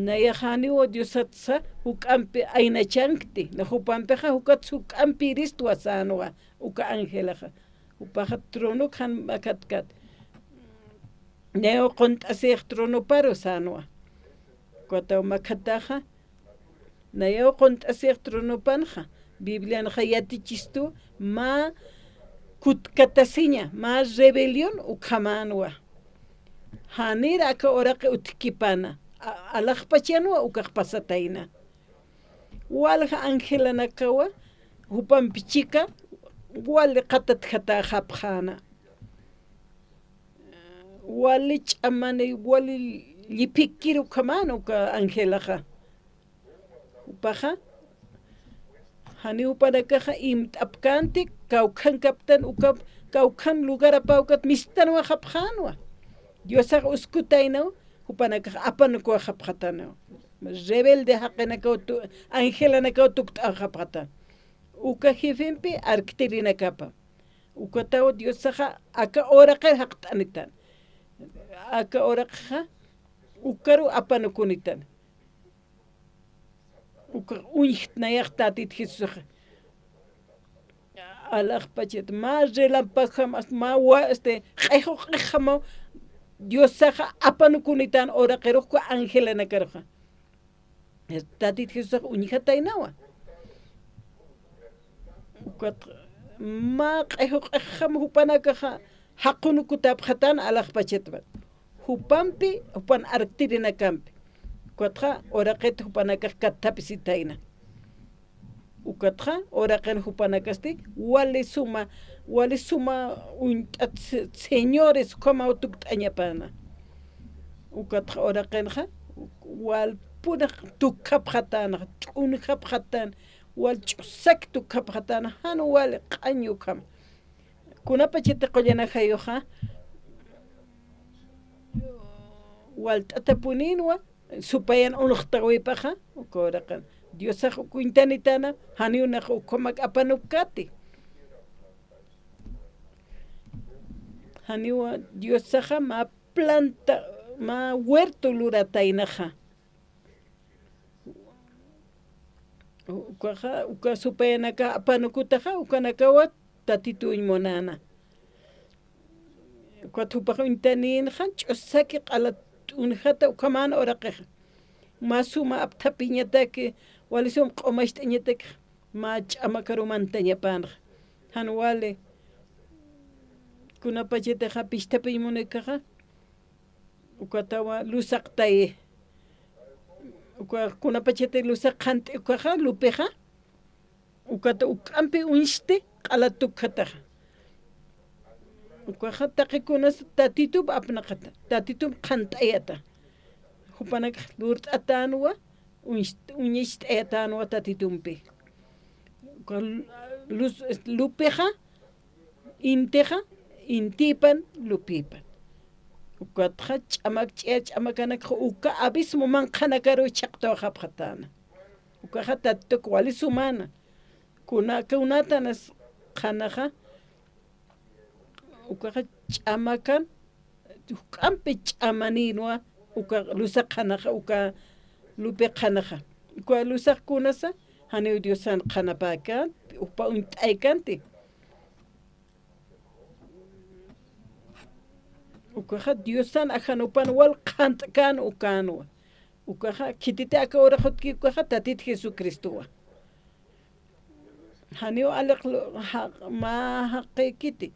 Nayax janiw Diosatsa juk'ampi aynachankti, na jupampixa jukatsa juk'ampi iristwa sänwa, uka angelaxa. Jupaxa tronok jan makhatkat. Nayaw qunt'asix tronoparu sänwa. Ukataw makhataxa, nayaw qunt'asix tronopanxa, Biblianxa yatichistu mä kutkatasiña, mä rebelión ukhamänwa. Janir aka uraqi utjkipana, a-, alaxpachanwa ukax pasatayna. Walja angelanakawa, jupampi chika, wali qatatjatäxapxäna. Wali ch'amani, wali lliphikir ukhamäna uka angelaxa. Jupaxa, janiw jupanakaxa imt'apkänti, kawkhankaptan uka, kawkhan lugarapa ukat mistanwayapxänwa. Diosax uskutaynaw, jupanakax apanukuwayapxatäna. Rebelde jaqinakaw tu-, angelanakaw tukt'awayapxatäna. Uka jefempi arktirinakapa. Ukataw Diosaxa aka uraqir jaqt'anitan. Aka uraqixa ukaru apanukunitan. Uka uñjtnayax Tatit Jesusaxa. Alaxpachat, mä relámpajam, mä wa-, este, q'ixu q'ixjamaw Diosaxa apanukunitan uraqirux uka angelanakaruxa. Tatit Jesusax uñjataynawa. Ukat mä q'ixu q'ixjam jupanakaxa jaqunukutapxatän alaxpachatwa. Jupampi, jupan arktirinakampi. Ukatxa uraqit jupanakax katthapisitayna. Ukatxa uraqin jupanakasti wali suma, wali suma uñt'at se-, señores ukhamaw tukt'añapäna. Ukatxa uraqinxa walpun tukhapxatäna, t'unjapxatäna, wal ch'usak tukhapxatäna, jan wali q'añ ukham. Kunapachati qullan ajayuxa, walt'atapunïnwa, supayan unxtawipaxa, uka uraqin. Diosax uk uñtanitana, janiw nax ukhamak apanukkäti. Janiw Diosaxa mä planta, mä huerto lurataynaxa. Ukaxa, uka supayanaka apanukutaxa, ukanakawa Tatituñ munäna. Ukat jupax uñtanïnxa, ch'usaki q'ala t'unjata ukhamäna uraqixa. Mä suma apthapiñataki, wali sum q'umacht'añataki, mä ch'amakaru mantañapänxa. Jan wali, kunapachatixa pisthapiñ munakaxa, ukatawa lusaqtayi. Uka kunapachati lusaq qhant'i ukaxa, lupixa, ukata uk'ampi uñsti q'ala tukhataxa. Ukaxa taqikunas Tatitup apnaqata, Tatitup qhant'ayata. Jupanakax lurt'atänwa, uñst-, uñacht'ayatänwa Tatitumpi. Uka lus-, lupixa, intixa, intipan, lupipan. Ukatxa ch'amak ch'iya ch'amakanakxa uka abismo manqhanakaru chhaqtawayapxatäna. Ukaxa Tatituk wali sumäna. Kuna, kunatanas qhanaxa, ukaxa ch'amakan, juk'ampi ch'amanïnwa, uka lusaq qhanaxa, uka lupi qhanaxa. Uka lusaq kunasa, janiw Diosan qhanapäkänti, jupa uñt'aykanti. Ukaxa Diosan ajanupan wal qhant'kän ukänwa. Ukaxa khititi aka uraq utjki ukaxa Tatit Jesucristowa. Janiw aliq lu-, ja-, mä jaqïkiti.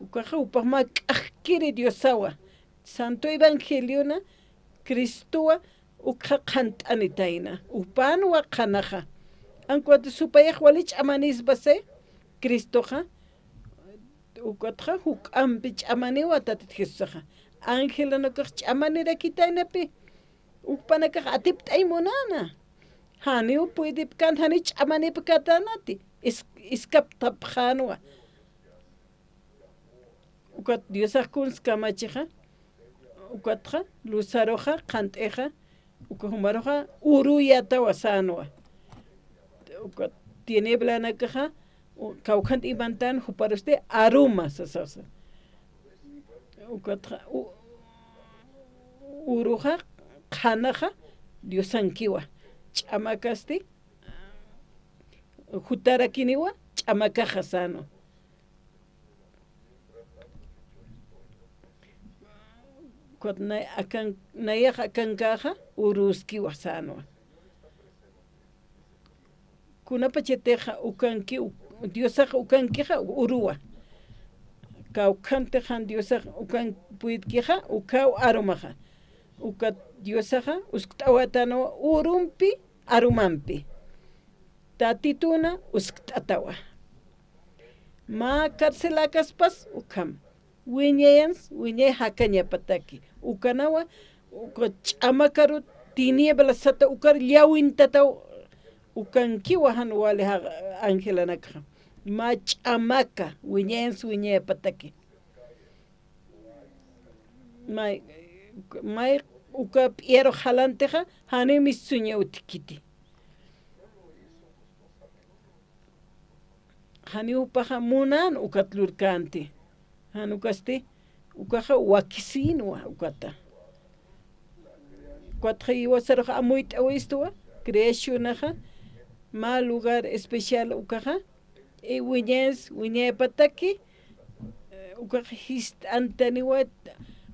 Ukaxa jupax mä k'ajkiri Diosawa. Santo Evangeliona Cristowa ukxa qhant'anitayna. Jupanwa qhanaxa. Ankuwat supayax wali ch'amanisbase Cristoxa. Ukatxa juk'ampi ch'amaniwa Tatit Jesusaxa. Angelanakax ch'amanirakitaynapi. Ukpanakax atipt'ay munäna. Janiw puydipkän, janiw ch'amanipkatänati. Es-, escaptapxänwa. Ukat Diosax kuns kamachixa. Ukatxa, luzaruxa, qhant'ixa. Uka jumaruxa, uruyatawa sänwa. Ukat tinieblanakaxa, u-, kawkhanti imantan, juparusti aruma, sasasa. Ukatxa, u-, uruxa, qhanaxa, Diosankiwa. Ch'amakasti jutarakiniwa ch'amakaxa sänwa. Ukat nay akan, nayax akankäxa urüskiwa sänwa. Kunapachatixa ukanki, u-, Diosax ukankixa uruwa. Kawkhantix jan Diosax ukan puytkixa, ukaw arumaxa. Ukat Diosaxa uskt'awätanwa urumpi, arumampi. Tatituna uskt'atawa. Mä carceläkaspas ukham. Wiñayans, wiñay jakañapataki. Ukanawa, uka ch'amakaru tiniebla sata ukar llawintataw ukankiwa jan wali ja-, angelanakxa. Mä ch'amaka, wiñayans, wiñayapataki. May, may uka p'iyaru jalantixa, janiw mistuña utjkiti. Janiw jupaxa munan ukat lurkänti. Jan ukasti, ukaxa wakisïnwa ukata. Ukatxa jiwasarux amuyt'awistwa, creacionaxa, mä lugar especial ukaxa, y wiñayans, wiñayapataki, ukax jist'antaniwa,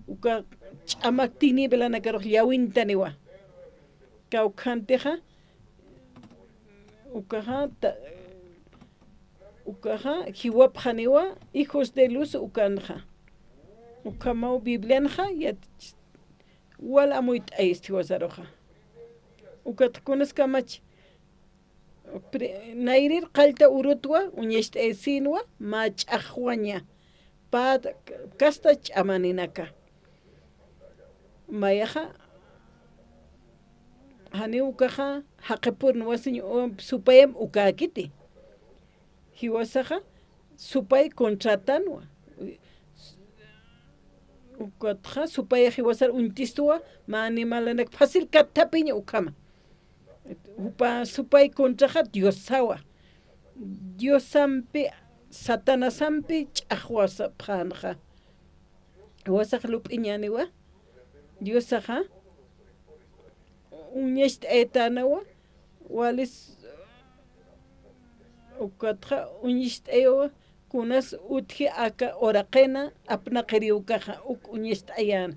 uka ch'amak tinieblanakar llawintaniwa. Kawkhantixa, ukaxa, ta-, ukaxa, jiwapxaniwa, hijos de luz ukanxa. Ukhamaw Biblianxa, yat-, wal amuyt'ayisti jiwasaruxa. Ukat kunaskamach, pri-, nayrir qallta urutwa, uñacht'ayasïnwa, mä ch'axwaña, pä kasta ch'amaninaka. Mayaxa, janiw ukaxa, jaqipurun wasiñ, um, supayam ukäkiti. Jiwasaxa, supay contratanwa. Ukatxa, supay jiwasar uñtistuwa, mä animalanak fácil katthapiña ukhama. Jupa supay contraxa Diosawa. Diosampi, Satanasampi ch'axwasapxänxa. Jiwasax lup'iñäniwa. Diosaxa uñacht'ayatänawa. Walis ukatxa uñacht'ayawa. Kunas utji aka uraqina apnaqiriw ukaxa uk uñacht'ayäna.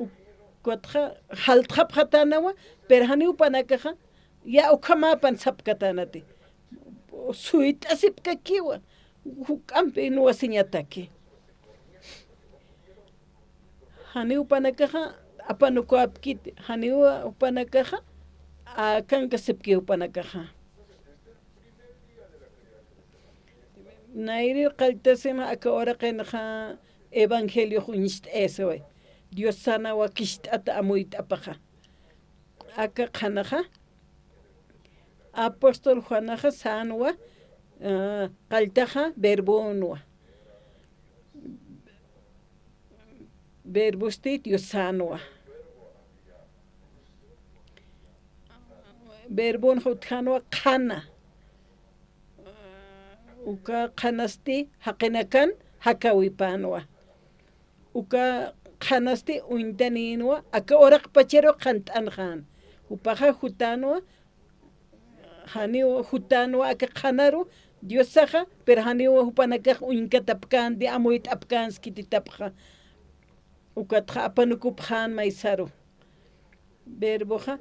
Ukatxa jaltxapxatänawa, pero janiw jupanakaxa, ya ukhamäpan sapkatänati. Suyt'asipkakiwa, juk'ampi nuwasiñataki. Janiw jupanakaxa, apanukäpkiti, janiw jupanakaxa, akankasipki jupanakaxa. Nayrir qalltasin aka uraqinxa evangeliox uñst'ayasiway. Diosana wakicht'ata amuyt'apaxa. Aka qhanaxa, apóstol Juanaxa sänwa, ah, qalltaxa verbonwa. Verbosti Diosanwa. Verbonxa utjänwa qhana. Uka qhanasti jaqinakan jakawipänwa. Uka qhanasti uñtanïnwa, aka uraqpacharu qhant'anxän. Jupaxa jutänwa, janiw jutänwa aka qhanaru Diosaxa, pero janiw jupanakax uñkatapkänti, amuyt'apkänskititapxa. Ukatxa apanukupxän maysaru. Verboxa,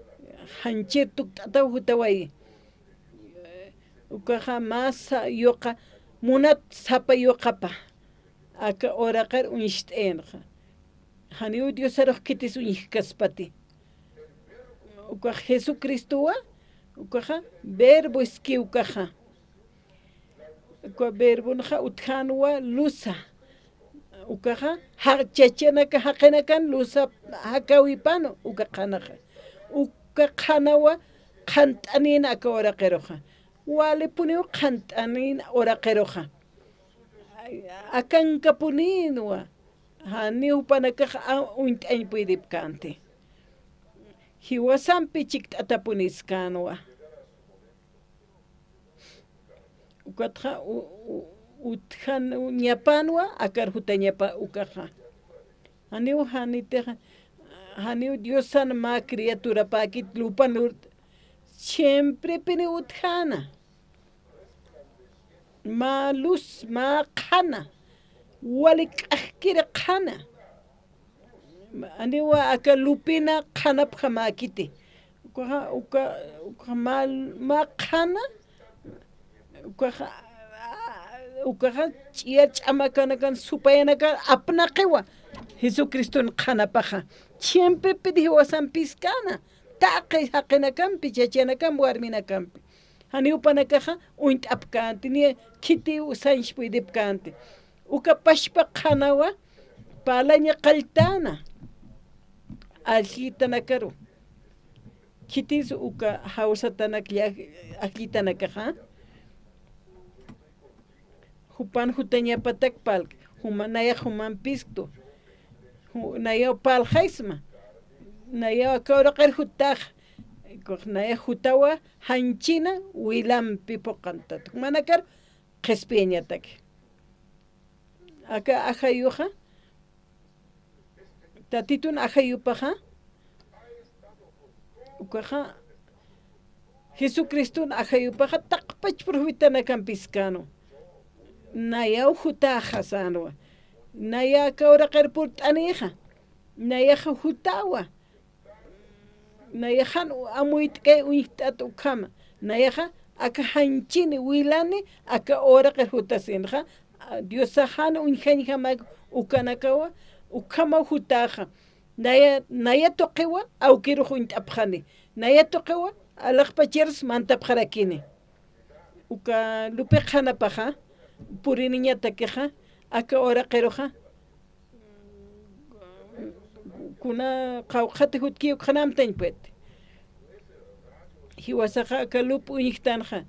janchir tukt'ataw jutawayi. Ukaxa mä sa-, yuqa, munat sapa yuqapa. Aka uraqir uñst'ayanxa. Janiw Diosarux khitis uñjkaspati. Ukax Jesucristowa, ukaxa verbo iski ukaxa. Uka verbonxa utjänwa luza. Ukaxa, ja-, chachanaka jaqinakan luza jakawipänwa, uka qhanaxa. Uka qhanawa qhant'anïn aka uraqiruxa. Walipuniw qhant'anïn uraqiruxa. Akankapunïnwa. Janiw jupanakax a-, uñt'añ puydipkänti. Jiwasampi chikt'atapuniskanwa. Ukatxa u-, u-, utjan ñapanwa, akar jutañapa ukaxa. Janiw janitixa, Janiw Diosan mä criaturapäkit lupan lurt'a, siemprepiniw utjäna. Mä luz, mä qhana, wali k'axkiri qhana. Janiwa aka lupina qhanapjamäkiti. Ukaxa, uka, ukaxa mä, mä qhana, ukaxa, ukaxa ch'iyar ch'amakanakan, supayanakar apnaqiwa Jesucriston qhanapaxa. Siemprepin jiwasamp phiskäna, taqi jaqinakampi, chachanakampi, warminakampi. Janiw jupanakaxa uñt'apkänti, niya khitiw sañch puydipkänti. Uka pachpa qhanawa parlaña qalltäna alljitanakaru. Khitis uka jawsatanak lla-, alljitanakaxa. Jupan jutañapatak parlk, juma-, nayax jumampistu. Ju-, nayaw parlxaysma. Nayaw aka uraqir jutax. Nayax jutawa janchina wilampi phuqantat. Jumanakar qhispiyañatak. Aka ajayuxa, Tatitun ajayupaxa, ukaxa, Jesucriston ajayupaxa taqpach profetanakamp phiskäna. Nayaw jutaxa sänwa. Naya aka uraqir purt'anixa. Nayaxa jutawa. Nayax jan amuyt'kay uñjt'at ukhama. Nayaxa aka janchini wilani aka uraqir jutasinxa. Diosax jan uñjañjamak ukanakawa, ukhamaw jutaxa. Naya, naya tuqiwa awkirux uñt'apxani. Naya tuqiwa alaxpacharus mantapxarakini. Uka lupi qhanapaxa, puriniñatakixa, aka uraqiruxa, kuna qawqhati jutki ukxanamtañ puet. Jiwasaxa aka lup uñjtanxa,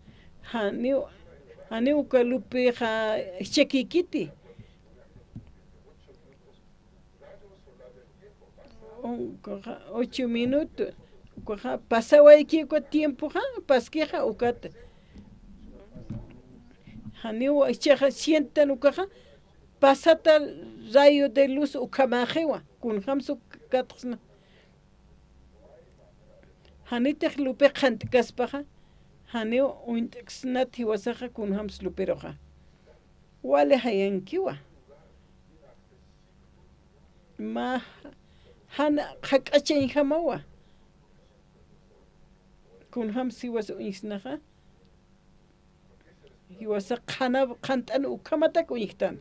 janiw, janiw uka lupixa jichhakikiti. Ukaxa, ocho minuto. Ukaxa, pasawayki uka tiempoxa, paskixa, ukat. Janiw, ichaxa, sientan ukaxa, pasata rayo de luz ukhamaxiwa, kunjams ukatxsna. Janitix lupi qhant'kaspaxa, janiw uñt'ksnat jiwasaxa kunjams lupiruxa. Wali jayankiwa. Mä jan jak'achañjamawa. Kunjams jiwas uñsnaxa. Jiwasa qhana, qhant'an ukhamatak uñjtan.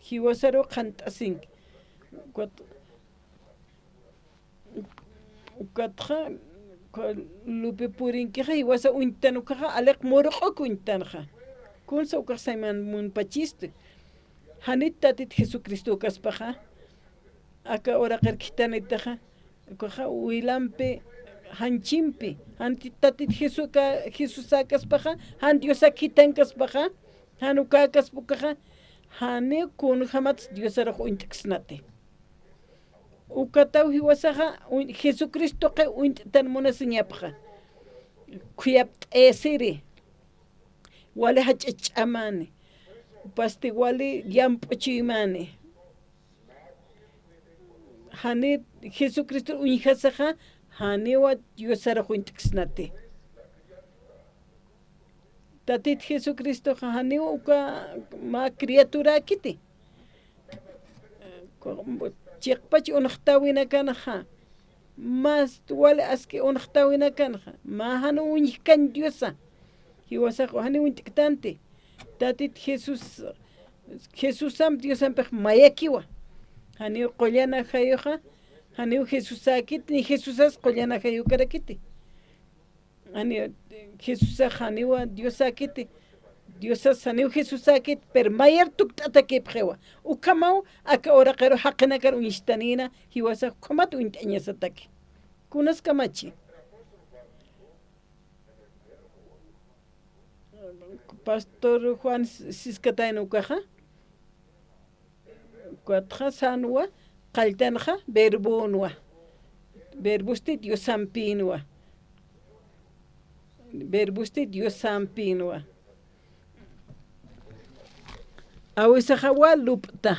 Jiwasaru qhant'asinki. Ukat, ukatxa, uka lupi purinkixa, jiwasa uñtan ukaxa, aliq muruq'uk uñtanxa. Kunsa ukax sayman munpachisti. Janit Tatit Jesucristo ukaspaxa, aka uraqir khitanitaxa, ukaxa wilampi, janchimpi, janit Tatit Jesuca-, Jesusäkaspaxa, jan Diosak khitankaspaxa, jan ukäkaspa ukaxa, janiw kunjamats Diosarux uñt'ksnati. Ukataw jiwasaxa, uñ-, Jesucristoqi uñt'tan munasiñapxa. Khuyapt'ayasiri. Wali jach'a ch'amani. Pasti wali llamp'u chuymani. Jani Jesucristo uñjasaxa, janiwa Diosarux uñt'ksnati. Tatit Jesucristoxa janiw uka mä criaturäkiti. Chiqpach unxtäwinakanxa, mas wali aski unxtäwinakanxa, mä jan uñjkañ Diosa, jiwasax janiw uñt'ktanti. Tatit Jesús, Jesusamp Diosampix mayakiwa. Janiw qullan ajayuxa, janiw Jesusäkit, ni Jesusas qullan ajayukarakiti. Janiw, Jesusax janiwa Diosäkiti, Diosas janiw Jesusäkit, pero mayar tukt'atakipxiwa. Ukhamaw aka uraqiru jaqinakar uñstanïna, jiwasax ukhamat uñt'añasataki. Kunas kamachi. Pastor Juan Siskatayna ukaxa. Ukatxa sänwa, qalltanxa verbonwa. Verbosti Diosampïnwa. Verbosti Diosampïnwa. Awisaxawa lup'ta.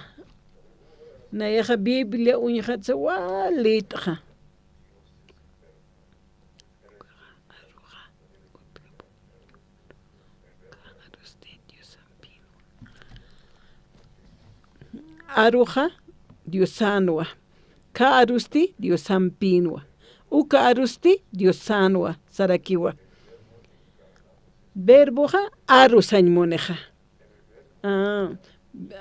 Nayaxa Biblia uñjatsa walït'xa. Aruxa Diosanwa. Ka arusti Diosampinwa. Uka arusti Diosanwa sarakiwa. Verboxa aru sañ munixa. Ah,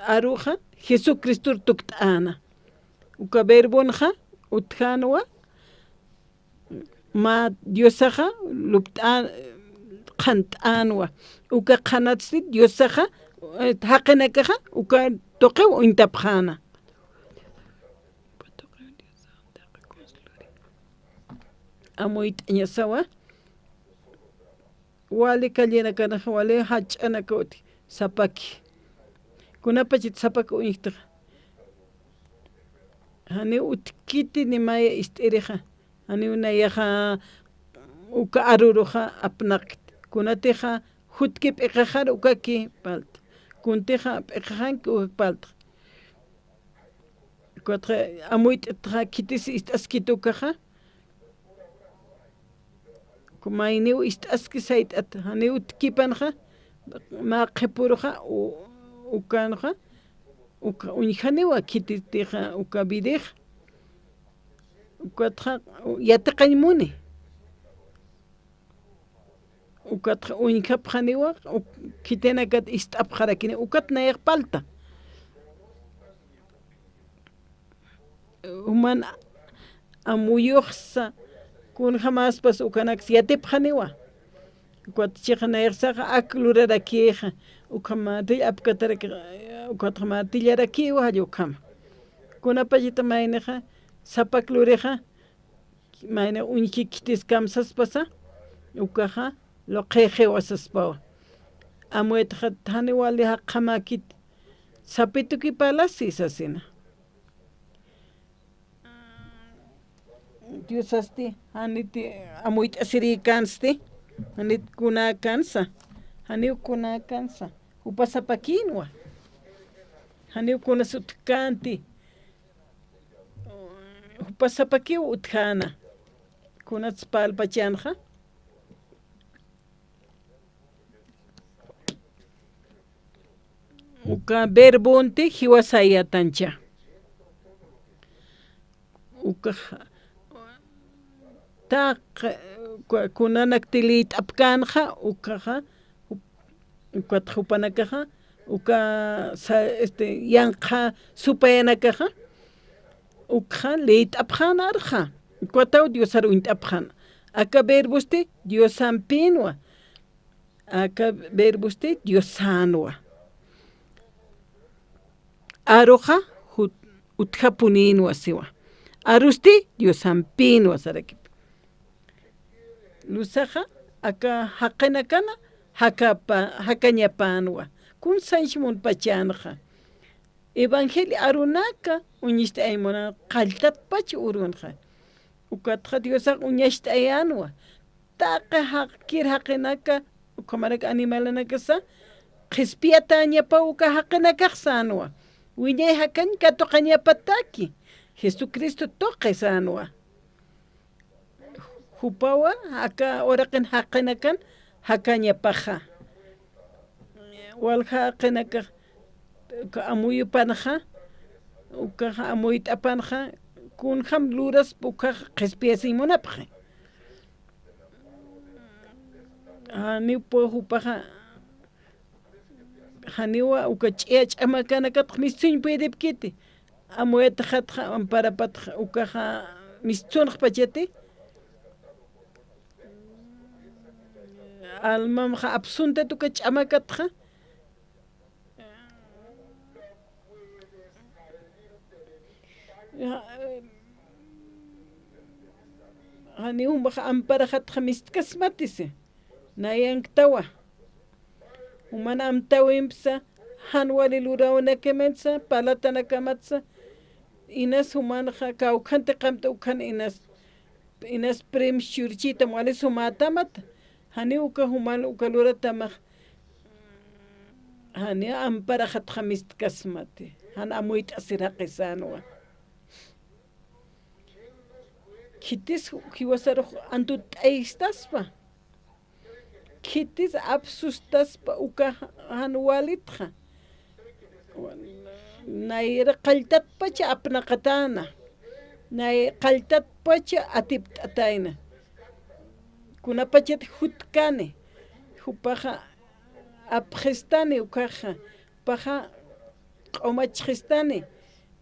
aruxa Jesucristor tukt'äna. Uka verbonxa utjänwa, mä Diosaxa lupt'an, qhant'änwa. Uka qhanatsti Diosaxa, eh, jaqinakaxa, uka tuqiw uñtapxäna. Amuyt'añasawa. Wali callenakanaxa, wali jach'anaka utji, sapaki. Kunapachat sapaki uñjtaxa. Janiw utjkiti ni maya ist'irixa. Janiw nayaxa uka aruruxa apnaqkti. Kunatixa jutki p'iqaxar ukaki palta. Kuntixa p'iqaxanki ukak palta. Ukatxa amuyt'atxa khitis ist'askit ukaxa. Mayniw ist'aski sayt'at, janiw utjkipanxa, mä qhipuruxa, u-, ukanxa, uka uñjaniwa khititixa, uka vidix. Ukatxa, u-, yatiqañ muni. Ukatxa uñjapxaniwa, uk-, khitinakat ist'apxarakini, ukat nayax palta. Juman amuyuxsa, kunjamaspas ukanaks yatipxaniwa. Ukat chiqanayaxsaxa ak lurarakixa, ukhama till apkataraki, ukatxa mä tillarakiwa jall ukhama. Kunapachita maynixa, sapak lurixa, mayni uñjki khitis kamsaspasa, ukaxa, luqixiwa saspawa. Amuytxa janiw wali jaqhamäkit, sapituki parlasi sasina. Diosasti, janiti amuyt'asirïkänsti, janit kunäkänsa, janiw kunäkänsa, jupa sapakïnwa, janiw kunas utjkänti, jupa sapakiw utjäna, kunats parlpachänxa. Uka verbonti jiwasayätancha. Ukax taq, ku-, kunanakti liyt'apkänxa, ukaxa, ukat jupanakaxa, uka sa-, este, yanqha supayanakaxa, ukxa liyt'apxänarxa, ukataw Diosar uñt'apxän. Aka verbosti Diosampinwa. Aka verbosti Diosänwa. Aruxa jut-, utjapunïnwa siwa. Arusti Diosampinwa sarakip. Luzaxa aka jaqinakana jakapa-, jakañapänwa. Kun sañch munpachänxa. Evangelio arunaka uñacht'ayañ munan qalltatpach urunxa. Ukatxa Diosax uñacht'ayänwa. Taqi jaq-, kir jaqinaka, ukhamarak animalanakasa, qhispiyatäñapaw uka jaqinakax sänwa. Wiñay jakañ katuqañapataki, Jesucristo tuqi sänwa. Jupawa aka uraqin jaqinakan jakañapaxa. Walja jaqinakax uka amuyupanxa, ukax amuyt'apanxa, kunjam luraspa ukax qhispiyasiñ munapxi. Janiw jupaxa, janiwa uka ch'iya ch'amakanakatx mistsuñ puydipkiti. Amuyatxatxa, amparapatxa, ukaxa mistsunxpachati. Almamxa apsuntat uka ch'amakatxa. Janiw jumax amparaxatxa mistkasmatisi. Nayanktawa. Juman amtäwimpsa, jan wali luräwinakamatsa, parlatanakamatsa, inas jumanxa kawkhanti qamt'ukhan inas, inas premios churchitam wali sumätamata, janiw uka juman uka luratamax, janiw amparaxatxa mistkasmati. Jan amuyt'asir jaqi sänwa. Khitis jiwasarux antut'aystaspa. Khitis apsustaspa uka jan walitxa. Nayra qalltatpacha apnaqatäna. Nay qalltatpacha atipt'atayna. Kunapachat jutkani. Jupaxa apxistani ukaxa. Jupaxa q'umachxistani,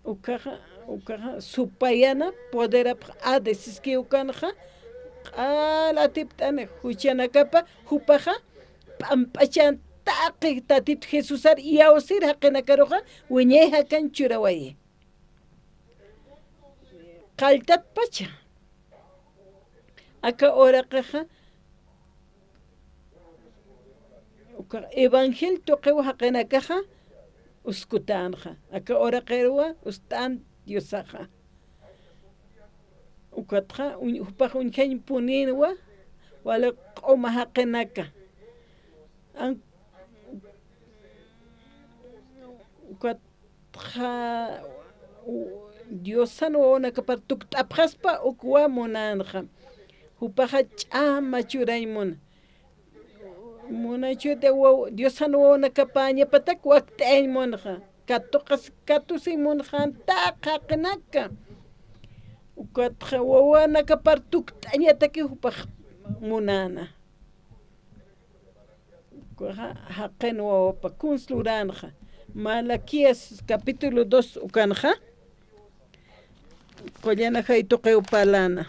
ukaxa, ukaxa supayana poderapx Hades siski ukanxa, q'al atipt'ani juchanakapa, jupaxa p'amp'achan taqi Tatitu Jesusar iyawsir jaqinakaruxa, wiñay jakan churawayi. Qalltatpacha. Aka uraqixa, uka evangel tuqiw jaqinakaxa uskutänxa. Aka uraqiruwa ust'an Diosaxa. Ukatxa, uñ-, jupax uñjañpunïnwa, wali q'uma jaqinaka. An-, ukat Qa-, u-, Diosan wawanakapar tukt'apxaspa ukwa munänxa. Jupaxa ch'ama churañ muna. Munachut waw-, Diosan wawanakapäñapatak wakt'ayañ munxa. Katuqas, katusiñ munxan taq jaqinaka. Ukatxa wawanakapar tukt'añataki jupax munäna. Ukaxa jaqin wawapa kuns luränxa. Malaquías capítulo dos ukanxa. Qullan ajay tuqiw parlana.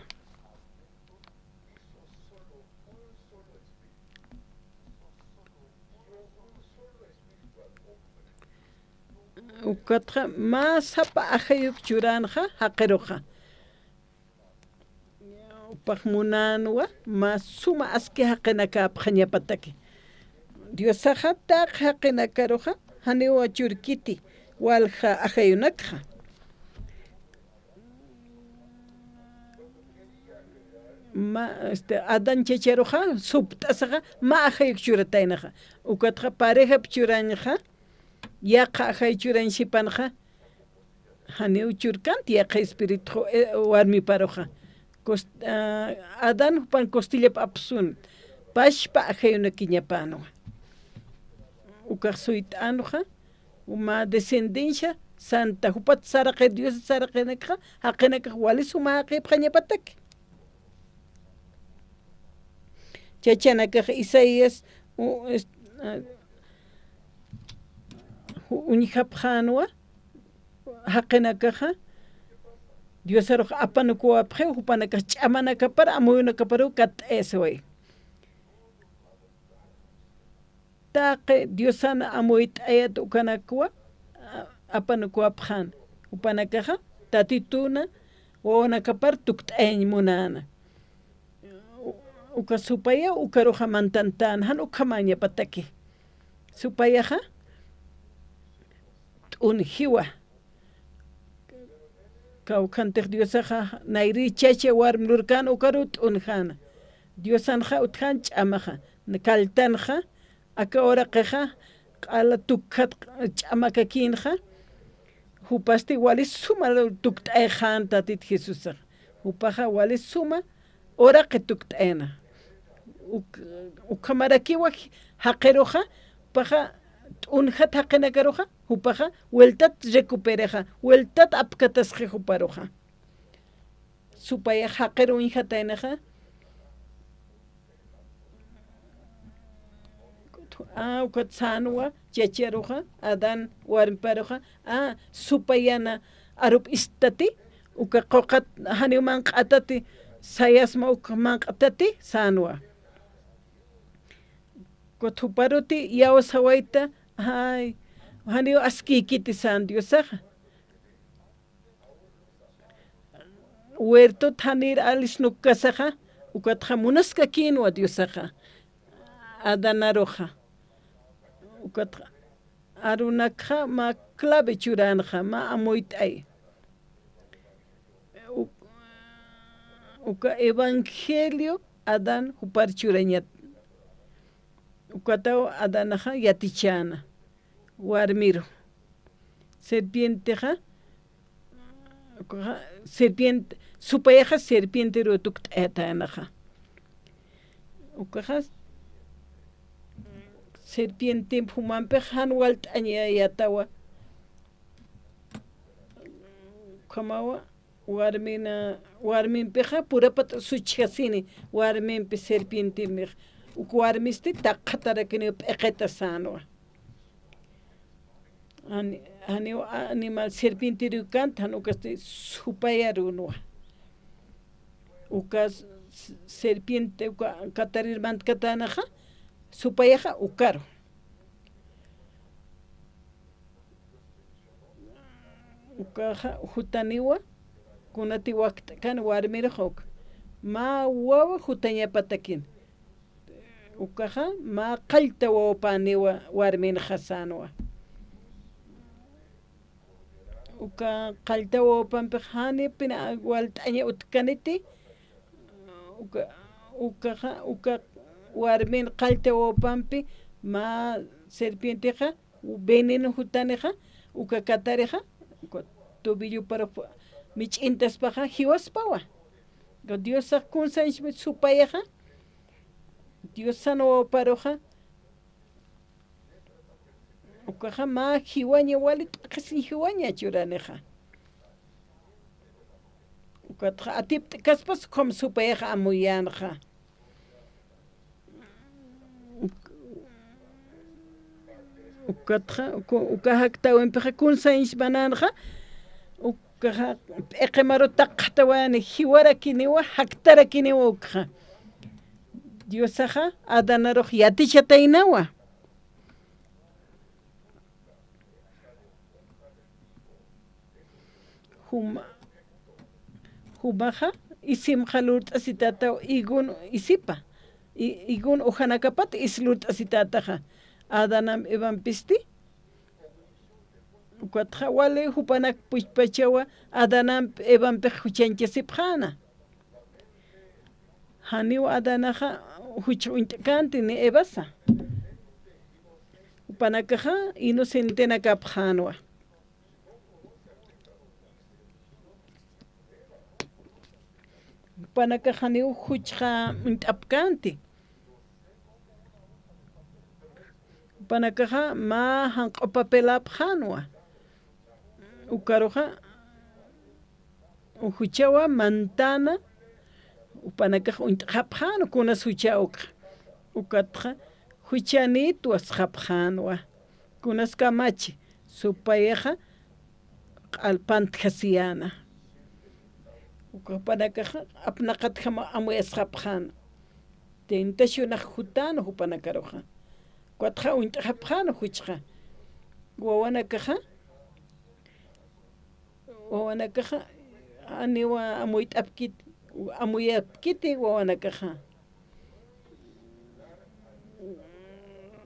Ukatxa mä sapa ajayuk churänxa jaqiruxa. Jupax munänwa mä suma aski jaqinak apxañapataki. Diosaxa taq jaqinakaruxa janiw churkiti walja ajayunakxa. Mä, este, Adán chacharuxa supt'asaxa mä ajayuk churataynaxa. Ukatxa parejap churañxa, yaqha ajay churañ sipanxa, janiw churkant yaqha espirituxa, eh, warmiparuxa. Cos-, ah, Adán jupan costillap apsun, pachpa ajayunakiñapänwa. Ukax suyt'änxa, mä descendencia santa, jupat saraqir Dios saraqinakxa, jaqinakax wali suma jaqipxañapatak. Chachanakax Isaías, u-, es-, ah, ju-, uñjapxänwa, jaqinakaxa, Diosarux apanukuwapxiw, jupanakax ch'amanakapar, amuyunakaparuw katt'ayasiway. Taqi Diosan amuyt'ayat ukanakwa, a-, apanukuwapxän. Jupanakaxa, Tatituna, wawanakapar tukt'ayañ munäna. U-, uka supaya, ukaruxa mantantän, jan ukhamäñapataki. Supayaxa, t'unjiwa. Kawkhantix Diosaxa, nayri chacha warm lurkän ukaru t'unjäna. Diosanxa utjän ch'amaxa, kalltanxa, aka uraqixa, q'ala tukjat ch'amakakïnxa, jupasti wali suma tukt'ayxän Tatit Jesusax. Jupaxa wali suma uraqi tukt'ayna. Uk-, ukhamarakiwa jaqiruxa, jupaxa t'unjat jaqinakaruxa, jupaxa vueltat recuperaxa, vueltat apkatasxi juparuxa. Supayax jaqiru uñjataynaxa. A, ukat sänwa, chacharuxa, Adán warmiparuxa, a, supayana arup istati, uka quqat janiw manq'atati, sayasma uk manq'atati, sänwa. Ukat juparuti iyawsawayta, ay, janiw askïkiti sän Diosaxa. Huertot janir alisnukkasaxa, ukatxa munaskakïnwa Diosaxa, Adanaruxa. Ukatxa arunakxa mä clave churänxa, mä amuyt'ay. U-, uka evangelio Adán jupar churañat. Ukataw Adanaxa yatichäna. Warmiru. serpientexa, ukaxa, serpiente, supayaxa serpienteruw tukt'ayataynaxa. Ukaxa, serpientemp jumampix jan walt'añayätawa. Ukhamawa, warmina, warmimpixa purapata suchjasini, warmimpi serpientemix. Uk warmisti taqxatarakiniw p'iqita sänwa. Jani, janiw animal serpienteruw kant, jan ukasti supayarunwa. Uka s-, s-, serpiente, uka katarir mantkatanaxa, supayaxa ukaru. Ukaxa jutaniwa, kunati wakt'kan warmirux uk. Mä wawa jutañapatakin. Ukaxa mä qallta wawapaniwa warminxa sänwa. Uka qallta wawapampix janipina walt'aña utjkaniti. Uka, ukaxa, uka warmin qallta wawapampi mä serpientexa, veneno jutanixa, uka katarixa, uka tobilloparu mich'intaspaxa, jiwaspawa. Uka Diosax kunsañchmi supayaxa, Diosan wawaparuxa, ukaxa mä jiwaña, wali t'aqhisiñ jiwaña churanixa. Ukatxa atipt'kaspas ukham supayaxa amuyänxa. Uk-, ukatxa, uku-, uka jaktäwimpixa kunsañsmanänxa, ukaxa p'iqimaru taqxatawayani, jiwarakiniwa, jaktarakiniwa ukxa. Diosaxa Adanarux yatichataynawa. Juma, jumaxa isimxa lurt'asitätaw higon isipa. Hi-, higon ujanakapat is lurt'asitätaxa. Adanamp Evampisti. Ukatxa wali jupanak puchpachawa Adanamp Evampix juchañchasipxäna. Janiw Adanaxa juch uñt'känti ni Evasa. Jupanakaxa inocentenakapxänwa. Jupanakax janiw juchxa uñt'apkänti. Jupanakaxa mä janq'u papeläpxänwa. Ukaruxa juchawa mantäna, jupanakax uñt'xapxänwa kunas jucha ukxa. Ukatxa juchanïtwa sxapxänwa. Kunas kamachi, supayaxa q'al pantjasiyäna. Uka jupanakaxa apnaqatjam amuyasxapxänwa. Tentacionax jutänwa jupanakaruxa. Ukatxa uñt'xapxänwa juchxa. Wawanakaxa, wawanakaxa, janiwa amuyt'apkit, amuyapkiti wawanakaxa.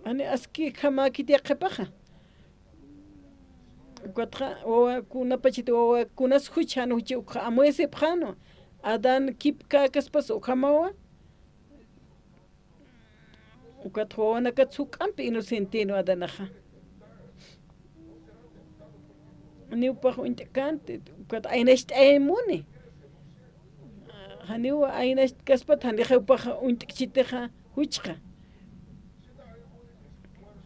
Jani askïjamäkiti yaqhipaxa. Ukatxa wawa, kunapachit wawa, kunas juch jan juch ukxa amuyasipxänwa. Adán kipkäkaspas ukhamawa. Ukat wawanakat juk'ampi inocentenwa Adanaxa. Ni jupax uñt'känti, ukat aynacht'ayamuni. Janiw aynacht'kaspat, janixa jupax uñt'kchitixa juchxa.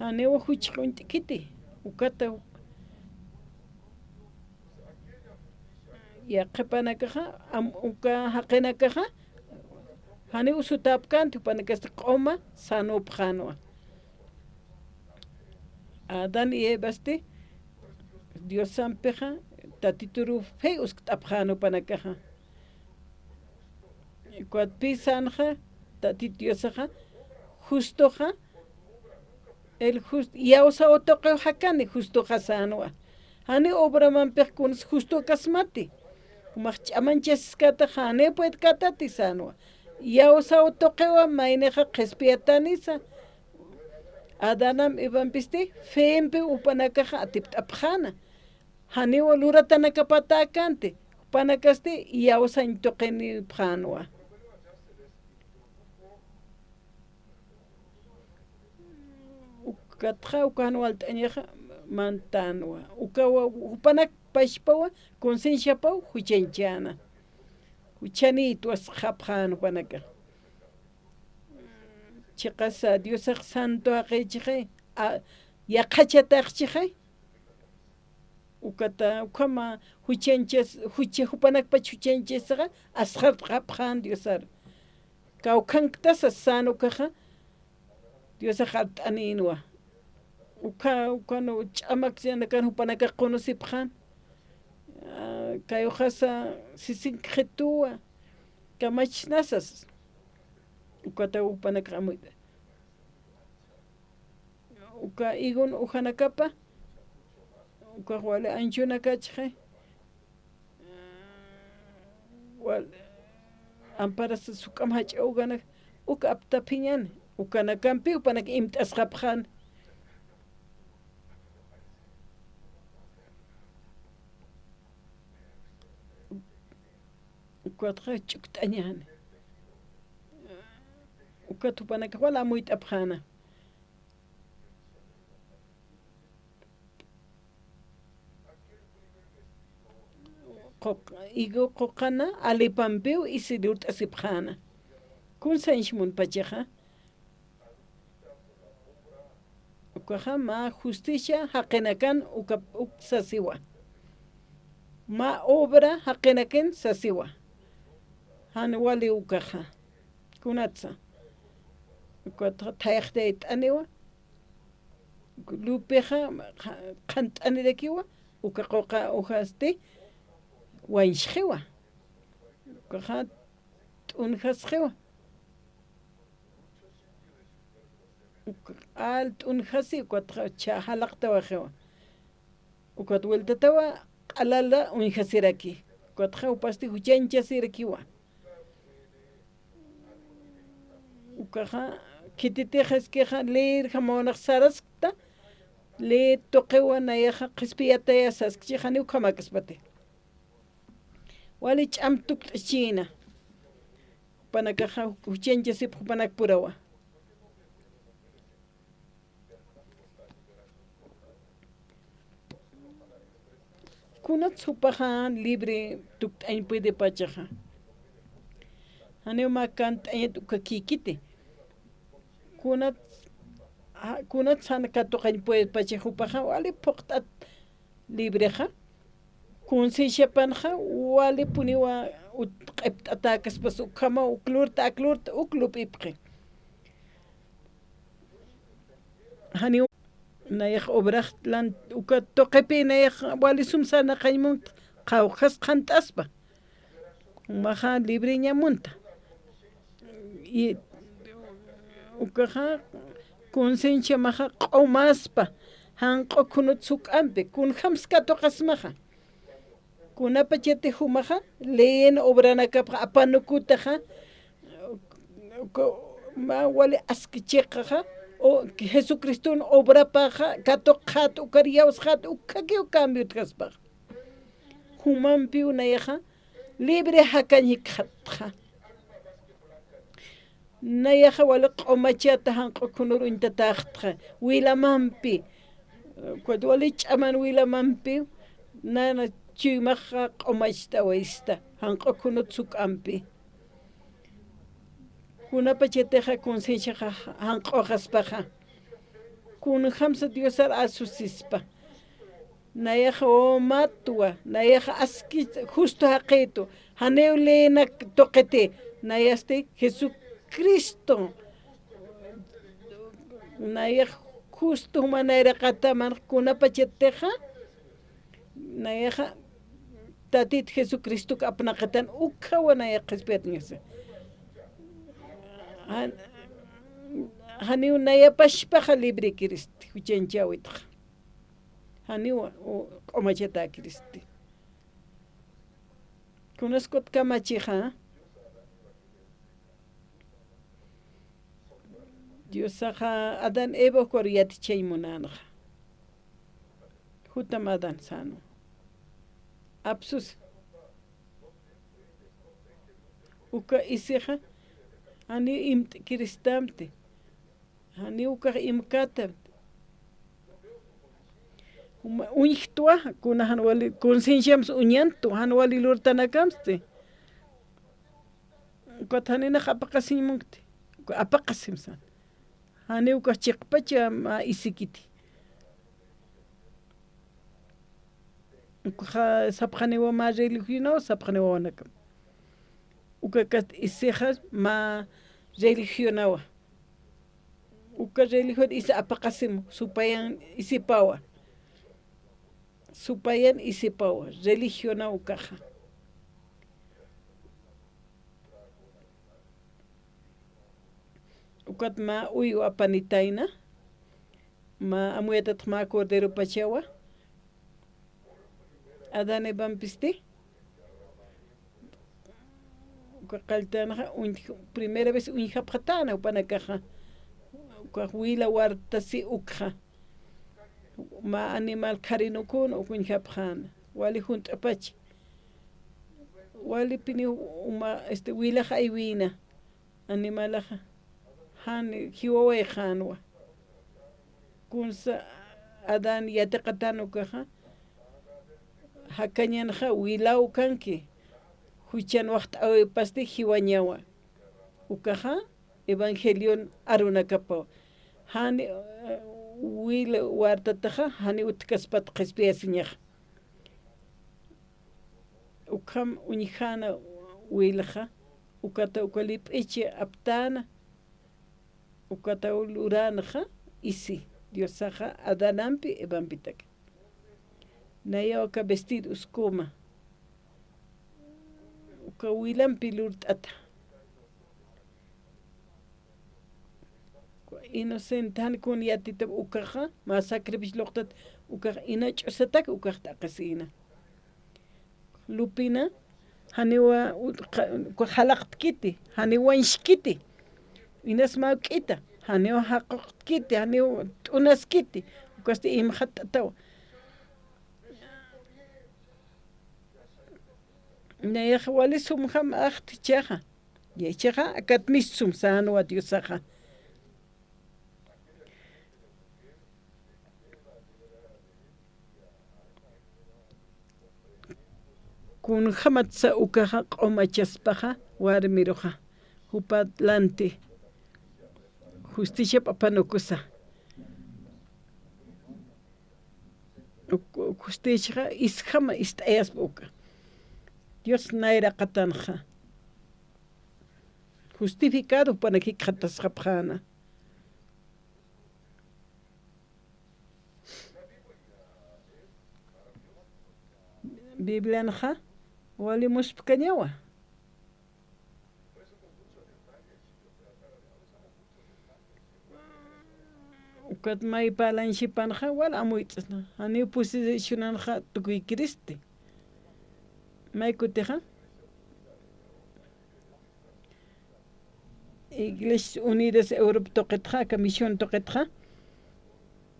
Janiw juchxa uñt'kiti, ukata yaqhipanakaxa, am, uka jaqinakaxa, janiw sutäpkänti, jupanakasti q'uma sanupxänwa. Adán y Evasti, Diosampixa, Tatituruw fe uskt'apxänwa jupanakaxa. Ukat pï sänxa, Tatit Diosaxa, justoxa, el jus-, iyawsaw tuqiw jakani justoxa sänwa. Jani obramampix kunas justo kasmati. Jumax ch'amañchasiskätax jani puedkatati sänwa. Iyawsaw tuqiwa maynixa qhispiyatanisa. Adanam Evampisti, feempi jupanakaxa atipt'apxäna. Janiw luratanakapatäkänti, jupanakasti iyawsañ tuqinipxänwa. Ukatxa, ukan walt'añaxa, Mantanwa. Ukawa, jupanak pachpawa, concienciapaw juchañchäna. Juchanïtwa sxapxän jupanakax. Chiqasa Diosax santo jaqïchixay, a, yaqhachataxchixay. Ukata, ukhama juchañchas, jucha, jupanakpach juchañchasaxa, asxart'xapxän Diosar. Kawkhanktasa sän ukaxa, Diosax art'anïnwa. Ukha, ukhanu ch'amaksinakan jupanakax qunusipxän. A, kayuxasa sisinkxituwa. Kamachisnasas. Ukata jupanakax amuyt'a. Uka higon ujanakapa, ukax wali anchunakachixi, wal, amparas suk'am jach'a uganak, uk aptaphiñan, ukanakampi jupanak imt'asxapxän. Ukatxa ch'ukt'añäni. Ukat jupanakax wal amuyt'apxäna. Quq-, higo quqana alipampiw isi lurt'asipxäna. Kunsañch munpachaxa. Ukaxa mä justicia jaqinakan uka, uk sasiwa. Mä obra jaqinakan sasiwa. Jan wali ukaxa. Kunatsa. Ukatxa thayxtayt'aniwa. Lupixa qha-, qhant'anirakiwa. Uka quqa ujasti wañsxiwa. Ukaxa t'unjasxiwa. Uka q'al t'unjasi, ukatxa cha jalaqtawaxiwa. Ukat vueltatawa q'alala uñjasiraki. Ukatxa jupasti juchañchasirakiwa. Ukaxa, khititix iskixa, leyir jamaw nax saraskta, ley tuqiwa nayaxa qhispiyataya saskchixani ukhamakispati. Wali ch'am tukt'achïna. Jupanakaxa juchañchasipx jupanakpurawa. Kunats jupaxa libre tukt'añ puedepachaxa. Janiw mä kant'añat ukakïkiti. Kunats, ja, kunats jan katuqañ puedepachax jupaxa, wali phuqt'at librexa, concienciapanxa walipuniwa ut q'ipt'atäkaspas ukhama uk lurta, ak lurta, uk lup'ipxi. Janiw nayax obrax lan uka tuqipi nayax wali sum sarnaqañ munta, qawqhas qhant'aspa. Jumaxa libreña munta. Y ukaxa concienciamaxa q'umaspa, janq'u khunut suk'ampi, kunjams katuqasmaxa. Kunapachati jumaxa, leen obranakapxa, apanukutaxa, ku-, mä wali aski chiqaxa, o Jesucriston obrapaxa, katuqxat, ukar iyawsxat, ukhakiw cambio utjaspaxa. Jumampiw nayaxa, libre jakañ jikxatxa. Nayaxa wali q'umachata janq'u khunur uñtataxtxa, wilamampi. Ukat wali ch'aman wilamampi, nana chuymaxa q'umacht'awaysta, janq'u khunut suk'ampi. Kunapachatixa concienciaxa janq'uxaspaxa. Kunjamsa Diosar asusispa. Nayax umatwa, nayax aski justo jaqitu, janiw leenak tuqiti, nayasti Jesucristo. Nayax justo juma nayraqataman kunapachatixa, nayaxa Tatit Jesucristok apnaqatan ukhawa nayax qhispiyatñasa. Jan-, janiw nayapaspaxa librekiristi, juchañchäwitxa. Janiw u-, q'umachatäkiristi. Kunaskut kamachixa, Diosaxa Adán Eva ukar yatichañ munänxa. Jutam Adán sänwa. Apsus. Uka isixa, janiw imt'kiristamti. Janiw ukax imkätamti. Uñjtwa, kuna jan wali concienciamsa uñantwa, jan wali lurtanakamsti. Ukat janinax apaqasiñ munkti, uka apaqasimsan. Janiw ukax chiqpacha mä isikiti. Ukaxa sapxaniwa mä religionaw, sapxaniwa wawanakam. Uka kat isixa mä religionawa. Uka religión isi apaqasim, supayan isipawa. Supayan isipawa, religionaw ukaxa. Ukat mä uywa apanitayna, mä amuyatatx mä cordero pachawa. Adán Evampisti. Uka qalltanxa uñ-, primera vez uñjapxatäna jupanakaxa. Uka wila wartasi ukxa. Mä animal kharinukun uk uñjapxäna. Wali junt'apach. Walipini uma, este, wilax aywïna. Animalaxa jan jiwawayxänwa. Kunsa Adán yatiqatan ukaxa, jakañanxa wilaw kanki, juchan waxt'äwipasti jiwañawa. Ukaxa evangelion arunakapaw. Jani, eh, wil wartataxa, jani utjkaspat qhispiyasiñaxa. Ukham uñjäna wilxa, ukata uka lip'ichi aptäna, ukata luränxa isi, Diosaxa Adanampi, Evampitak. Nayaw aka vestir uskuma, uka wilampi lurt'ata. Inocente jan kun yatitap ukaxa, mä sacrificio luqtat ukax ina ch'usatak ukax t'aqhisïna. Lupina, janiwa u-, qa-, ukax jalaqtkiti, janiw wañskiti. Inas mä k'ita, janiw jaquqtkiti, janiw t'unaskiti, ukasti imxatt'atawa. Nayax wali sumjam axti chixa. Yay chixa, akat mis sum sänwa Diosaxa. Kunjamatsa ukaxa q'umachaspaxa warmiruxa, jupat lanti justiciap apanukusa. Uk-, uk justiciaxa isjama ist'ayaspa uka. Dios nayraqatanxa. Justificado jupanak jikxatasxapxäna. Biblianxa wali muspkañawa. Ukat may parlañchipanxa wal amuyt'sna, janiw posicionanxa tukuykiristi. May kutixa, Iglesias Unidas Europa tuqitxa, aka misión tuqitxa,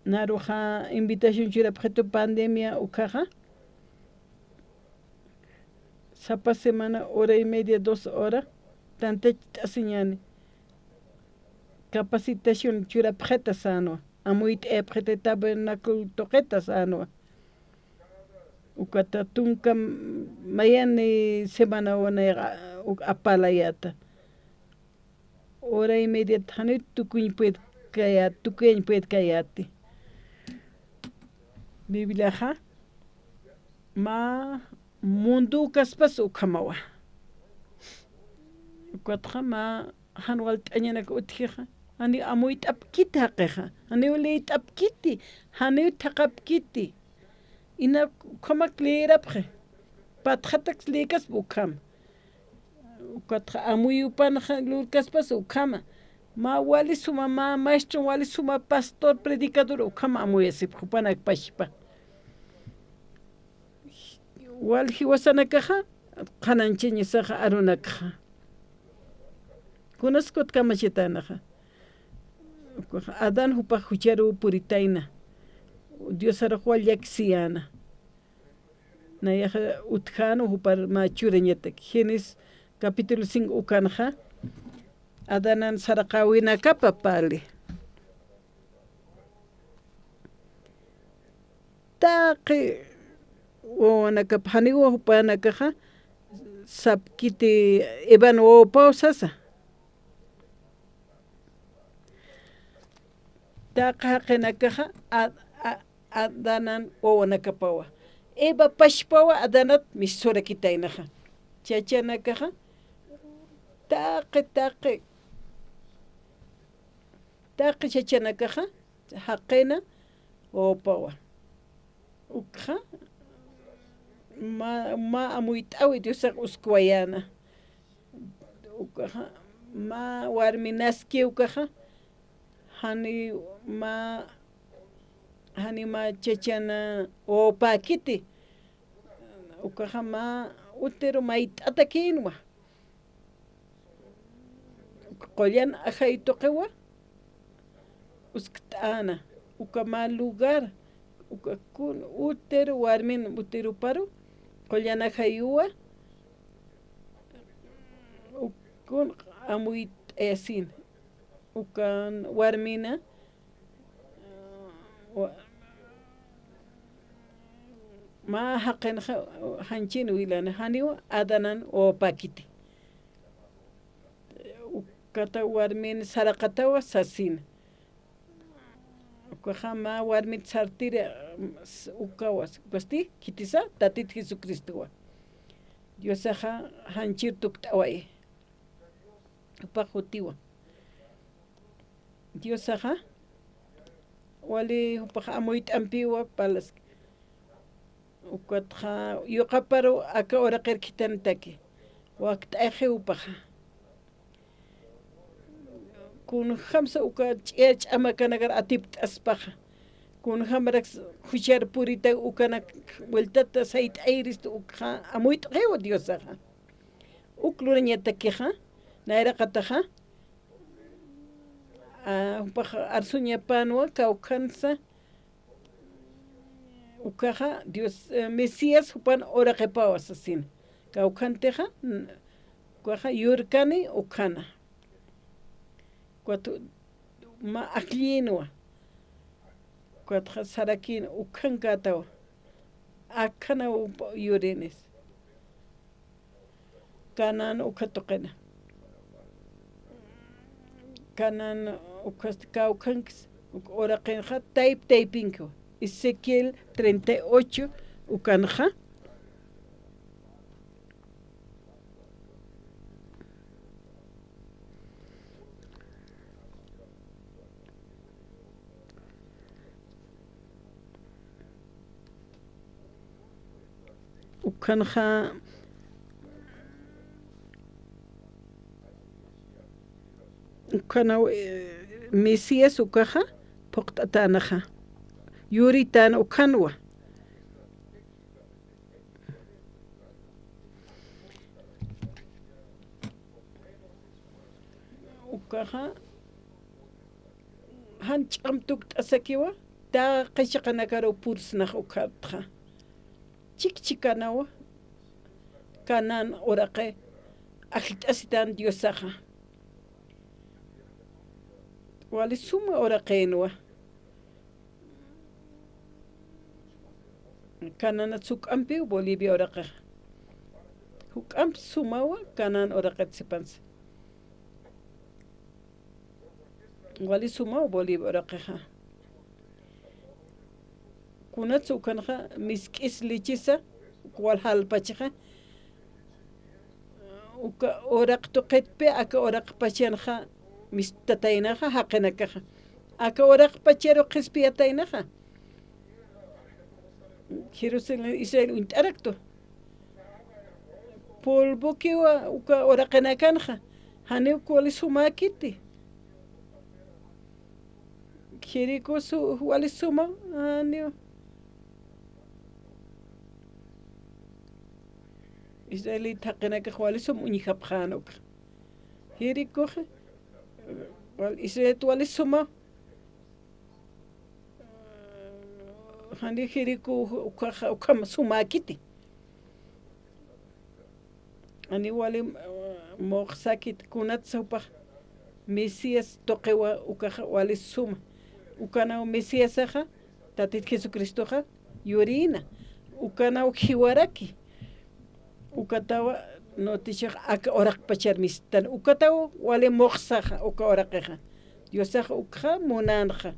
naruxa invitación churapxitu pandemia ukhaxa, sapa semana hora y media, dos hora, tantacht'asiñäni. Capacitación churapxita sänwa, amuyt'ayapxita tabernáculo tuqita sänwa. Ukata tunka m-, mayani semanaw nayxa, uk apalayäta. Hora y media janiw tukuñ puedkayät, tukuyañ puedkayäti. Bibliaxa mä munduw kaspas ukhamawa. Ukatxa mä jan walt'añanak utjixa, janiw amuyt'apkiti jaqixa, janiw liyt'apkiti, janiw thaqhapkiti. Ina ukhamak liyirapxi, patxatak liyikaspa ukham. Ukatxa amuyupanxa lurkaspas ukhama. Mä wali suma, mä maestro, wali suma pastor, predicador, ukhama amuyasipxi jupanak pachpa. Wal jiwasanakaxa, qhanañchañasaxa arunakxa. Kunas kut kamachitänaxa. Adán jupax jucharuw puritayna. Diosarux wal llakisiyäna. Nayaxa utjänwa jupar mä churañatak. Génesis capítulo cinco ukanxa, Adanan saraqäwinakapa parli. taqi wawanakap, janiwa jupanakaxa sapkiti Evan wawapaw sasa. Taqi jaqinakaxa, a, a, Adanan wawanakapawa. Eva pachpawa Adanat mistsurakitaynaxa. Chachanakaxa, taqi, taqi, taqi chachanakaxa, jaqina wawapawa. Ukxa, mä, mä amuyt'äwi Diosax uskwayäna. Ukaxa, mä warmi naski ukaxa, jani mä, jani mä chachana wawapäkiti. Ukaxa mä utjiru mayt'atakïnwa. Qullan ajay tuqiwa uskt'äna, uka mä lugar, uka kun utjir warmin utjiruparu, qullan ajayuwa, uk-, kun amuyt'ayasin, ukan warmina, wa-, mä jaqinxa, janchin wilana, janiw Adanan wawapäkiti. Ukata warmin saraqatawa sasin. Ukaxa mä warmit sartiri, ukawas, ukasti, khitisa, Tatit Jesucristowa. Diosaxa janchir tukt'awayi. Jupax jutiwa. Diosaxa, wali jupax amuyt'ampiwa, palas. Ukatxa, yuqaparu aka uraqir khithanitaki. Wakt'ayxi jupaxa. Kunjamsa uka ch'ir ch'amakanakar atipt'aspaxa. Kunjamarak juchar purita ukanak vueltata sayt'ayirist ukxa amuyt'xiwa Diosaxa. Uk lurañatakixa, nayraqataxa, a, jupax arsuñapanwa, kawkhansa, ukaxa Dios, eh, Mesías jupan uraqipawa sasin. Kawkhantixa, n-, ukaxa yurkani ukhana. Ukat mä ajllinwa. Ukatxa sarakïn ukhankätawa. Akhanaw yurinis. Canaán ukha tuqina. Canaán ukhasti kawkhanks, uk uraqinxa tayp taypinkiwa. Ezequiel treinta y ocho ukanxa. Ukhanxa, ukhanaw, eh, Mesías ukaxa phuqt'atänaxa. Yuritän ukhanwa. Ukaxa, jan ch'am tukt'asakiwa, taqi chiqanakaru pursnax ukatxa. Chikchikanawa, Canaán uraqi, ajllt'asitän Diosaxa. Wali suma uraqinwa. Canaanat juk'ampiw Bolivia uraqixa. Juk'amp sumawa Canaán uraqit sipansa. Wali sumaw Bolivia uraqixa. Kunats ukanxa misk'is lechesa, wal jalpachixa. Uka uraq tuqitpi, aka uraq pachanxa mist'ataynaxa, jaqinakaxa. Aka uraq pacharu qhispiyataynaxa. Jerusalén, Israel uñt'araktu. Polvokiwa uka uraqinakanxa. Janiw uka wali sumäkiti. Jericó su, wali suma, janiw. Israelita jaqinakax wali sum uñjapxän ukxa. Jericó, wal Israelita wali suma. Jani Jericó ukaxa, ukham sumäkiti. Jani wali, eh, muxsakit kunats jupax Mesías tuqiwa ukaxa wali suma. Ukanaw Mesíasaxa, Tatit Jesucristoxa, yurïna, ukanaw jiwaraki. Ukatawa noticiax aka uraqpachar mistan, ukataw wali muxsaxa uka uraqixa. Diosax ukxa munänxa.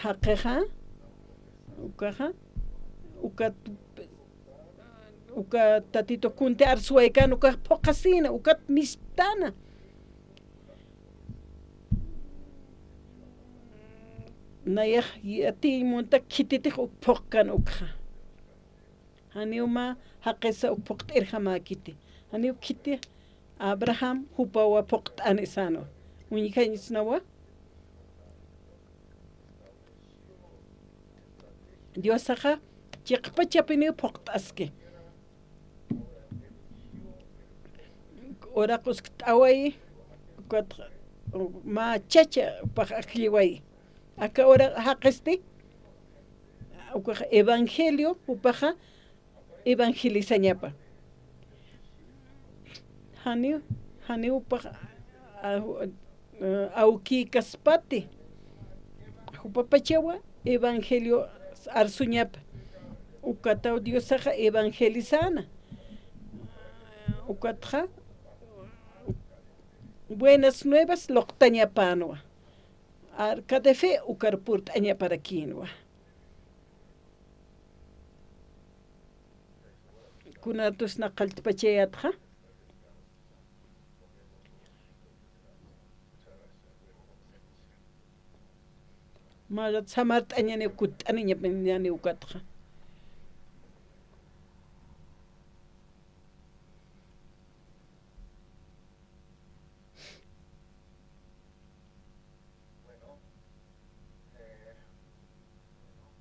Jaqixa, ukaxa, ukat, uka Tatitu kunti arsuwaykän ukax phuqhasïna, ukat mistana. Nayax yatiy munta khititix uk phuqkan ukxa. Janiw mä jaqisa uk phuqt'irjamäkiti. Janiw khiti Abraham jupawa phuqt'ani sänwa. Uñjañsnawa. Diosaxa chiqpachapiniw phuqt'aski. Uraq uskt'awayi, ukat mä chacha jupax ajlliwayi. Aka uraq jaqisti, ukax evangelio, jupaxa evangelizañapa. Janiw, janiw jupax, a, a, awkïkaspati. Jupapachawa evangelio arsuñapa. Ukataw Diosaxa evangelizäna. Ukatxa buenas nuevas luqtañapänwa. Arca de fe ukar purt'añaparakïnwa. Kunatusna qalltpachayätxa. Marat samart'añaniw kutt'aniñaniw ukatxa. Bueno, eh,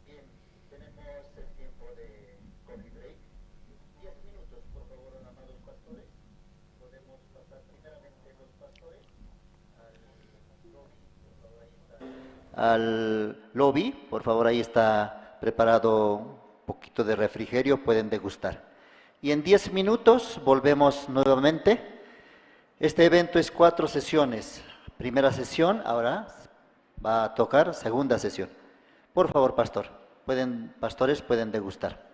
bien, tenemos el tiempo de coffee break. Diez minutos, por favor, amados pastores. Podemos pasar primeramente los pastores al lobby, por favor, ahí está. Al lobby, por favor, ahí está preparado un poquito de refrigerio, pueden degustar. Y en diez minutos volvemos nuevamente. Este evento es cuatro sesiones. Primera sesión, ahora va a tocar segunda sesión. Por favor, pastor, pueden, pastores, pueden degustar.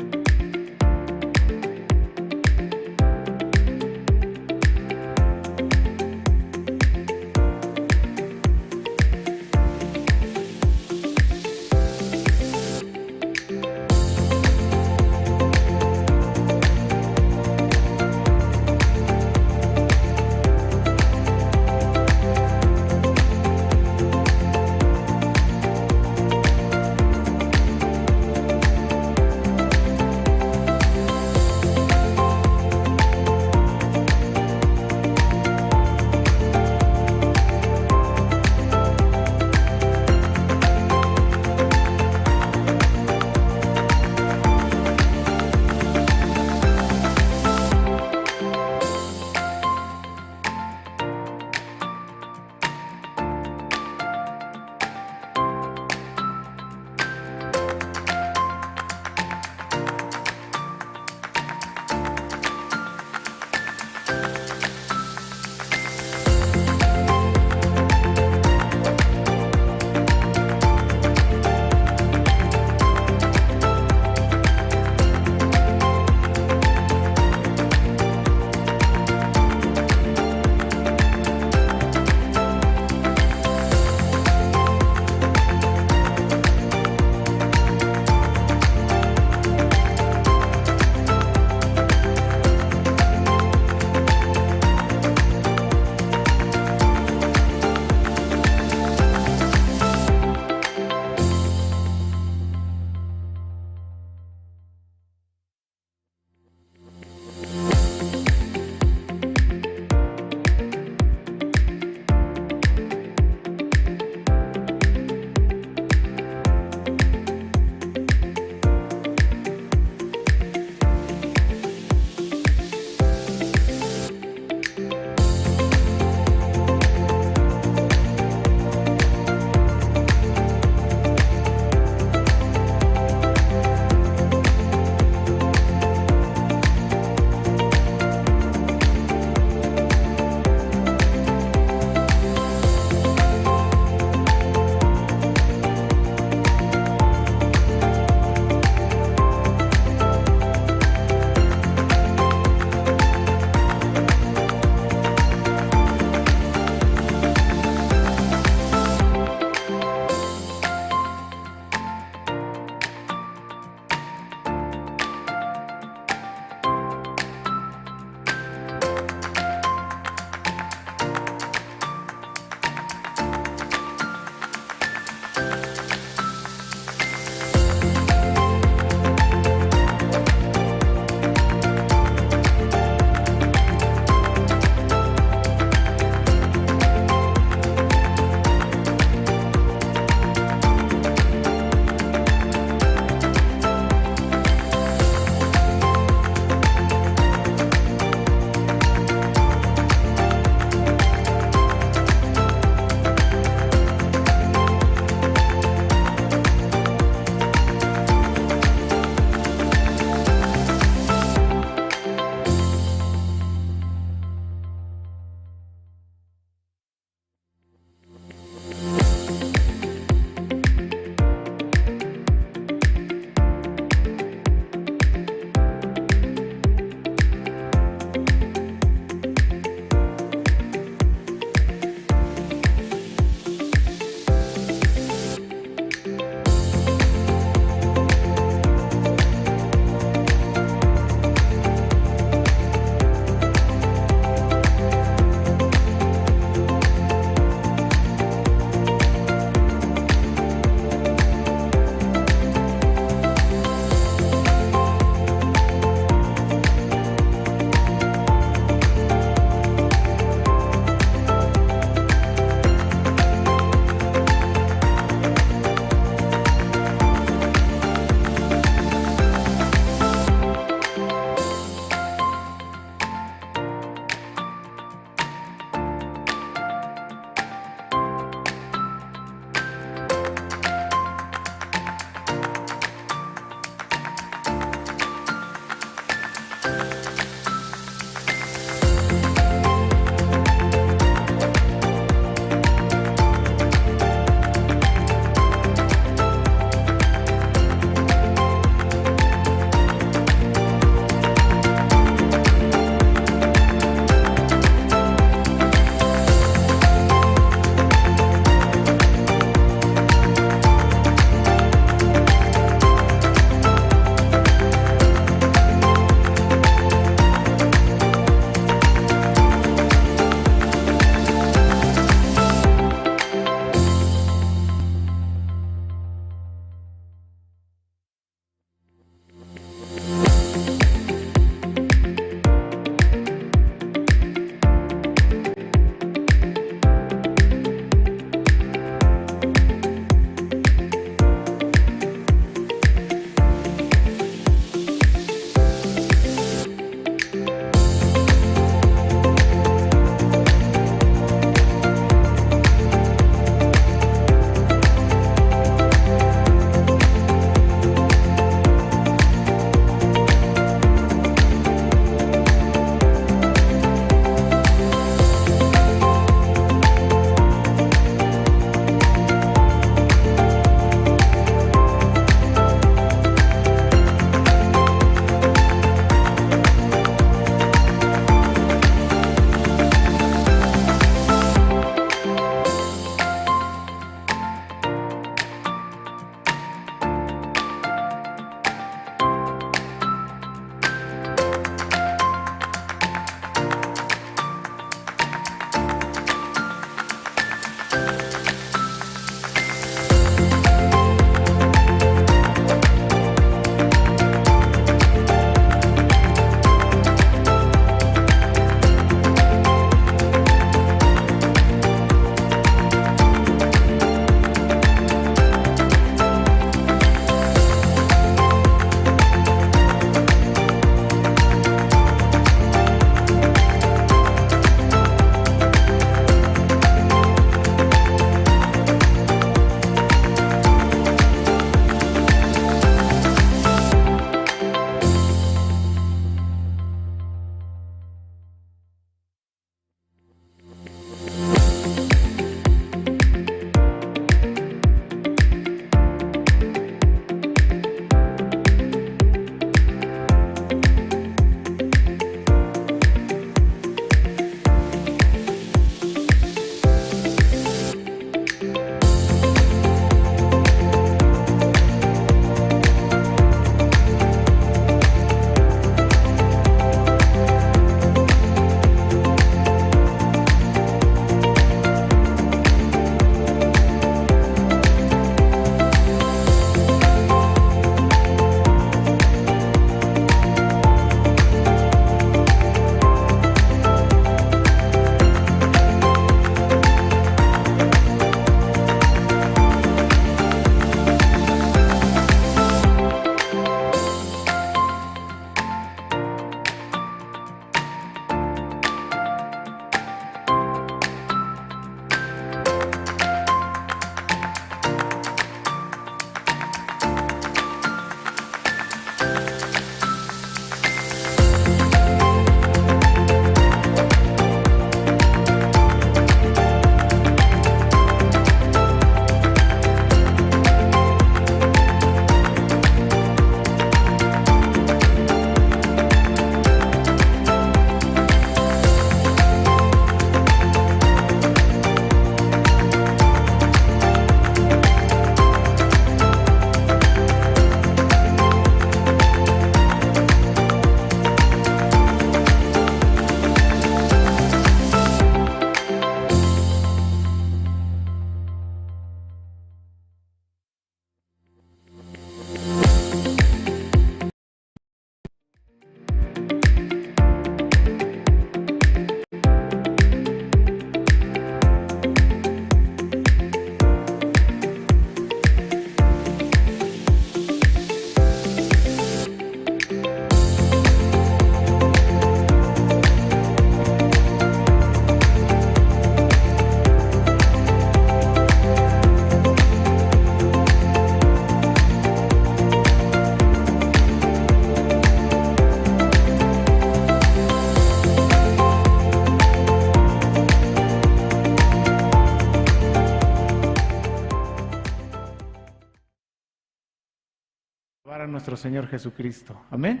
nuestro Señor Jesucristo. Amén.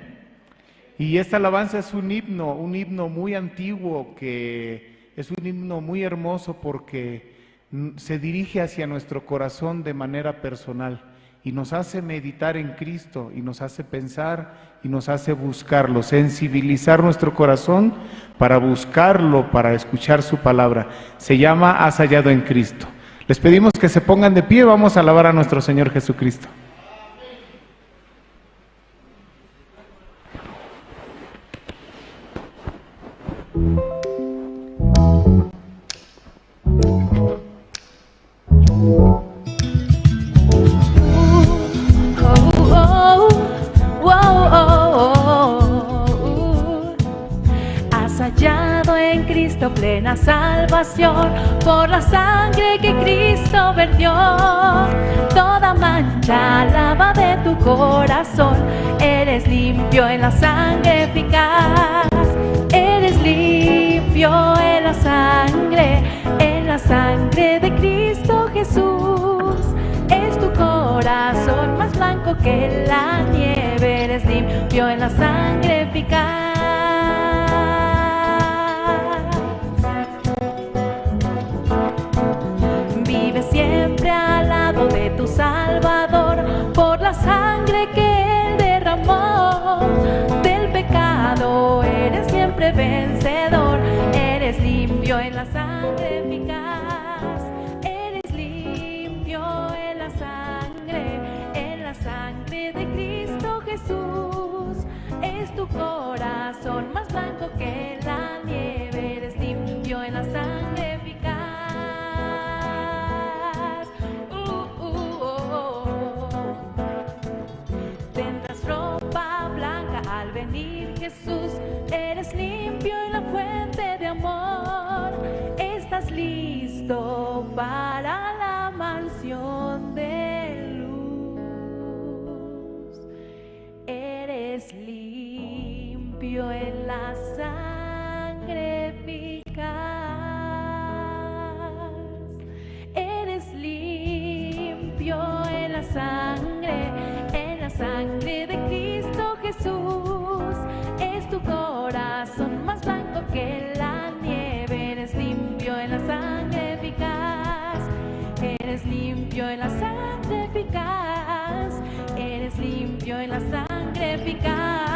Y esta alabanza es un himno, un himno muy antiguo, que es un himno muy hermoso porque, mm, se dirige hacia nuestro corazón de manera personal y nos hace meditar en Cristo y nos hace pensar y nos hace buscarlo, sensibilizar nuestro corazón para buscarlo, para escuchar su palabra. Se llama Has hallado en Cristo. Les pedimos que se pongan de pie, vamos a alabar a nuestro Señor Jesucristo. Has hallado en Cristo plena salvación por la sangre que Cristo vertió. Toda mancha lava de tu corazón. Eres limpio en la sangre eficaz. Eres limpio en la sangre, en la sangre de Cristo Jesús. Es tu corazón más blanco que la nieve. Eres limpio en la sangre eficaz. Vive siempre al lado de tu Salvador, por la sangre que Él derramó. Del pecado eres siempre vencedor, eres limpio en la sangre eficaz, eres limpio en la sangre, en la sangre de Cristo Jesús. Es tu corazón más blanco que la nieve, eres limpio en la sangre eficaz. Uh, uh, oh, oh, oh. Tendrás ropa blanca al venir Jesús, eres limpio en la fuente de amor, estás listo para la mansión de luz. Eres limpio en la sangre eficaz. Eres limpio en la sangre, en la sangre de Cristo Jesús. Es tu corazón más blanco que la nieve. Eres limpio en la sangre eficaz. Eres limpio en la sangre eficaz. Eres limpio en la sangre eficaz.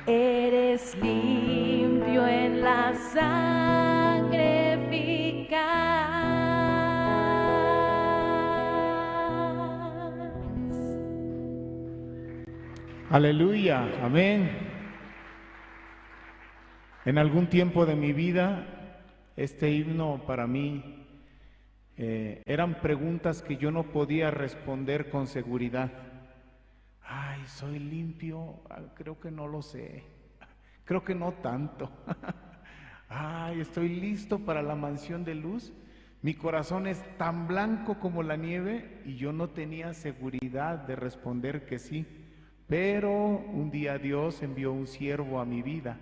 Eres limpio en la sangre eficaz. Aleluya, amén. En algún tiempo de mi vida, este himno para mí, eh, eran preguntas que yo no podía responder con seguridad. Ay, ¿soy limpio? Ah, creo que no lo sé. Creo que no tanto. Ay, ¿estoy listo para la mansión de luz? Mi corazón es tan blanco como la nieve y yo no tenía seguridad de responder que sí. Pero un día Dios envió un siervo a mi vida,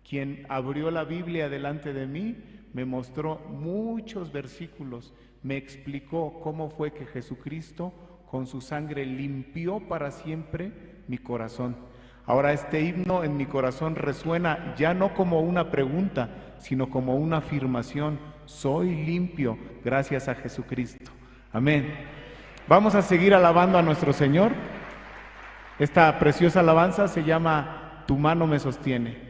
quien abrió la Biblia delante de mí, me mostró muchos versículos, me explicó cómo fue que Jesucristo con su sangre limpió para siempre mi corazón. Ahora este himno en mi corazón resuena ya no como una pregunta, sino como una afirmación. Soy limpio gracias a Jesucristo. Amén. Vamos a seguir alabando a nuestro Señor. Esta preciosa alabanza se llama Tu mano me sostiene.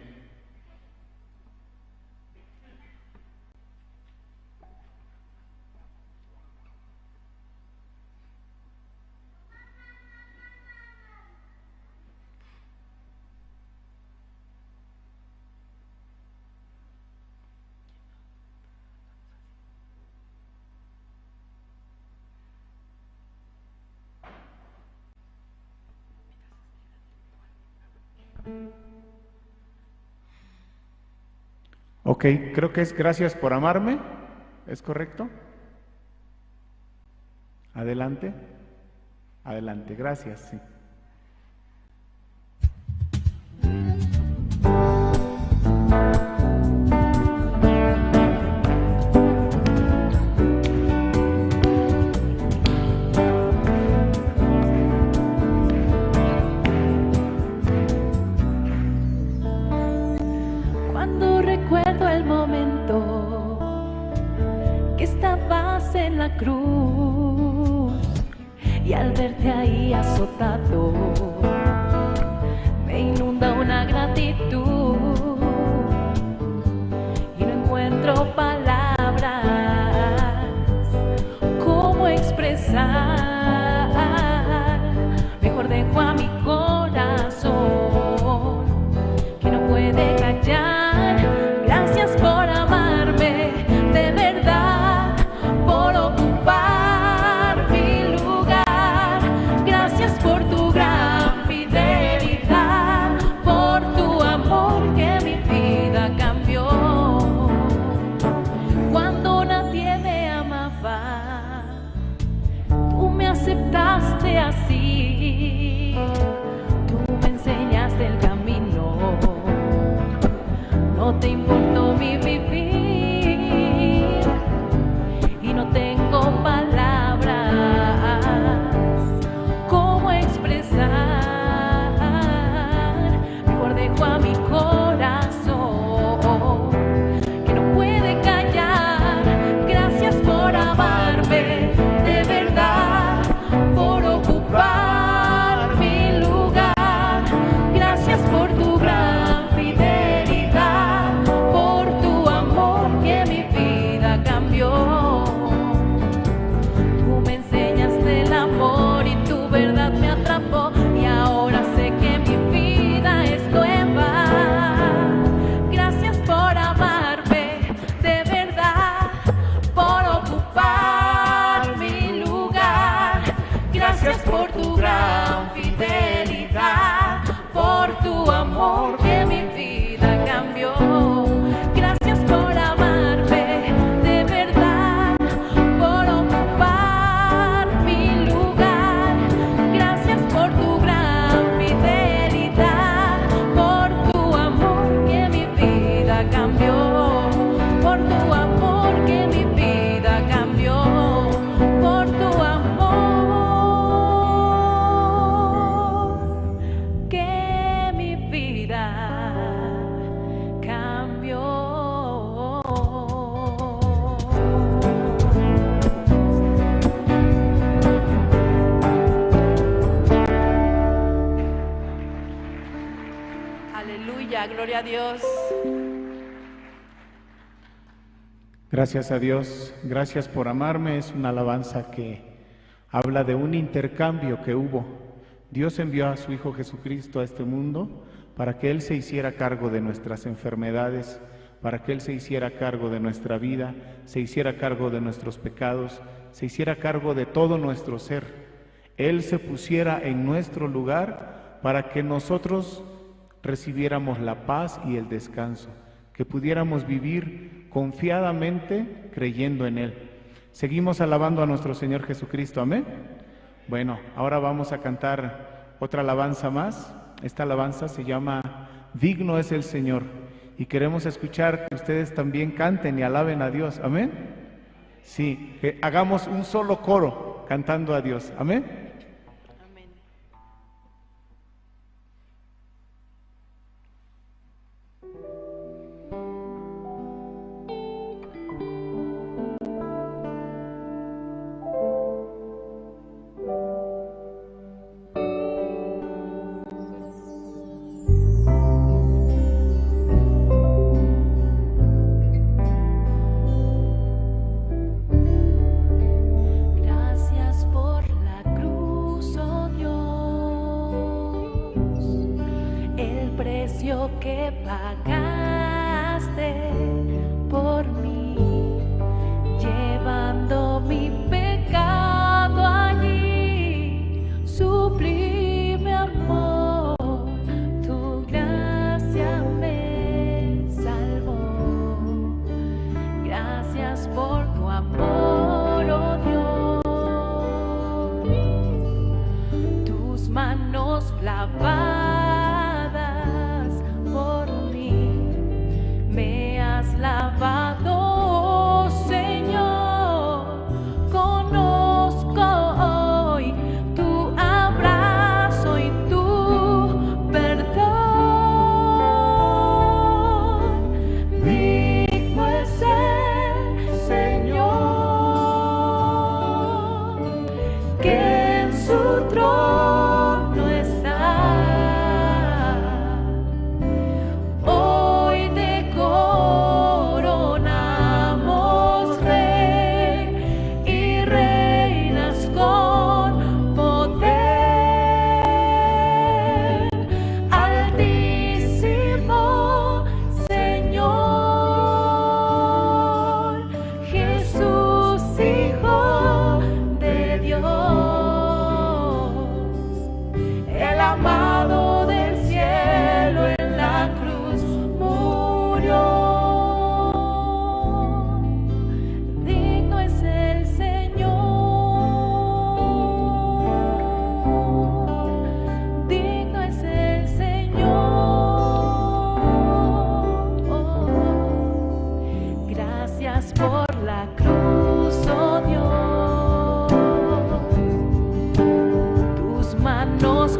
Ok, creo que es gracias por amarme. ¿Es correcto? Adelante. Adelante, gracias. Sí. Al verte ahí azotado, me inunda una gratitud y no encuentro palabras cómo expresar. Mejor dejo a mi corazón que no puede callar. Gracias por amarme de verdad, por ocupar mi lugar. Gracias por tu gran fidelidad, por tu amor que mi vida cambió. Cuando nadie me amaba, tú me aceptaste así, tú me enseñaste el camino, no te importó mi vivir y no tengo palabras cómo expresar. Mejor dejo a mi corazón que no puede callar. Gracias por amarme de verdad, por ocupar mi lugar. Gracias por tu gran fidelidad, por tu amor que mi vida cambió. Tú me enseñaste el amor y tu verdad me atrapó y ahora sé que mi vida es nueva. Gracias por amarme de verdad, por ocupar mi lugar. Gracias por tu gran fidelidad, por tu amor que mi vida cambió. Gracias por amarme de verdad, por ocupar mi lugar. Gracias por tu gran fidelidad, por tu amor que mi vida cambió, por tu amor que mi vida cambió, por tu amor que mi vida cambió. Aleluya, gloria a Dios. Gracias a Dios, gracias por amarme. Es una alabanza que habla de un intercambio que hubo. Dios envió a su Hijo Jesucristo a este mundo para que Él se hiciera cargo de nuestras enfermedades, para que Él se hiciera cargo de nuestra vida, se hiciera cargo de nuestros pecados, se hiciera cargo de todo nuestro ser. Él se pusiera en nuestro lugar para que nosotros recibiéramos la paz y el descanso, que pudiéramos vivir confiadamente creyendo en Él. Seguimos alabando a nuestro Señor Jesucristo, amén. Bueno, ahora vamos a cantar otra alabanza más. Esta alabanza se llama Digno es el Señor. Y queremos escuchar que ustedes también canten y alaben a Dios, amén. Sí, que hagamos un solo coro cantando a Dios, amén. Amén. Gracias por la cruz, oh Dios, el precio que pagaste por mí, llevando mi pecado allí, sublime amor, tu gracia me salvó. Gracias por tu amor, oh Dios. Tus manos lavadas por mí me has lavado, oh Señor. Conozco hoy tu abrazo y tu perdón. Digno es el Señor, que en su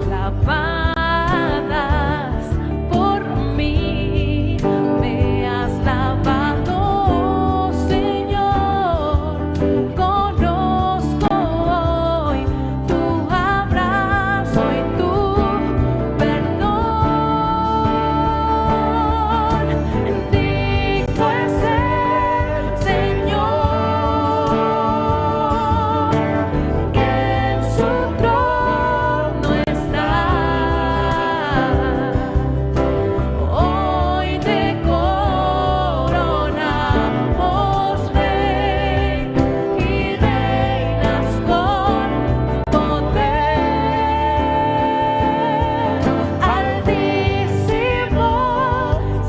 Lavadas por mí, me has lavado, Señor. Conozco hoy tu abrazo y tu perdón. Digno es el Señor, que en su trono está. Hoy te coronamos, Rey, y reinas con poder. Altísimo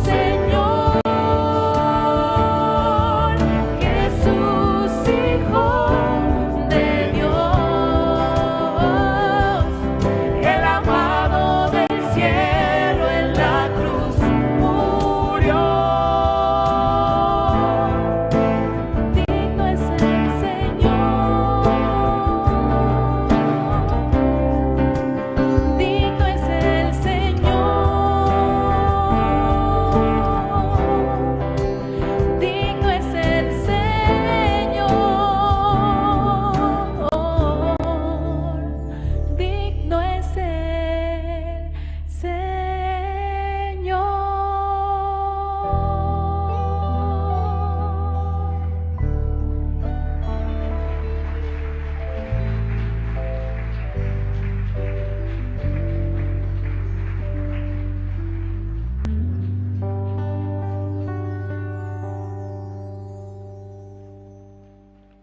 Señor, Jesús, Hijo de Dios, el amado del cielo en la cruz murió. Digno es el Señor. Digno es el Señor. Digno es el Señor. Digno es el Señor.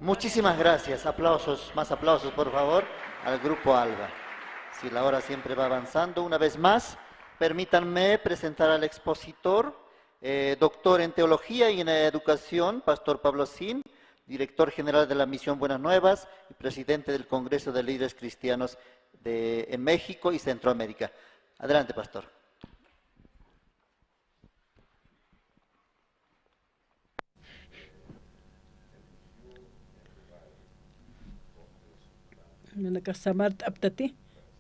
Muchísimas gracias. Aplausos, más aplausos, por favor, al grupo Alba. Si la hora siempre va avanzando, una vez más, permítanme presentar al expositor, eh, doctor en teología y en educación, Pastor Pablo Sin, director general de la Misión Buenas Nuevas y presidente del Congreso de Líderes Cristianos de, en México y Centroamérica. Adelante, Pastor. Nanakax samart'aptati,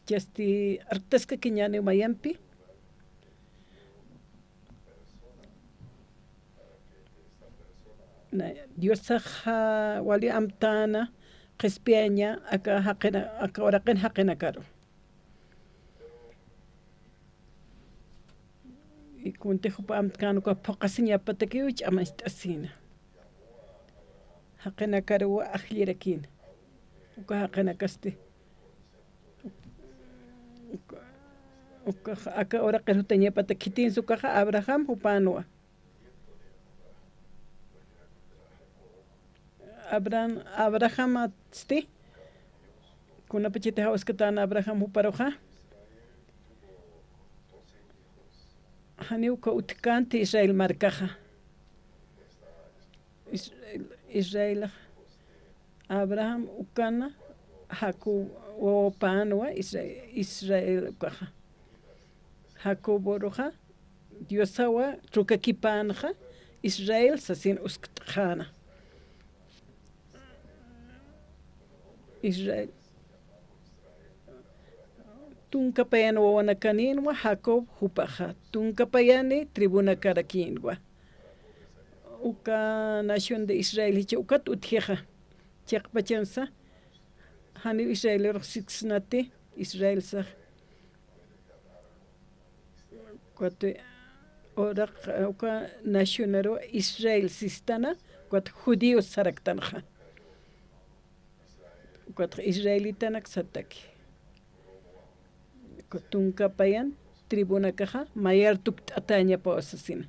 jach'a artaskakiñäniw mayampi. Na, Diosax wali amtäna qhispiyaña aka jaqina, aka uraqin jaqinakaru. Y kuntix jupa amtkän uka phuqhasiñapatakiw ch'amacht'asina. Jaqinakaruw ajllirakïna. Uka jaqinakasti. Uka, uka aka uraqir jutañapatak khitinsa ukaxa Abraham jupänwa. Abran-, Abrahamasti, kunapachatix jawskatän Abraham juparuxa, janiw uka utjkänti Israel markaxa. Israel, Israel, Abraham ukana Jacob wawapänwa, Isra-, Israel ukaxa. Jacoboruxa Diosawa trukakipänxa Israel sasin uskt'xäna. Israel. Tunka payan wawanakanïnwa Jacob jupaxa. Tunka payani tribunakarakïnwa. Uka nación de Israel jichha ukat utjixa. Chiqpachansa janiw Israelirux siksnati, Israel sax. Ukat uraq, uka nacionaru Israel sistana, ukat judíos saraktanxa. Ukat israelitanak sataki. Uka tunka payan tribunakaxa mayar tukt'atäñapawa sasina.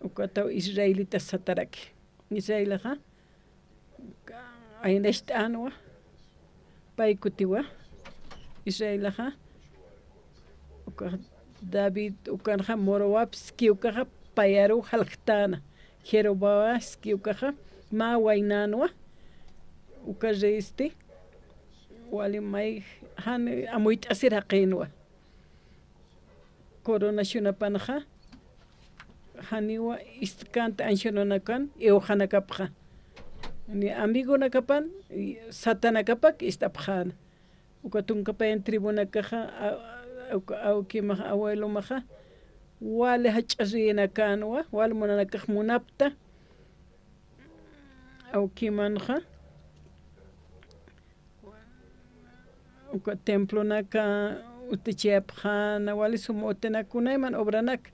Ukataw israelitas sataraki. Israelaxa aynacht'änwa, pay kutiwa, Israelaxa, uka David ukanxa Moabski ukaxa payaruw jaljtäna, Jeroboamski ukaxa mä waynänwa, uka reysti, wali may jan amuyt'asir jaqïnwa. Coronacionapanxa, janiwa istkänti ancianonakan iwxanakapxa. Ni amigonakapan, satanakapak ist'apxäna. Uka tunka payan tribunakaxa, a-, a-, uka awkimaxa, abuelomaxa, wali jach'a rïnakänwa, wali munanakax munapta. Awkimanxa, uka templonaka utjachayapxäna, wali suma utjanak kunayman obranak.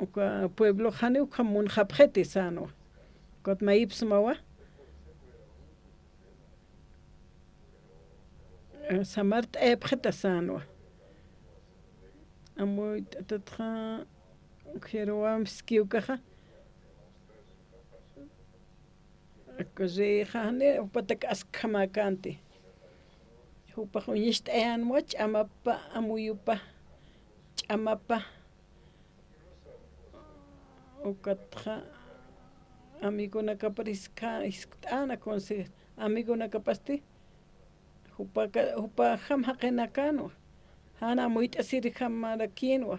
Uka pueblo janiw ukham munxapxiti sänwa. Ukat mayipsmawa. Eh, samart'ayapxita sänwa. Amuyt'atatxa Jeroboam siskiw ukaxa. Aka reyxa jani jupatak askhamäkänti. Jupax uñist'ayänwa ch'amapa, amuyupa, ch'amapa. Ukatxa amigonakapar jiskha-, jiskt'äna consejo, amigonakapasti jupaka-, jupajam jaqinakänwa, jan amuyt'asirjamarakïnwa.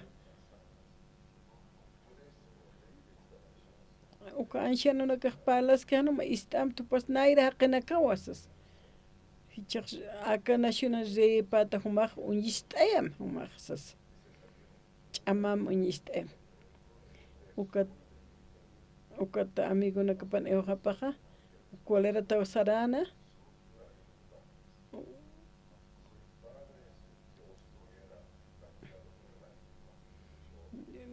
Uka ancianonakax parlaski jan uma ist'ämta, jupas nayra jaqinakawa sas. Jichhax aka nacional reypäta jumax uñist'ayam jumax sas. Ch'amam uñist'ayam. Ukat, ukat amigonakapan iwxapaxa, ¿cuál era tawsaräna?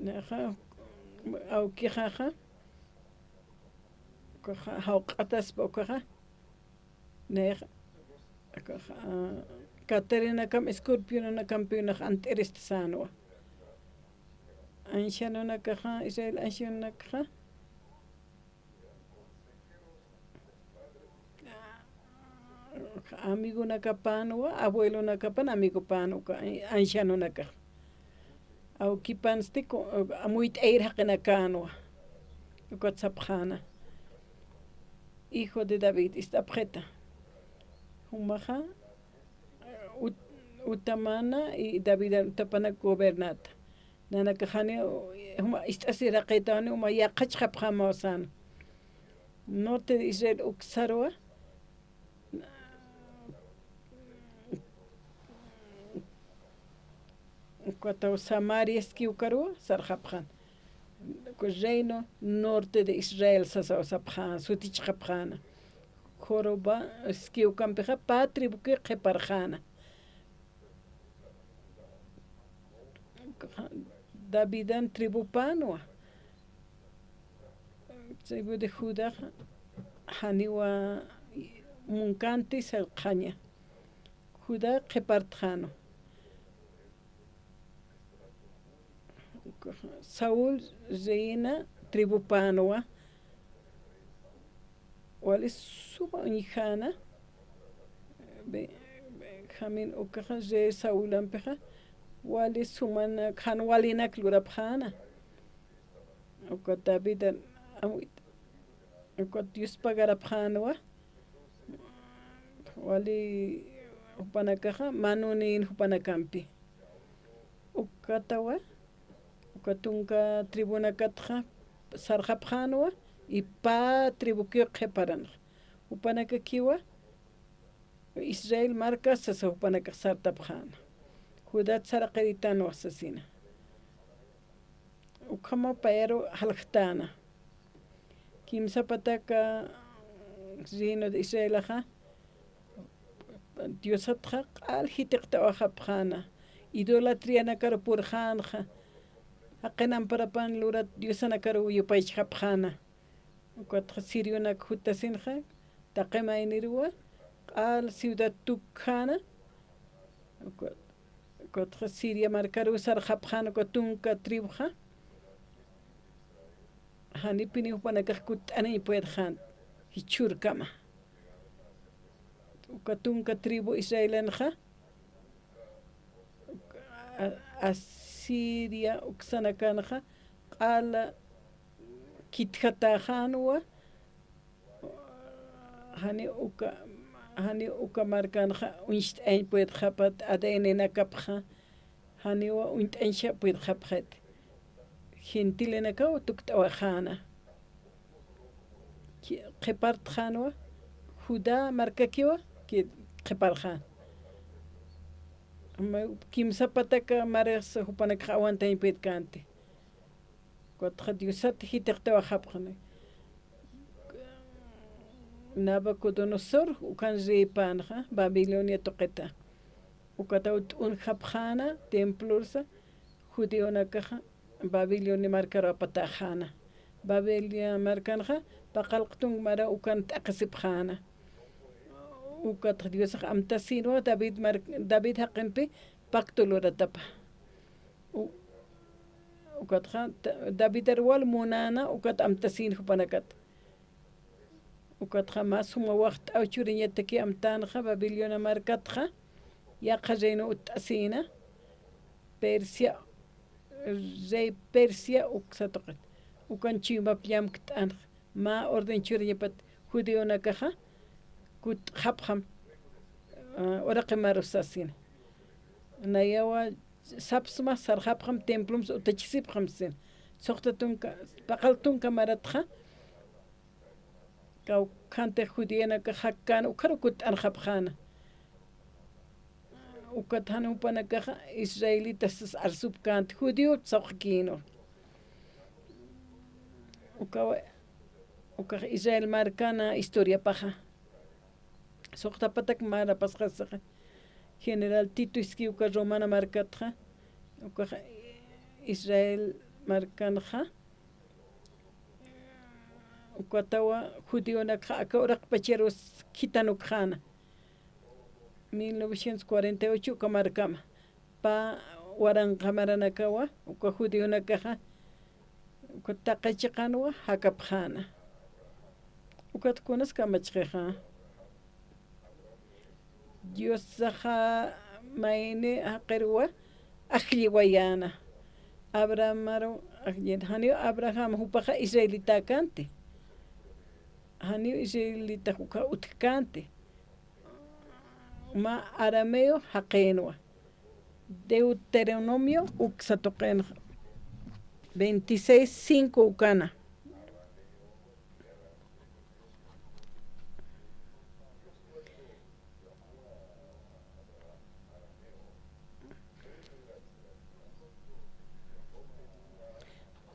Naxa, awkixaxa, ukaxa, jawq'ataspa ukaxa, naxa, ukaxa, ah, Catarinakam, escorpiononakampiw nax ant'irista sänwa. Ancianonakaxa, Israel ancianonakaxa, amigonakapänwa, abuelonakapan amigopänwa, uka ancianonakax. Awkipansti ku-, amuyt'ayir jaqinakänwa. Ukat sapxäna. Hijo de David, ist'apxita. Jumaxa, ut-, utamäna, y David utapanak gobernata. Nanakax jani, juma ist'asiraqitawani, juma yaqhachxapxämaw sän. Norte de Israel uksarwa, ukataw Samaria siskiw ukaruwa sarxapxän. Reino norte de Israel sasaw sapxän, sutichxapxäna. Joroboam siskiw ukampixa pä tribukiw qhiparxäna. Davidan tribupänwa. Tribu de Judax janiwa munkänti sarxaña. Juda qhipartxänwa. Saúl reina tribupänwa. Wali suma uñjäna, Be-, Benjamín ukaxa, rey Saulampixa, wali sumanak, jan walinak lurapxäna. Ukat Davidan, am-, ukat Dios pagarapxänwa, wali jupanakaxa, manunïn jupanakampi. Ukatawa, uka tunka tribunakatxa sarxapxänwa, y pä tribukiw qhiparanxa. Jupanakakiwa, Israel marka sasa jupanakax sartapxäna. Judat saraqiritanwa sasina. Ukhama payaru jaljtäna. Kimsa pataka reino de Israelaxa, Diosatxa q'al jitiqtawayapxäna, idolatrianakaru purxänxa, jaqin amparapan lurat diosanakaru yupaychapxäna. Ukatxa sirionak jutasinxa, taqi mayniruwa, q'al ciudad tukjäna, uka-, ukatxa Siria markaruw sarxapxän uka tunka tribuxa, janipiniw jupanakax kutt'aniñ puedxän, jichhürkama. Uka tunka tribu Israelanxa, a-, Asiria uksanakanxa, q'ala kitjatäxänwa, jani uka, jani uka markanxa uñst'añ puedxapat, A D N-nakapxa, janiwa uñt'añsa puedxapxit. Gentilenakaw tukt'awayxäna. Ki-, qhipartxänwa, Judá markakiwa, ki-, qhiparxän. Ama kimsa pataka marix jupanakax awantañpïtkanti. Ukatxa Diosat jitixtawayapxani. Nabucodonosor ukan reypänxa Babilonia tuqita. Ukataw t'unjapxäna templorsa judionakaxa Babilonia markaru apatäxäna. Babilonia markanxa paqallq tunk mara ukan t'aqhisipxäna. Ukatxa Diosax amtasïnwa David mar-, David jaqinpi pacto luratapa. U-, ukatxa Da-, Davidar wal munäna ukat amtasïn jupanakat. Ukatxa mä suma waxt'aw churiñataki amtänxa Babilonia markatxa, yaqha reino utt'asïna, Persia, rey Persia uksa tuqit. Ukan chuymap llamkt'anxa, mä orden churiñapat judionakaxa, kut'xapxam, ah, uraqi maru sasina. Nayawa sapsma sarxapxam, templomsa utachisipxam sasina. Suxta tunka, paqallq tunka maratxa, kawkhantix judionakax jakkän ukharu kutt'anxapxäna. Ukat jan jupanakaxa israelitas arsupkänti, judío sawqkïnwa. Ukawa, ukax Israel markana historiapaxa. Suxtapatak mara pasqasixa. General Tito iski uka romana markatxa, ukax Israel markanxa, ukatawa judionakxa aka uraqpacharus khitanukxäna. Mil novecientos cuarenta y ocho uka markama. Pä waranqa maranakawa, uka judionakaxa, uka taqi chiqanwa jakapxäna. Ukat kunas kamachxixa. Diosaxa mayni jaqiruwa ajlliwayäna. Abrahamaru ajllin, janiw Abraham jupaxa israelitäkänti. Janiw israelitax uka utjkänti. Mä arameo jaqïnwa. Deuteronomio uksa tuqinxa. Veintiséis cinco ukana.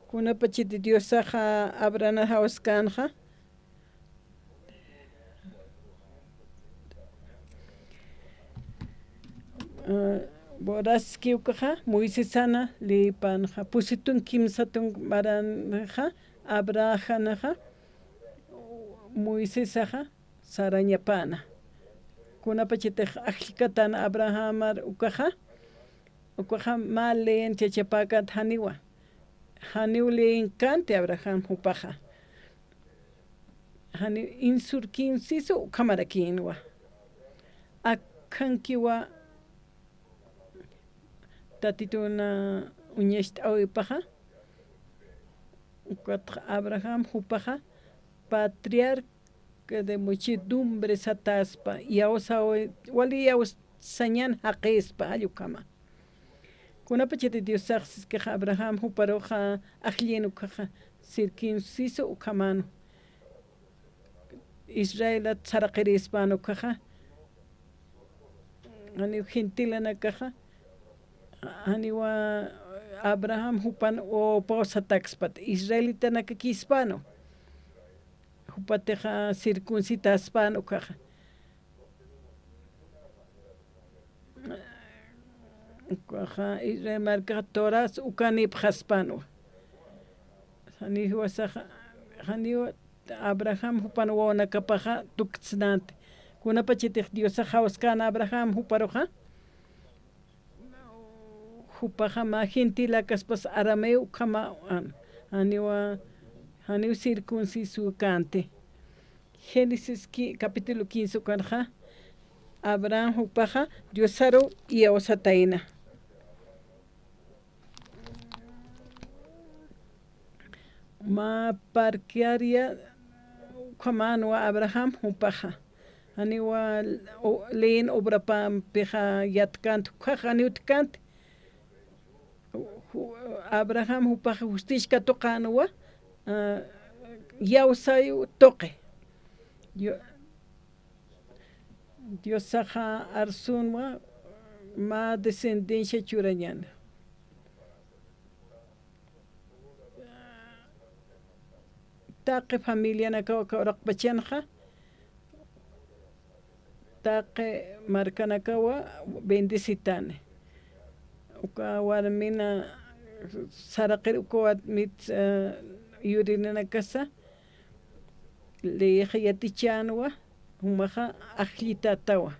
Kunapachiti Diosaxa Abraham jawaskänxa, ah, Boraski ukaxa, Moisesana leypanxa, pusitun kimsatun maranxa, Abrahamxa, Moisesaxa, sarañapäna. Kunapachatix ajllkatän Abrahamar ukaxa, ukaxa mä leyin chachapäkät janiwa. Janiw leyinkänti Abraham jupaxa. Janiw insirkunsisu ukhamarakïnwa. Akhankiwa Tatitun uñacht'äwipaxa, ukatxa Abraham jupaxa patriarca de muchedumbre satäspa, iyawsawi, wali iyawsañan jaqïspa, jall ukhama. Kunapachati Diosax siskixa Abraham juparuxa ajllin ukaxa, circunciso ukhamänu. Israelat saraqirïspän ukaxa, janiw gentilanakaxa, janiwa Abraham jupan wawapaw satäkspat, israelitanakakïspänu, jupatixa circuncitäspän ukaxa. Ukaxa Israel markaxa Toras ukanïpxaspänwa. Janiw jiwasaxa, janiw Abraham jupan wawanakapaxa tuktsnänti. Kunapachatix Diosax jawskän Abraham juparuxa, jupaxa mä gentilakaspas arameo ukhama, janiwa, janiw circunciso känti. Génesis qui-, capítulo quince ukanxa, Abraham jupaxa Diosaru iyawsatayna. Mä parkiaria ukhamänwa Abraham jupaxa. Janiwa o-, leyin obrapampixa yatkänti, ukkhax janiw utjkänti. Ju-, Abraham jupax justicia katuqänwa, ah, iyawsayu tuqi. Yo-, Diosaxa arsunwa mä descendencia churañäna. Taqi familianakawa aka uraqpachanxa, taqi markanakawa bendecitani. Uka warmina saraqir uka warmit, eh, yuririnakasa, leyixa yatichänwa, jumaxa ajllitätawa.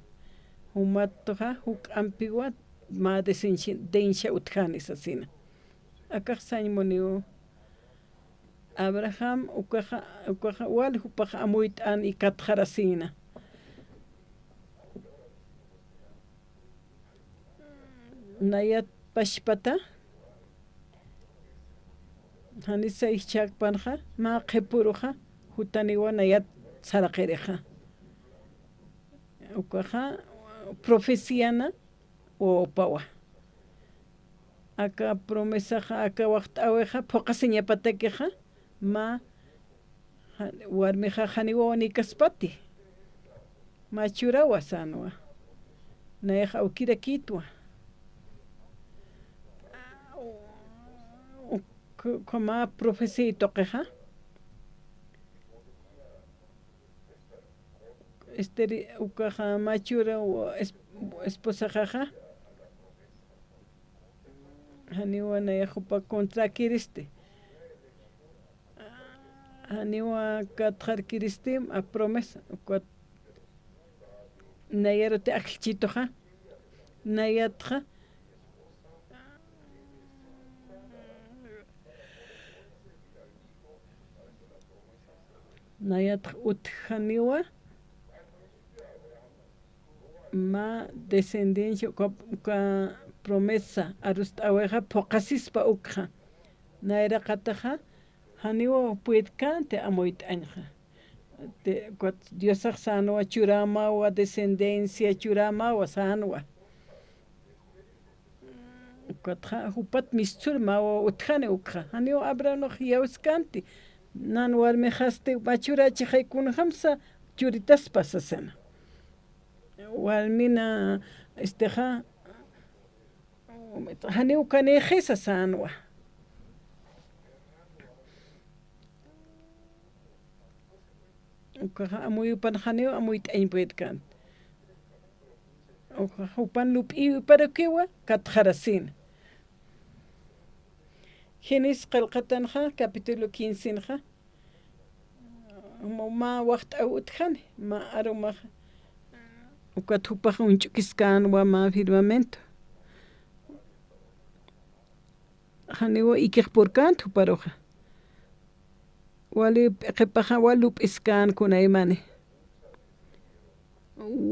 Jumatuxa juk'ampiwa mä descendencia utjani sasina. Akax sañ muniw. Abraham ukaxa, ukaxa wal jupax amuyt'an y katxarasïna. Nayat pachpata, janisa jichhakpanxa, mä qhipuruxa, jutaniwa nayat saraqirixa. Ukaxa profeciana, wawapawa. Aka promesaxa, aka waxt'äwixa, phuqasiñapatakixa, mä, ja-, warmixa janiw wawanïkaspati. Mä churawa sänwa. Nayax awkirakïtwa. Uk-, ukhama profecía tuqixa. Esteri ukaxa mä chura, es-, esposaxaxa. Janiwa nayax jupa contrakiristi. Janiwa katxarkiristim a promesa, ukat nayaruti ajllichituxa, nayatxa, nayatxa utjaniwa, mä descendencia, uka, uka promesa arust'äwixa phuqasispa ukxa. Nayraqataxa, janiwa puedkänti amuyt'añxa. Te, ukat Diosax sänwa churämawa, descendencia churämawa sänwa. Ukatxa, jupat mistsur mä wawa utjani ukxa. Janiw Abrahamx iyawskänti. Nan warmixasti mä churachixay kunjamsa churitaspa sasina. Warmina, estixa, janiw ukanïxisa sänwa. Ukaxa amuyupan janiw amuyt'añ puedkänti. Ukaxa jupan lup'ïwiparukiwa katxarasïna. Génesis qillqatanxa, capítulo quincenxa, mä waxt'äw utjani, mä arumaxa, ukat jupax uñch'ukiskänwa mä firmamento. Janiw ikix purkänti juparuxa. Wali p'iqipaxa wal lup'iskän kunaymani.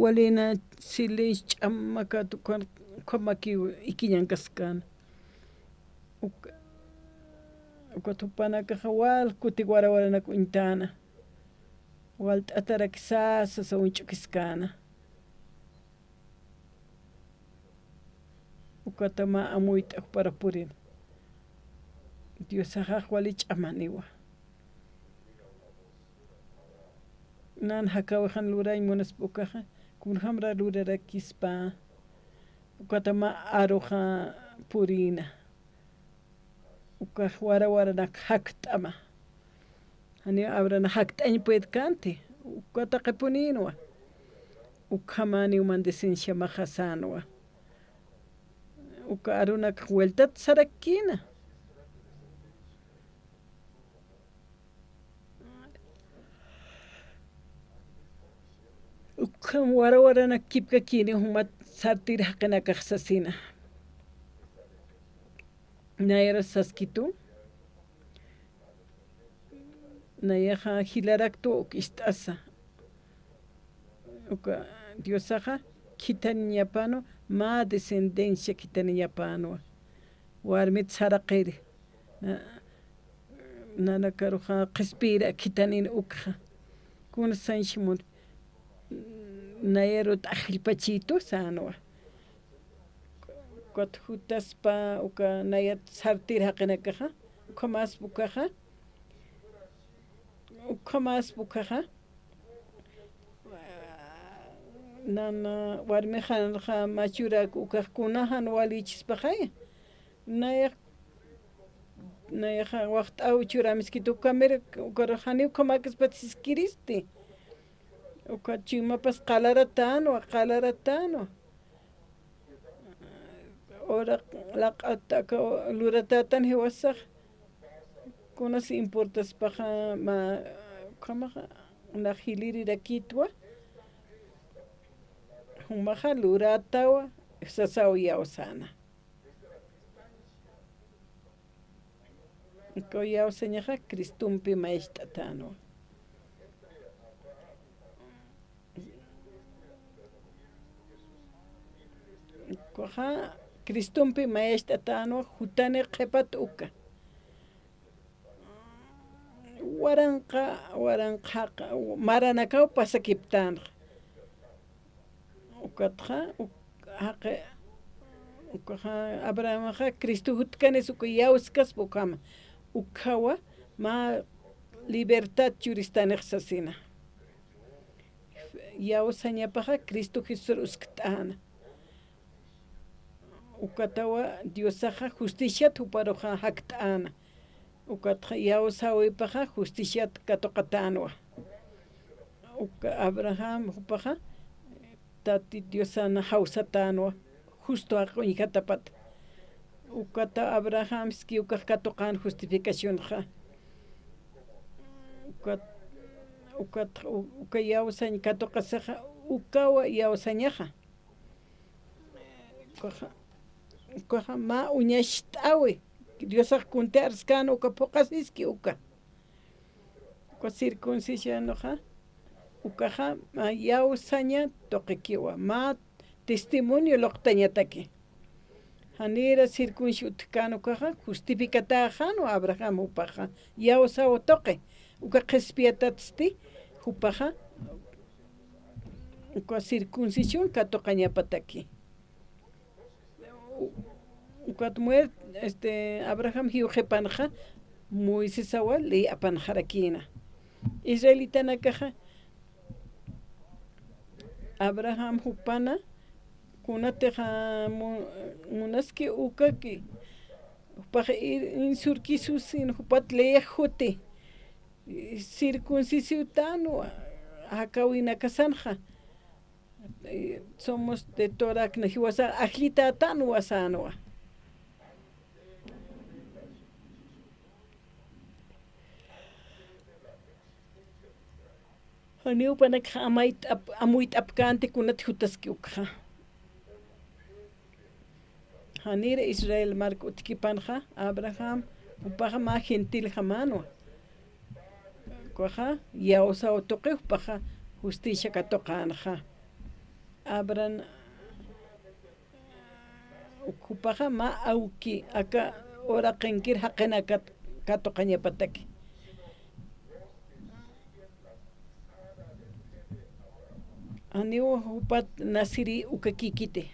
Walina silinch ch'amakat ukan, ukhamakiw ikiñankaskän. Uk-, ukat jupanakaxa wal kuti warawaranak uñtäna. Wal t'atarakisasa uñch'ukiskäna. Ukatama amuyt'a jupar purina. Diosaxax wali ch'amaniwa. Nan jakäwixan lurañ munaspa ukaxa, kunjamra lurarakispa, ukatama aruxa purïna. Ukax warawaranak jakt'ama. Janiw Abraham jakt'añ puedkänti, uka taqi punïnwa. Ukhamäniw man descendenciamaxa sänwa. Uka arunak vueltat sarakkïna. Ukham warawaranak kipkakïni jumat sartir jaqinakax sasina. Nayar saskitu, nayaxa jilaraktu uk ist'asa. Uka Diosaxa khithaniñapanwa, mä descendencia khithaniñapanwa. Warmit saraqiri. Na-, nanakaruxa qhispiyir khithanin ukxa. Kuna sañ simun, nayarut ajllpachitu sänwa. Ukat jutaspa uka nayat sartir jaqinakaxa, ukhamaspa ukaxa, ukhamaspa ukaxa, Nan warmixanxa mä churak ukax kuna jan walichispaxay. Nayax, nayaxa waxt'aw churamiskit ukamir, ukarux janiw ukhamäkispat siskiristi. Uka chuymapas qalaratänwa, qalaratänwa. Ora laq'at aka luratätan jiwasax, kunas importaspaxa mä, ukhamaxa, nax jilirirakïtwa, jumaxa lurätawa, sasaw iyawsäna. Uka iyawsañaxa Cristompi mayacht'atänwa. Ukaxa Cristompi mayacht'atänwa, jutani qhipat uka. Waranqa, waranqa jaqa, maranakaw pasakiptänxa. Ukatxa, uk-, jaqi, ukaxa Abrahamxa Cristo jutkanis uka iyawskaspa ukhama. Ukhawa mä libertad churistanix sasina. Iyawsañapaxa Cristo Jesusar uskt'äna. Ukatawa Diosaxa justiciat juparuxa jakt'äna. Ukatxa iyawsäwipaxa justiciat katuqatänwa. Uka Abraham jupaxa Tati Diosan jawsatänwa, justo jaqi uñjatapat. Ukata Abrahamski ukax katuqän justificacionxa. Ukat, ukat, u-, uka iyawsañ katuqasixa, ukawa iyawsañaxa. Ukaxa, ukaxa mä uñacht'äwi, Diosax kuntï arskän uka phuqhasiski uka. Uka circuncisionxa, ukaxa mä iyawsaña tuqikiwa, mä testimonio luqtañataki. Janïra circuncision utjkän ukaxa, justificatäxänwa Abraham jupaxa, iyawsaw tuqi, uka qhispiyatatsti, jupaxa, uka circuncisión katuqañapataki. Ukat muert, este, Abraham jiwxipanxa, Moisesawa ley apanxarakïna. Israelitanakaxa, Abraham jupana, kunatixa mu-, munaski ukaki, jupax ir-, insurkisusin, jupat ley juti, circuncisiotänwa, jakawinakasanxa. Eh, somos de Torah, jiwasa ajllitätanwa sänwa. Janiw jupanakxa amayt'ap-, amuyt'apkänti kunat jutaski ukxa. Janïra Israel mark utjkipanxa, Abraham, jupaxa mä gentiljamänwa. Ukaxa, iyawsaw tuqi, jupaxa justicia katuqänxa. Abran, jupaxa mä awki, aka uraqinkir jaqinakat katuqañapataki. Janiw jupat nasiri ukakïkiti.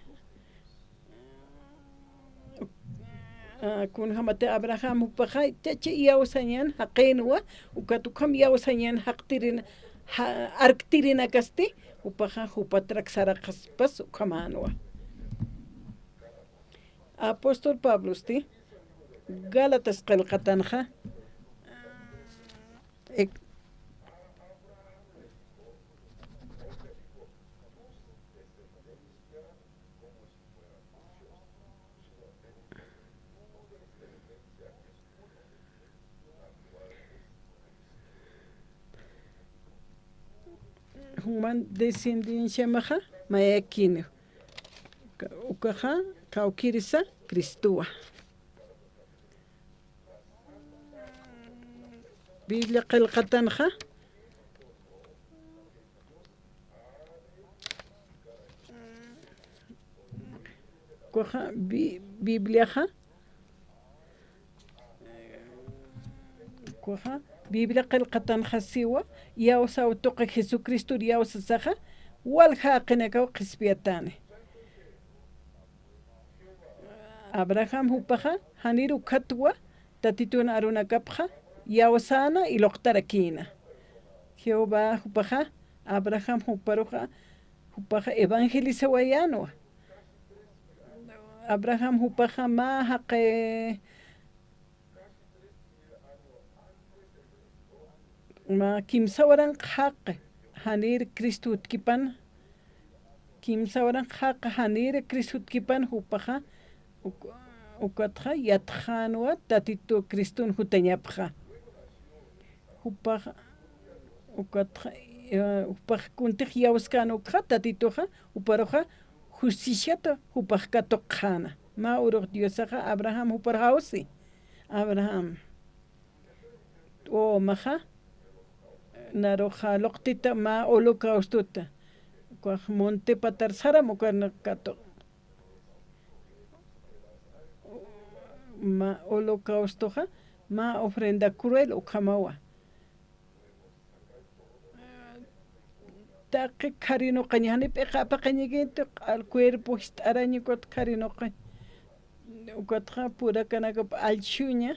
Ah, kunjamati Abraham jupaxa, chacha iyawsañan jaqinwa, ukat ukham iyawsañan jaqtirin-, ja-, arktirinakasti, jupaxa jupatrak saraqaspas ukhamänwa. Apóstol Pablosti, Gálatas qillqatanxa, ek-, Juman descendenciamaxa mayakïni. Uka-, ukaxa kawkïrisa Cristowa. Biblia qillqatanxa. Ukaxa Bi-, Bibliaxa. Ukaxa Biblia qillqatanxa siwa, iyawsaw tuqi Jesucristor iyawsasaxa, walja jaqinakaw qhispiyatani. Abraham jupaxa, janir ukhatwa, Tatitun arunakapxa, iyawsäna iluqtarakïna. Jehová jupaxa, Abraham juparuxa, Jupaxa evangelizawayänwa. Abraham jupaxa mä jaqi, mä kimsa waranqa jaqi, janir Cristo utjkipana. Kimsa waranqa jaqi, janir Cristo utjkipana, jupaxa, uk-, ukatxa yatxänwa Tatitu Criston jutañapxa. Jupax, ukatxa, eh, jupax kuntix iyawskän ukxa, Tatituxa, juparuxa justiciata jupax katuqxäna. Mä urux Diosaxa Abraham jupar jawsi. Abraham. Wawamaxa, naruxa luqtita mä holocaustota. Ukax monte patar saram ukan katuq. Mä holocaustoxa, mä ofrenda cruel ukhamawa. Taqi kharinuqañ, jani p'iqa apaqañikiti, q'al cuerpo jist'arañ ukat kharinuqañ. Ukatxa purakanakap allchuña.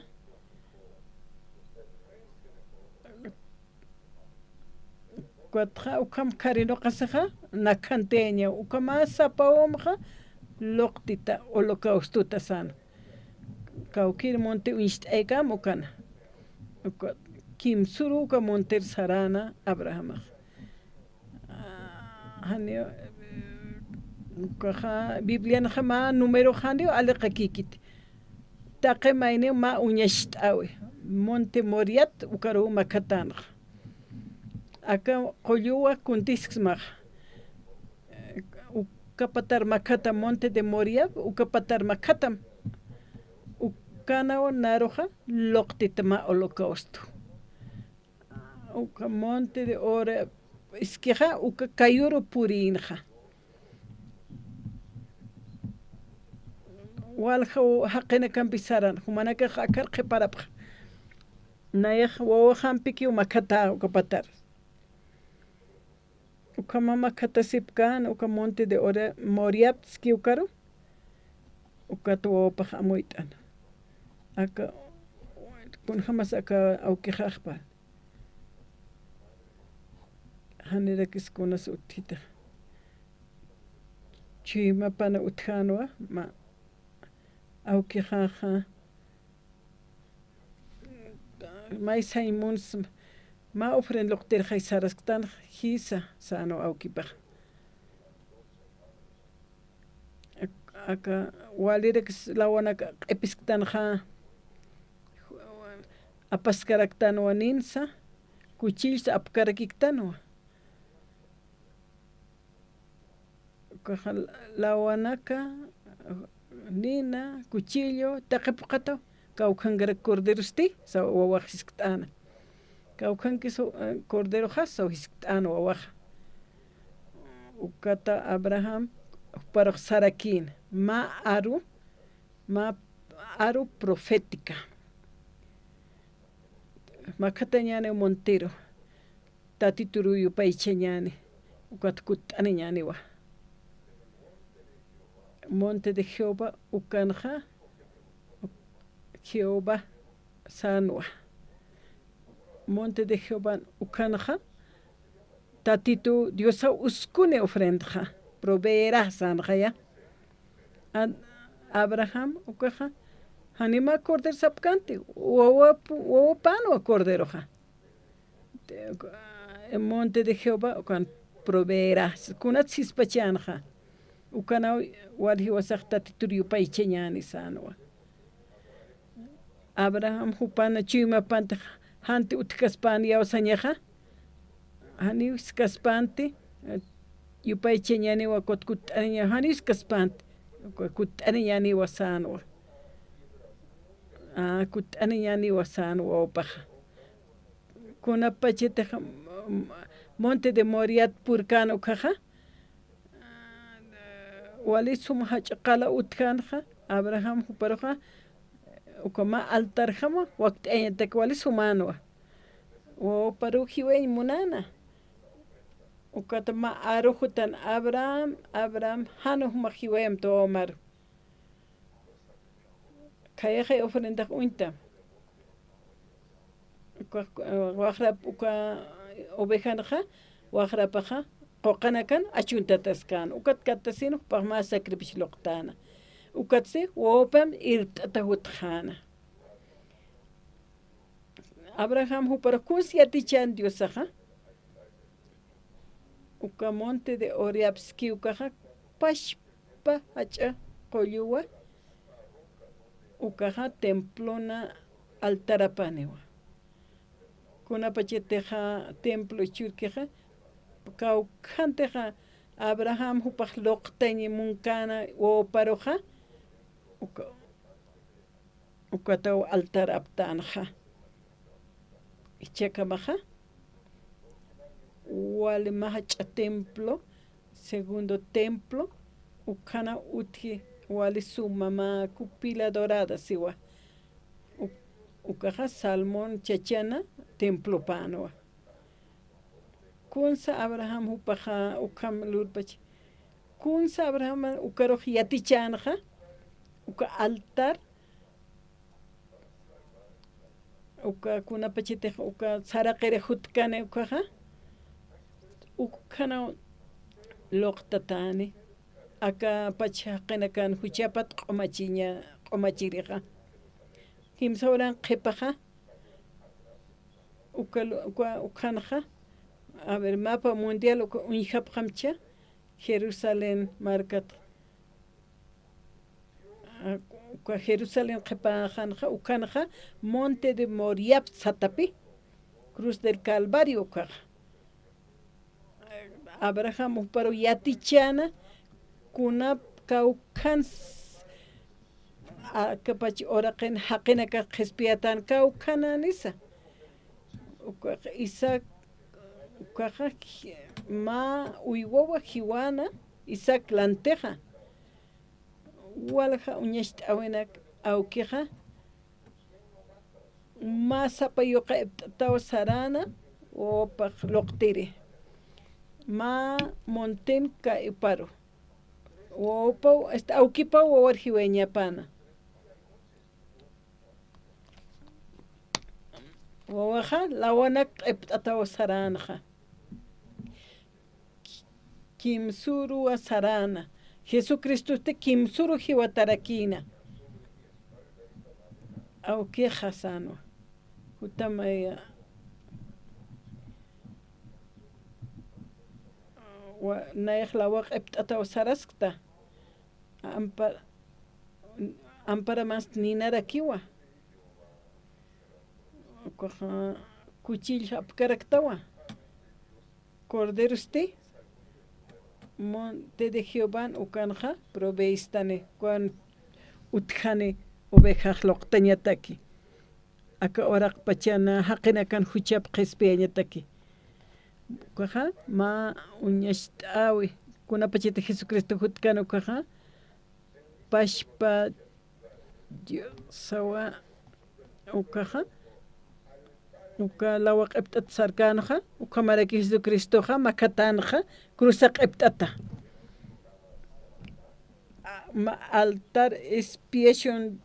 Ukatxa ukham kharinuqasixa nakhantiña, ukhama sapawamxa luqtita holocaustota sän. Kawkïr monte uñst'aykam ukana. Uka kimsüru uka monter saräna Abrahamax. Ah, janiw, ukaxa, Biblianxa mä número janiw aliqakïkiti. Taqi mayniw mä uñacht'äwi. Monte Moriat ukaruw makhatänxa. Aka qulluwa kuntisksmaxa. Uka patar makhatam, Monte de Moriah, uka patar makhatam. Ukanaw naruxa luqtita mä holocausto. Uka Monte de Oreb iskixa, uka kayuru purïnxa. Walja jaqinakampi saran, jumanakax akar qhiparapxa. Nayax wawaxampikiw makhatha uka patar. Ukhama makhatasipkän, uka Monte de Ore-, Moriah iski ukaru, ukat wawapax amuyt'an. Aka, kunjamas aka awkixaxpa. Janirakis kunas utjita. Chuymapana utjänwa, mä awkixaxa, may sañ muns, mä ofrenda luqtirxay sarasktan, jisa, sänwa awkipax. Ak-, aka, walirakis lawanak q'ipisktanxa, apaskaraktanwa ninsa, kuchillsa apkarakiktanwa. Ukaxa lawanaka, nina, cuchillo, taqi phuqhataw, kawkhankarak corderosti, sa wawax jiskt'äna. Kawkhankis, eh, corderoxas, saw jiskt'äna wawaxa. Ukata Abraham, juparux sarakïna, mä aru, mä aru profética. Makhatäñäni monteru. Tatituruw yupaychañäni, ukat kutt'aniñäniwa. Monte de Jehová ukanxa, Jehová sänwa. Monte de Jehová ukanxa, Tatitu Diosaw uskuni ofrendaxa, proveerá sänxaya. An-, Abraham ukaxa, janima cordero sapkänti, wawa pu-, wawapänwa corderoxa. Te-, Monte de Jehová, ukan proveerá, kunat sispachänxa. Ukanaw wal jiwasax Tatitur yupaychañäni sänwa. Abraham jupana chuymapantix janti utjkaspän iyawsañaxa. Janiw jiskaspanti, eh, yupaychañäniwa, kut-, kutt'aniña, janiw jiskaspanti, kutt'aniñäniwa sänwa. Ah, kutt'aniñäniwa sänwa wawapaxa. Kunapachatix, mm, Monte de Moriah purkän ukhaxa, wali sum jach'a qala utjänxa, Abraham juparuxa, uka mä altarjama wakt'ayañatak wali sumänwa. Wawaparuw jiwayañ munäna. Ukata mä aru jutan, Abraham, Abraham, jan jumax jiwayamta wawa maru. Khayaxay ofrendax uñtam. Uka, eh, waxrap uka ovejanxa, waxrapaxa, quqanakan achuntataskäna. Ukat kattasin jupax mä sacrificio luqtäna. Ukatsti wawapam irpt'ata jutxäna. Abraham juparux kuns yatichän Diosaxa, uka monte de Oriabski ukaxa pachpa jach'a qulluwa, ukaxa templona altarapaniwa. Kunapachatixa templo churkixa, kawkhantixa Abraham jupax luqtañ munkäna wawaparuxa, uka, ukataw altar aptänxa. Jichhakamaxa, wali mä jach'a templo, segundo templo, ukhana utji wali suma mä cúpula dorada siwa. U-, ukaxa Salomón chachana templopänwa. Kunsa Abraham jupaxa ukham lurpachi. Kunsa Abraham ukarux yatichänxa, uka altar, uka kunapachatix uka saraqiri jutkani ukaxa, ukhanaw luqtatäni, aka pach jaqinakan juchapat q'umachiña, q'umachirixa. Kimsa uran qhipaxa, uka lu-, uka, ukhanxa, a ver, mapa mundial uka uñjapxamcha, Jerusalén markat. A, uka Jerusalén qhipaxanxa, ukhanxa, Monte de Moriah satapi, Cruz del Calvario ukaxa. Abraham juparu yatichäna, kunap kawkhans akapach uraqin jaqinakax qhispiyatän kawkhananisa. Ukax Isaac, ukaxa mä uywawa jiwana Isaac lantixa. Walja uñacht'äwinak awkixa, mä sapa yuqa ipt'ataw saräna, wawapax luqtiri. Mä monten kayparu. Wawapaw, este, awkipaw wawar jiwayañapäna. Wawaxa lawanak q'ipt'ataw saränxa. Kimsuruwa saräna. Jesucristosti kimsuru jiwatarakïna. Awkixa sänwa. Jutamaya. Wa-, nayax lawa q'ipt'ataw saraskta. Ampa-, amparamas ninarakiwa. Ukaxa kuchill apkaraktawa. Corderosti, monte de Jehovan ukanxa proveistani, ukan utjani ovejax luqtañataki. Aka uraqpachana jaqinakan juchap qhispiyañataki. Ukaxa mä uñacht'äwi, kunapachati Jesucristo jutkan ukaxa, pachpa Diosawa ukaxa, uka lawa q'ipt'at sarkänxa, ukhamaraki Jesucristoxa makhatänxa, cruza q'ipt'ata. A, ma-, altar expiación,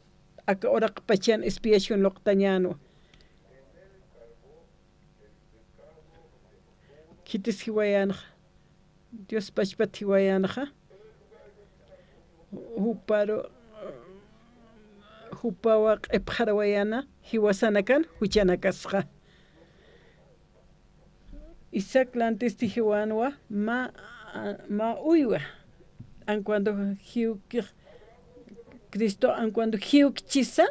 aka uraqpachan expiación luqtañänwa. Khitis jiwayänxa, Dios pachpat jiwayänxa, juparu, jupawa q'ipxarawayäna jiwasanakan juchanakasxa. Isaac lantisti jiwänwa mä, mä uywa, aun cuando jiwkix, Cristo aun cuando jiwkchisa,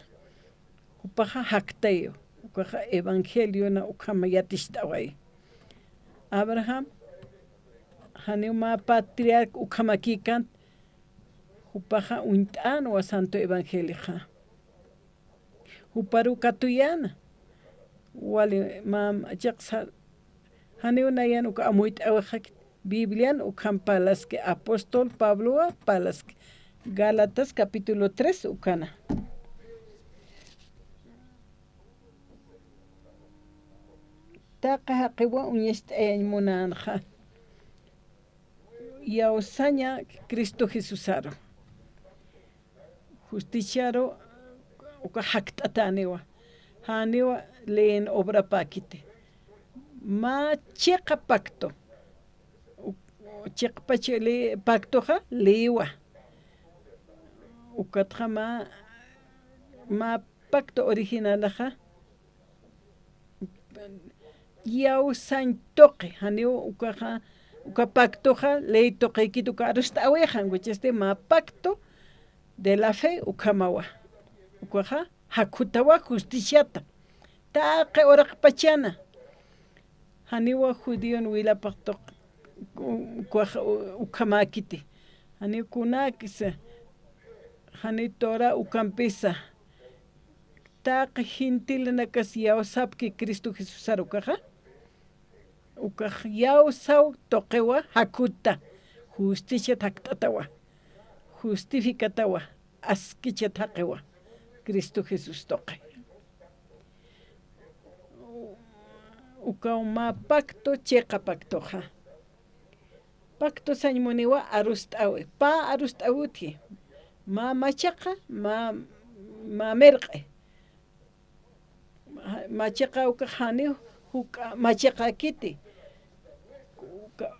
jupaxa jaktayu, ukaxa evangeliona ukhama yaticht'awayi. Abraham, janiw mä patriarca ukhamakïkän, jupaxa uñt'änwa santo evangelioxa. Juparu katuyäna, wali mä chiqsa, janiw nayan uka amuyt'äwixaki, Biblian ukham parlaski, apóstol Pablowa parlaski, Gálatas capítulo tres ukana. Taqi jaqiwa uñacht'ayañ munänxa, iyawsaña Cristo Jesusaru. Justiciaru uka jakt'atäniwa, janiwa leen obrapäkiti. Mä chiqa pacto, u-, chiqpach li-, pactoxa leywa. Ukatxa mä, mä pacto originalaxa iyawsañ tuqi, janiw ukaxa, uka pactoxa ley tuqikit uka arust'äwixa, jan kuchasti mä pacto de la fe ukhamawa. Ukaxa jakhutawa justiciata. Taqi uraqpachana. Janiwa judíon wilapaq tuq-, u-, ukax u-, ukhamäkiti. Janiw kunäkisa, janiw Torah ukampisa. Taqi gentilnakas iyawsapki Cristo Jesusar ukaxa. Ukax iyawsaw tuqiwa jakhuta, justiciat jakt'atawa, justificatawa, askichat jaqiwa, Cristo Jesús tuqi. Ukaw mä pacto, chiqa pactoxa. Pacto sañ muniwa arust'äwi, pä arust'äwi utji, mä machaqa, mä, mä mirq'i. Machaqa ukax janiw juk'a machaqa kiti. Uka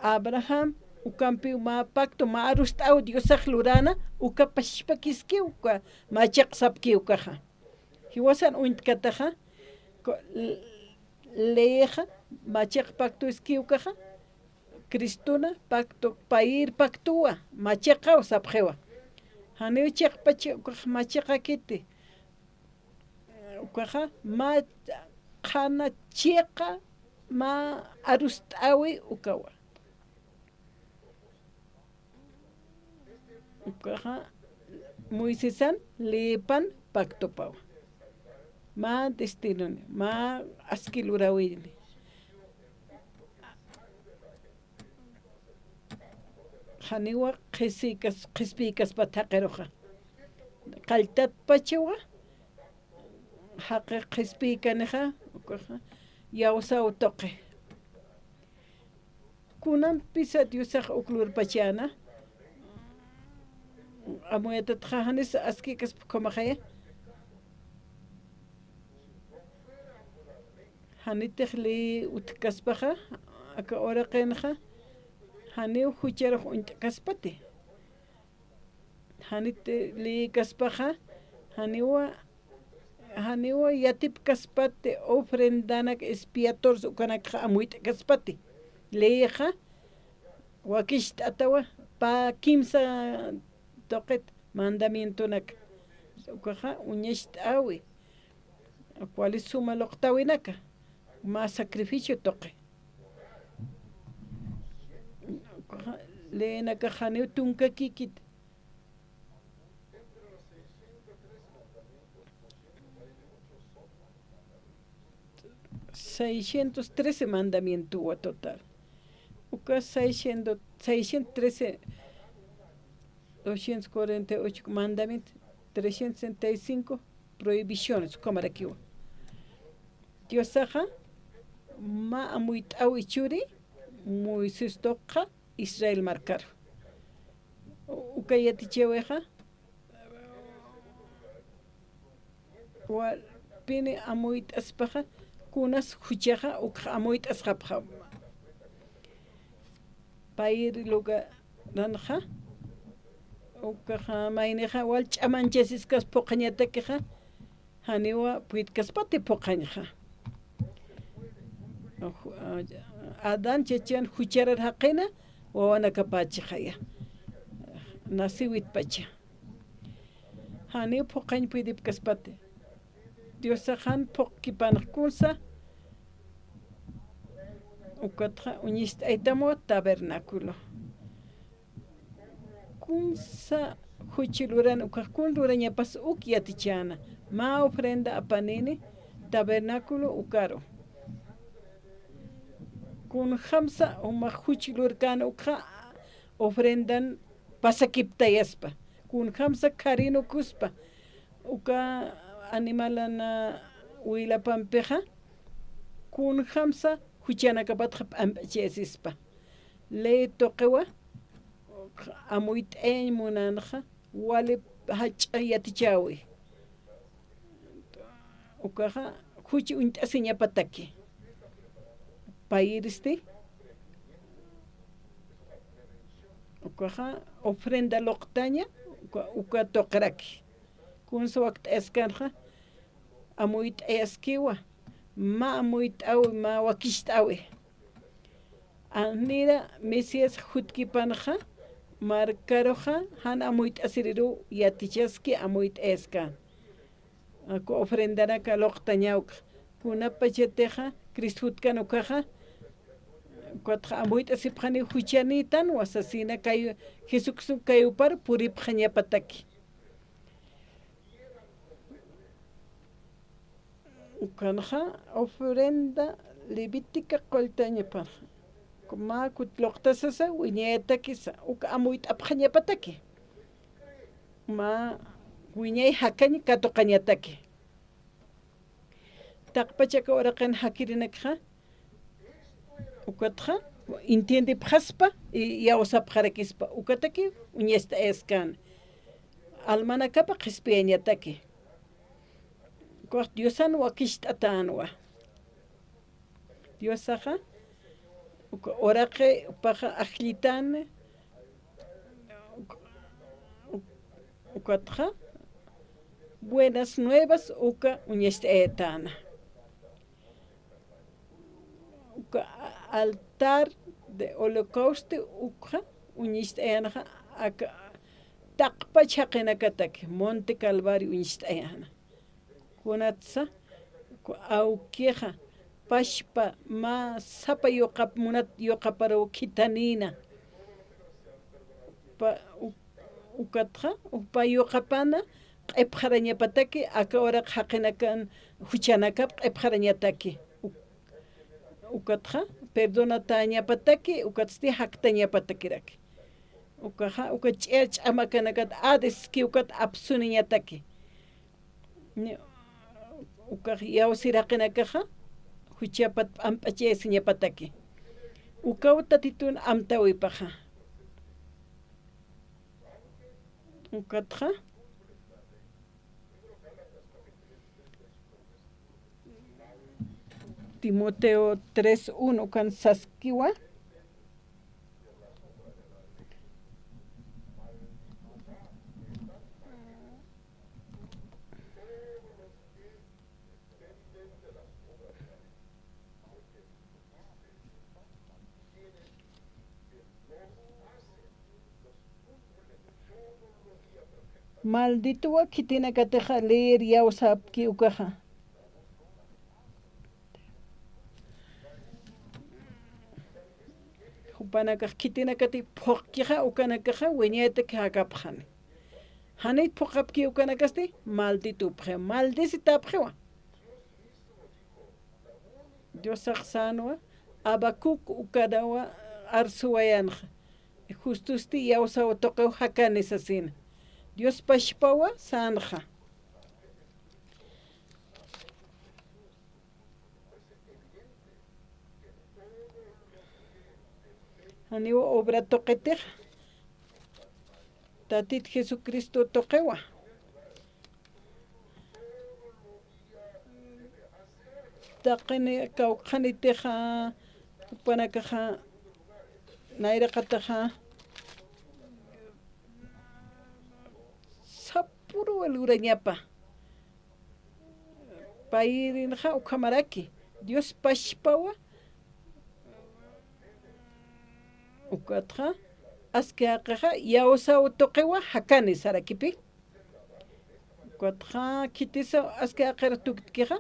Abraham ukampiw mä pacto, mä arust'äw Diosax luräna, uka pachpakiskiw, uka machaq sapkiw ukaxa. Jiwasan uñtkataxa, ku-, l-, leyixa, machaq pacto iskiw ukaxa, Cristona pacto, payïr pactowa, machaqaw sapxiwa. Janiw chiqpach ukax machaqakiti. Ukaxa, mä qhana chiqa, mä arust'äwi ukawa. Ukaxa, Moisesan leyipan pactopawa. Mä destinoni, mä aski luräwini. Janiwa qhisikas-, qhispiykaspati jaqiruxa. Qalltatpachawa, jaqi qhispiykanixa, ukaxa, iyawsaw tuqi. Kunampisa Diosax uk lurpachäna, amuyatatxa janis askikaspa ukhamaxaya. Janitix ley utjkaspaxa, aka uraqinxa, janiw jucharux uñt'kaspati. Janit leyikaspaxa, janiwa, janiwa yatipkaspati ofrendanak expiatorios ukanakxa amuyt'kaspati. Leyixa, wakicht'atawa, pä kimsa tuqit mandamientonak. Ukaxa uñacht'äwi. Wali suma luqtäwinaka, mä sacrificio tuqi. Leyinakax janiw tunkakïkit. Seiscientos trece mandamientowa total. Uka seiscientos, seiscientos trece, doscientos cuarenta y ocho mandamientos, trescientos sesenta y cinco prohibiciones, ukhamarakiwa. Diosaxa mä amuyt'äwi churi, Moisés tuqxa Israel markaru. Uka yatichäwixa, walpini amuyt'aspaxa, kunas juchaxa, ukxa amuyt'asxapxa. Payïr lugaranxa, ukaxa maynixa wal ch'amanchasiskas phuqhañatakixa, janiwa puytkaspati phuqhañxa. Adán chachan jucharar jaqina, wawanakapächixaya. Naciwitpacha. Janiw phuqhañ puytipkaspati. Diosax jan phuqkipanax kunsa, ukatxa uñist'aytamwa tabernáculo. Kunsa juchi luran ukax, kun lurañapas uk yatichäna. Mä ofrenda apanini tabernáculo ukaru. Kunjamsa jumax juchi lurkän ukxa ofrendan pasakiptayaspa. Kunjamsa kharinukuspa. Uka animalan wilapampixa, kunjamsa juchanakapatxa p'amp'achayasispa. Ley tuqiwa, amuyt'ayañ munänxa, wali jach'a yatichäwi. Ukaxa, juchi uñt'asiñapataki. Payïristi, Ukaxa ofrenda luqtaña, uka, uka tuqiraki. Kunsa wakt'ayaskanxa, amuyt'ayaskiwa, mä amuyt'äwi, mä wakicht'äwi. Janira Mesías jutkipanxa, markaruxa, jan amuyt'asiriruw yatichaski amuyt'ayaskan. Aku ofrendanaka luqtañawka. Kunapachatixa Cristo jutkan ukaxa, ukatxa amuyt'asipxani juchanïtanwa sasina kay Jesucristo kayupar puripxañapataki. Ukanxa ofrenda Levítica qulltañaparxa. Mä kut luqtasasa wiñayatakisa, uka amuyt'apxañapataki. Mä wiñay jakañ katuqañataki. Taqpach aka uraqin jakirinakxa, ukatxa, entiendipxaspa, y iyawsapxarakispa, ukataki, uñacht'ayaskan. Almanakapa qhispiyañataki. Ukax Diosan wakicht'atänwa. Diosaxa, uka uraqi jupaxa ajllitan, ukatxa, buenas nuevas uka uñacht'ayatäna. Uka altar de holocausto ukxa uñacht'ayanxa aka taqpach jaqinakataki, Monte Calvario uñacht'ayana. Kunatsa, ku awkixa, pachpa, mä sapa yuqap, munat yuqaparuw khithanïna. Pa, u, ukatxa, jupa yuqapana, q'ipxarañapataki, aka uraq jaqinakan, juchanakap q'ipxarañataki. U, ukatxa, perdonatäñapataki, ukatsti jaktañapatakiraki. Ukaxa, uka ch'ir ch'amakanakat, Hades ki ukat apsuniñataki. Ni, ukax iyawsir jaqinakaxa, juchapat p'amp'achayasiñapataki. Ukaw Tatitun amtäwipaxa. Ukatxa, Timoteo tres uno ukan saskiwa. Maldituwa khitinakatixa leer iyawsapki ukaxa. Jupanakax khitinakati phuqkixa ukanakaxa wiñaytaki jakapxani. Jani phuqapki ukanakasti malditupxi, maldisitapxiwa. Diosax sänwa, Habacuc ukanawa arsuwayanxa. Justusti iyawsaw tuqiw jakani sasina. Dios pachpawa sänxa. Janiw obra tuqitix, Tatit Jesucristo tuqiwa. Taqini kawkhanitixa, jupanakaxa, nayraqataxa, sapüruw lurañapa. Payïrinxa ukhamaraki, Dios pachpawa, ukatxa, aski jaqixa, iyawsaw tuqiwa jakani sarakipi. Ukatxa, khitisa aski jaqir tuktkixa,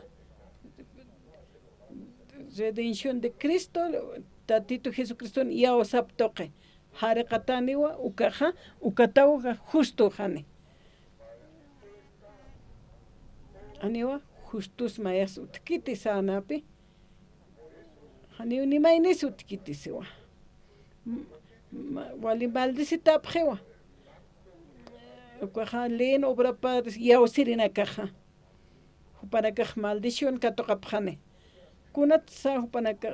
redención de Cristo, Tatitu Jesucriston iyawsap tuqi. Jariqatäniwa ukaxa, ukatawxa justo jani. Janiwa justus mayas utjkiti sänäpi. Janiw ni maynis utjkiti siwa. M-, ma-, wali maldisitapxiwa. Ukaxa leyin obrapar iyawsirinakaxa. Jupanakax maldición katuqapxani. Kunatsa jupanaka,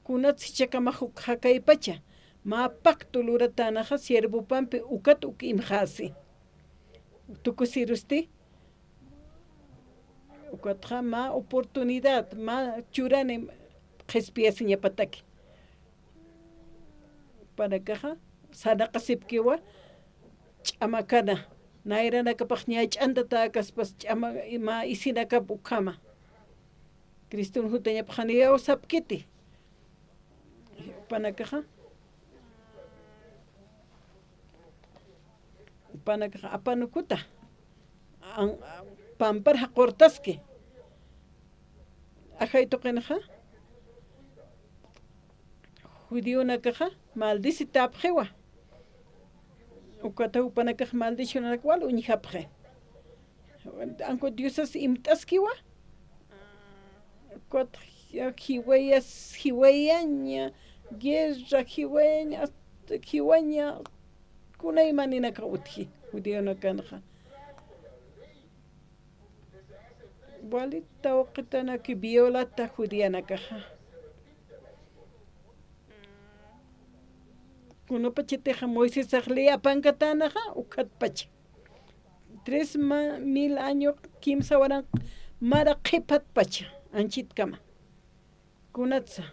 kunats jichhakamax uk jakaypacha, mä pacto luratänaxa siervopampi ukat uk imxäsi. Tukusirusti, ukatxa mä oportunidad, mä churani qhispiyasiñapataki. Jupanakaxa sarnaqasipkiwa ch'amakana, nayranakapax ñach'antatäkaspas ch'ama, mä isinakap ukhama. Criston jutañapxani iyawsapkiti. Jupanakaxa, jupanakaxa apanukuta an-, pampar jaqurtaski. Ajay tuqinxa, judionakaxa maldicitäpxiwa. Ukata jupanakax maldicionanak wal uñjapxi. Anku Diosas imt'askiwa. Ukat jiwayas, jiwayaña, guerra, jiwayaña, hasta jiwaña, kunaymaninaka utji, judionakanxa. Wali tawqitanaki violata judionakaxa. Kunapachatixa Moisesax ley apankatänaxa, ukhatpacha. Tres ma-, mil año, kimsa waranq mara qhipatpacha, anchitkama. Kunatsa,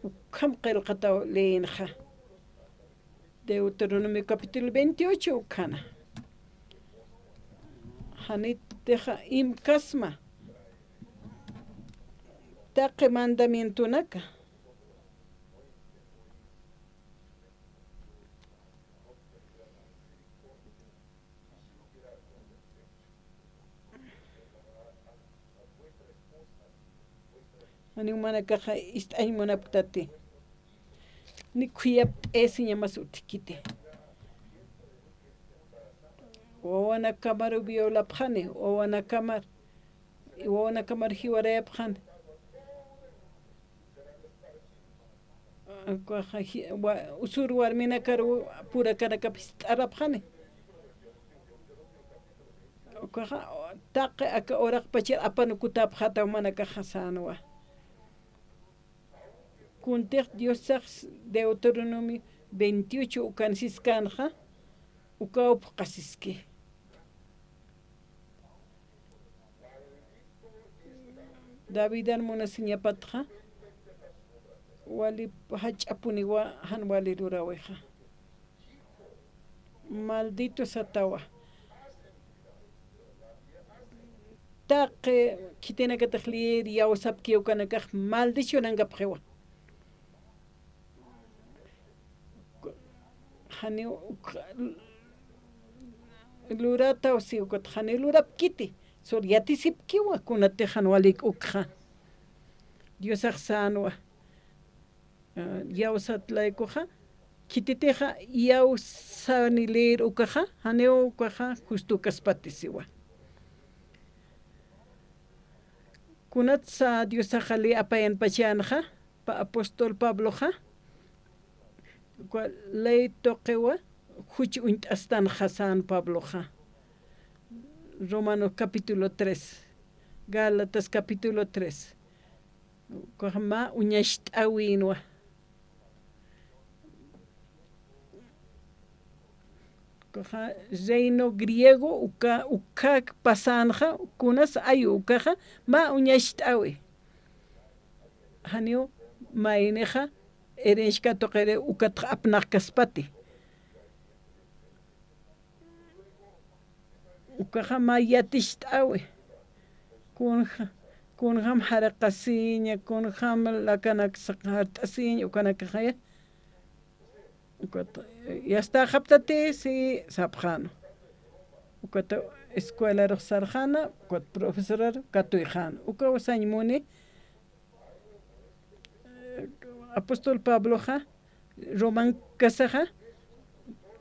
ukham qillqataw leyinxa. Deuteronomio capítulo veintiocho ukhana. Janitixa imkasma taqi mandamientonaka. Janiw manakaxa ist'añ munapktati. Ni khuyapt'ayasiñamas utjkiti. Wawanakamaru violapxani, wawanakamar, wawanakamar jiwarayapxani. Ukaxa ji-, wa-, usur warminakar purakanakap jist'arapxani. Ukaxa taqi aka uraqpachar apanukutäpxätaw manakaxa sänwa. Kuntix Diosax Deuteronomio veintiocho ukan siskänxa, ukaw phuqhasiski. Davidan munasiñapatxa, wali jach'apuniwa jan wali lurawixa. Maldito satawa. Taqi khitinakatix leer iyawsapki ukanakax maldicionankapxiwa. Janiw uk-, lurataw si ukat janiw lurapkiti, sur yatisipkiwa, kunatix jan walik ukxa. Diosax sänwa. Ah, iyawsat laykuxa, khititixa iyawsani leer ukaxa, janiw ukaxa justukaspati siwa. Kunatsa Diosaxa ley apayanpachänxa, pa apóstol Pabloxa, uka ley tuqiwa juch uñt'astanxa sän Pabloxa. Romanos capítulo tres, Gálatas capítulo tres. Ukaxa mä uñacht'äwinwa. Ukaxa reino griego uka, ukkak pasänxa, kunas ayu ukaxa, mä uñacht'äwi. Janiw maynixa, herencia katuqiri ukatxa apnaqkaspati. Ukaxa mä yaticht'äwi. Kunja-, kunjam jaraqasiña, kunjam lakanak saq jart'asiña, ukanakaxaya. Ukat, ya está, japtati, si, sapxäna. Ukat escuelarux sarxäna, ukat profesorar katuyxäna. Ukaw sañ muni, apóstol Pabloxa, Romankasaxa,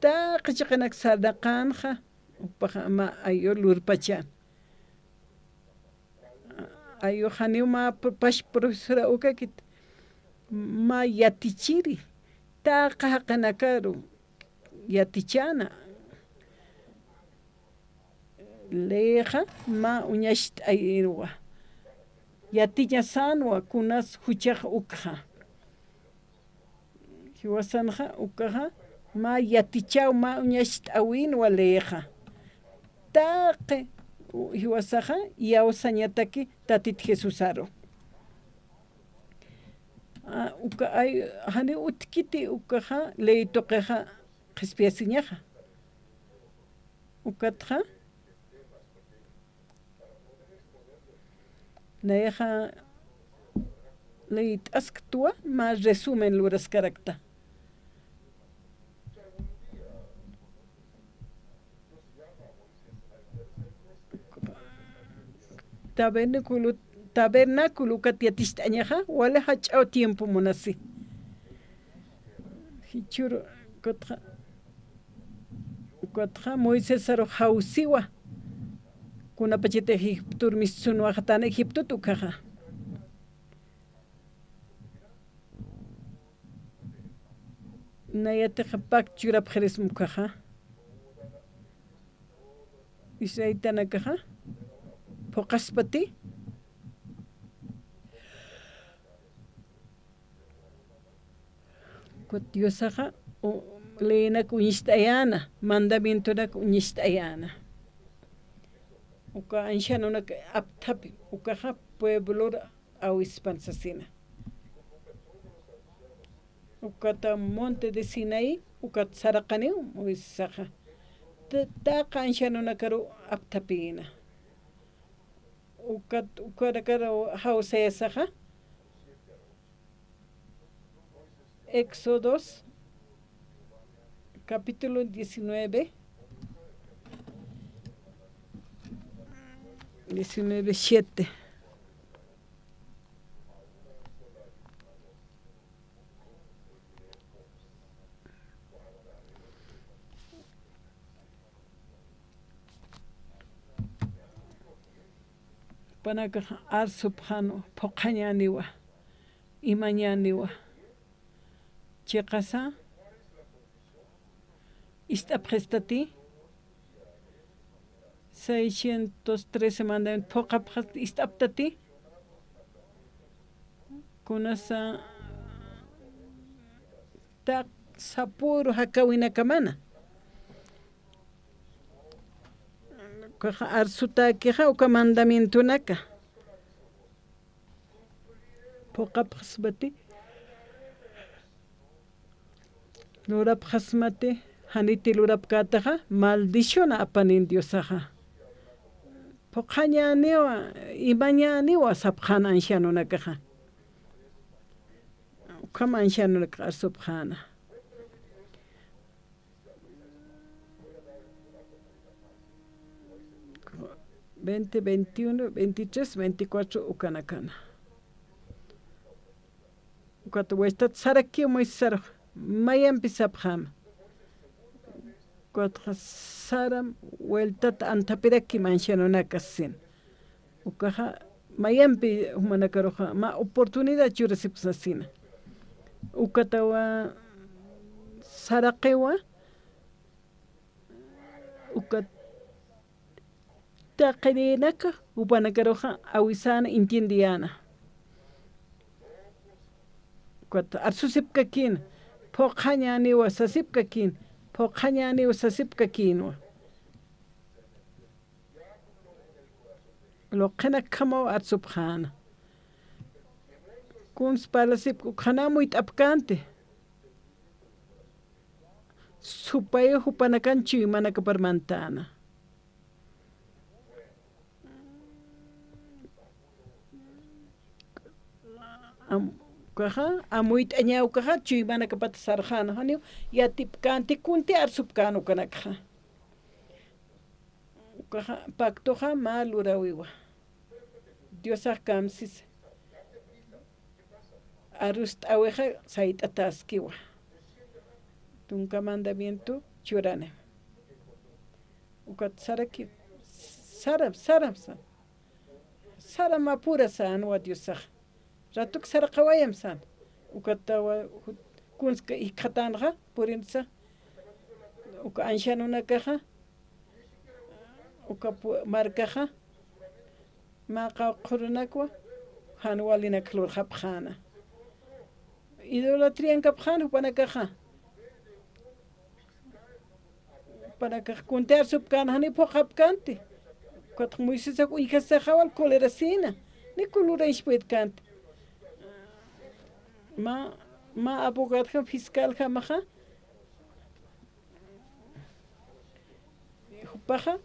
taqi chiqinak sarnaqänxa, jupaxa mä ayu lurpachan. Ayu janiw mä p-, pax profesora ukakit, mä yatichiri, taqi jaqinakaru yatichäna. Leyixa mä uñacht'ayinwa. Yatiñasänwa kunas juchax ukxa. Jiwasanxa ukaxa mä yatichäw, mä uñacht'äwinwa leyixa. Taqi u-, jiwasaxa iyawsañataki Tatit Jesusaru. Ah, uka ay, jani utjkiti ukaxa, ley tuqixa qhispiyasiñaxa. Ukatxa, nayaxa leyt'asktwa, mä resumen luraskarakta. Tabernáculo, tabernáculo ukat yaticht'añaxa, wali jach'aw tiempo munasi. Jichhüru, ukatxa, ukatxa Moisesaru jawsiwa. Kunapachatix Egiptor mistsunwaxatana Egiptot ukaxa. Nayatixa pacto churapxirisma ukaxa. Israelitanakaxa phuqaspati. Ukat Diosaxa, u-, leynak uñst'ayäna, mandamientonak uñst'ayäna. Uka ancianonak apthapi, ukaxa pueblor awispan sasina. Ukata monte de Sinaí, ukat saraqaniw Moisesaxa. Ta-, taqi ancianonakaru apthapïna. Ukat, ukanakaru jawsayasaxa. Éxodos, capítulo diecinueve, diecinueve siete. Jupanakax arsupxänwa, phuqhañäniwa, imañäniwa. Chiqasa, ist'apxistati, seiscientos trece mandamiento phuqapxat ist'aptati, kunasa taq sapüru jakawinakamana. Ukaxa arsutäkixa uka mandamientonaka. Phuqapxasmati, lurapxasmati, janiti lurapkätaxa, maldición apanin Diosaxa. Phuqhañäniwa, imañäniwa sapxän ancianonakaxa. Ukham ancianonakax arsupxäna. Veinte, veintiuno, veintitrés, veinticuatro ukanakana. Ukat vueltat sarakiw Moisesarux, mayampi sapxäma. Ukatxa saram vueltat anthapirakim ancianonakas sin. Ukaxa mayampi jumanakaruxa mä oportunidad churasipxsasina. Ukatawa saraqiwa, ukat taqinïnaka jupanakaruxa awisäna, entiendeyäna. Ukat arsusipkakïna, phuqhañäniwa sasipkakïna, phuqhañäniwa sasipkakïnwa. Luqhinakjamaw arsupxäna. Kuns parlasipki ukxanam amuyt'apkänti. Supay jupanakan chuymanakapar mantäna. Am-, ukaxa, amuyt'añaw ukaxa, chuymanakapat sarxäna, janiw yatipkänti, kunti arsupkän ukanakxa. Ukaxa, pactoxa mä luräwiwa. Diosax kamsisa. Arust'äwixa sayt'atäskiwa. Tunka mandamiento churani. Ukat saraki, saram, saram, sa-, saram apura sänwa Diosax. Ratuk saraqawayam san. Ukatawa, ju-, kunska jikxatänxa, purinsa. Uka ancianonakaxa, uka pu-, markaxa, mä qawqhurunakwa, jan walinak lurxapxäna. Idolatriankapxän jupanakaxa. Jupanakax kunti arsupkän, janiw phuqhapkänti. Ukatx Moisesak uñjasaxa wal colerasïna. Ni kulurayspuytkänti. Mä, mä abogadjam fiscaljamaxa, jupaxa,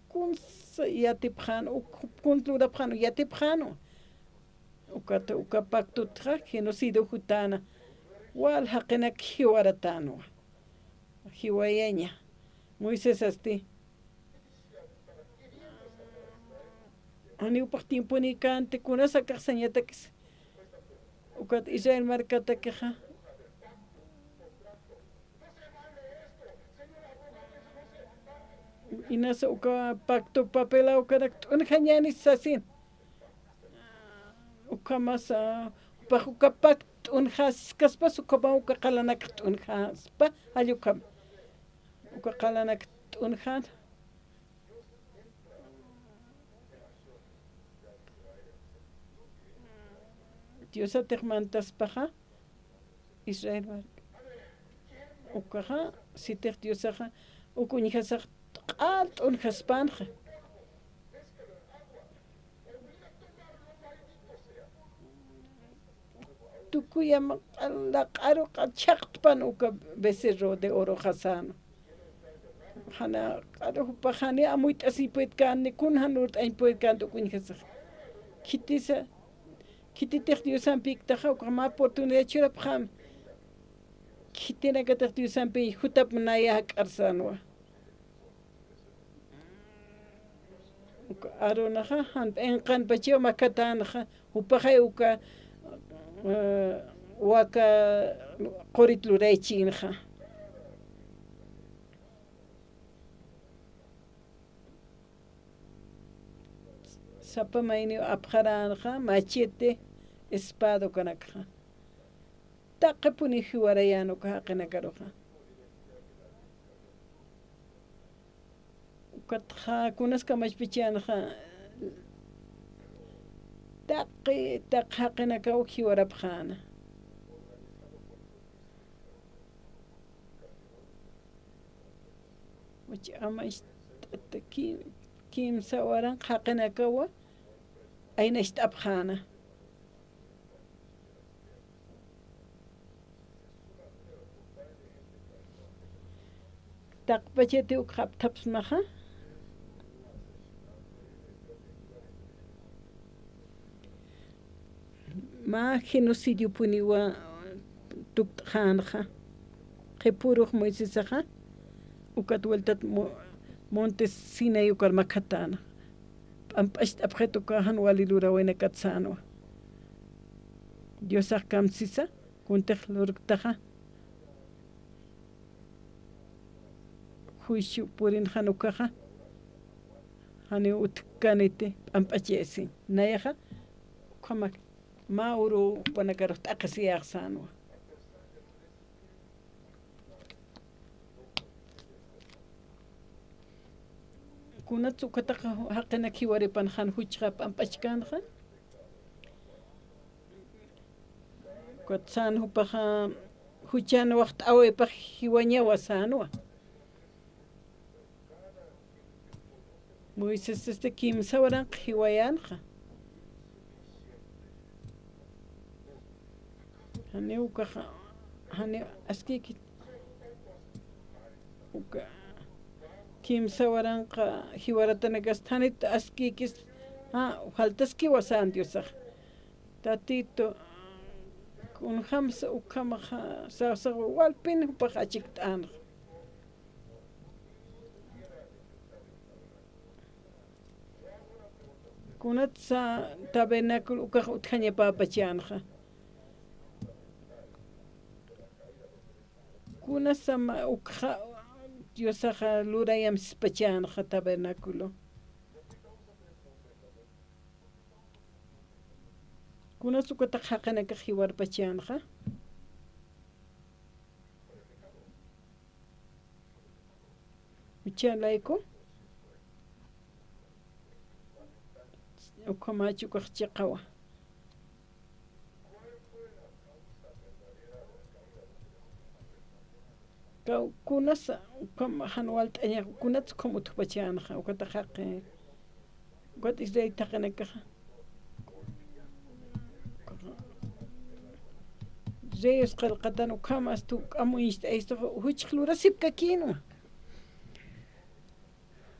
kunsa yatipxän, uk, jup kuns lurapxän, yatipxänwa. Ukat, uka pactotxa genocidio jutäna, wal jaqinak jiwaratänwa. Jiwayaña. Moisésasti. Janiw jupax tiemponïkänti, kunas akax sañatakis. Ukat Israel markatakixa. Inasa uka pacto papelaw ukanak t'unjañäni sasin. Ukhamasa, jupax uka pacto t'unjaskaspas, ukhamaw uka qalanakax t'unjaspa, jall ukham. Uka qalanak t'unjan. Diosatix mantaspaxa, Israel marka. Ukaxa, sitix Diosaxa, uk uñjasax q'al t'unjaspänxa. Tukuyam q'al, laq'aru q'al chhaqtpan uka becerro de oroxa säna. Jana q'aru jupax jani amuyt'asiñ puedkän, ni kun jan lurt'añ puedkän uk uñjasax. Khitisa, khititix Diosampïktaxa, ukax mä oportunidad churapxäm. Khitinakatix Diosampï jutap naya jak'ar sänwa. Uka Aaronaxa, jan p'inqanpachaw makatänxa, jupaxay uka, eh, waka qurit luraychinxa. Sapa mayniw apxaränxa, machete, espada ukanakxa. Taqipuniw jiwarayän uka jaqinakaruxa. Ukatxa kunas kamachpachänxa, taqi, taqi jaqinakaw jiwarapxäna. Uchi ama ist'ata ki-, kimsa waranqa jaqinakawa aynacht'apxäna. Taqpachati uk japthapsmaxa. Mä genocidiopuniwa tukt'xänxa. Qhipürux Moisesaxa, ukat vueltat mo-, monte Sinaí ukar makhatäna. P'amp'acht'apxit uka jan wali luräwinakat sänwa. Diosax kamsisa, kuntix lurktaxa. Juicio purinxan ukaxa. Janiw utjkäniti, p'amp'achayasiñ. Nayaxa, ukhamak, mä uru jupanakarux t'aqhisiyäx sänwa. Kunats ukataqa jaqinak jiwaripan jan juchxa p'amp'achkänxa. Ukat sän jupaxa juchan waxt'äwipax jiwañawa sänwa. Moisés, este, kimsa waranqa jiwayänxa. Janiw ukaxa, janiw askïkis, uka, kimsa waranqa jiwaratanakasti, janit askïkis, a, faltaskiwa sän Diosax. Tatito, kunjamsa ukhamaxa, sasax walpin jupax achikt'änxa. Kunatsa tabernáculo ukax utjañapäpachänxa. Kunasama ukxa Diosaxa lurayamsispachänxa tabernáculo. Kunas ukatax jaqinakax jiwarpachänxa. Juchan layku. Ukhamach ukax chiqawa. Kaw-, kunasa, ukham jan walt'aña, kunats ukham utjpachänxa, ukatax jaqi. Ukat Israel jaqinakaxa. Reyes qillqatan ukham asta juk'am uñst'ayistux juchx lurasipkakïnwa.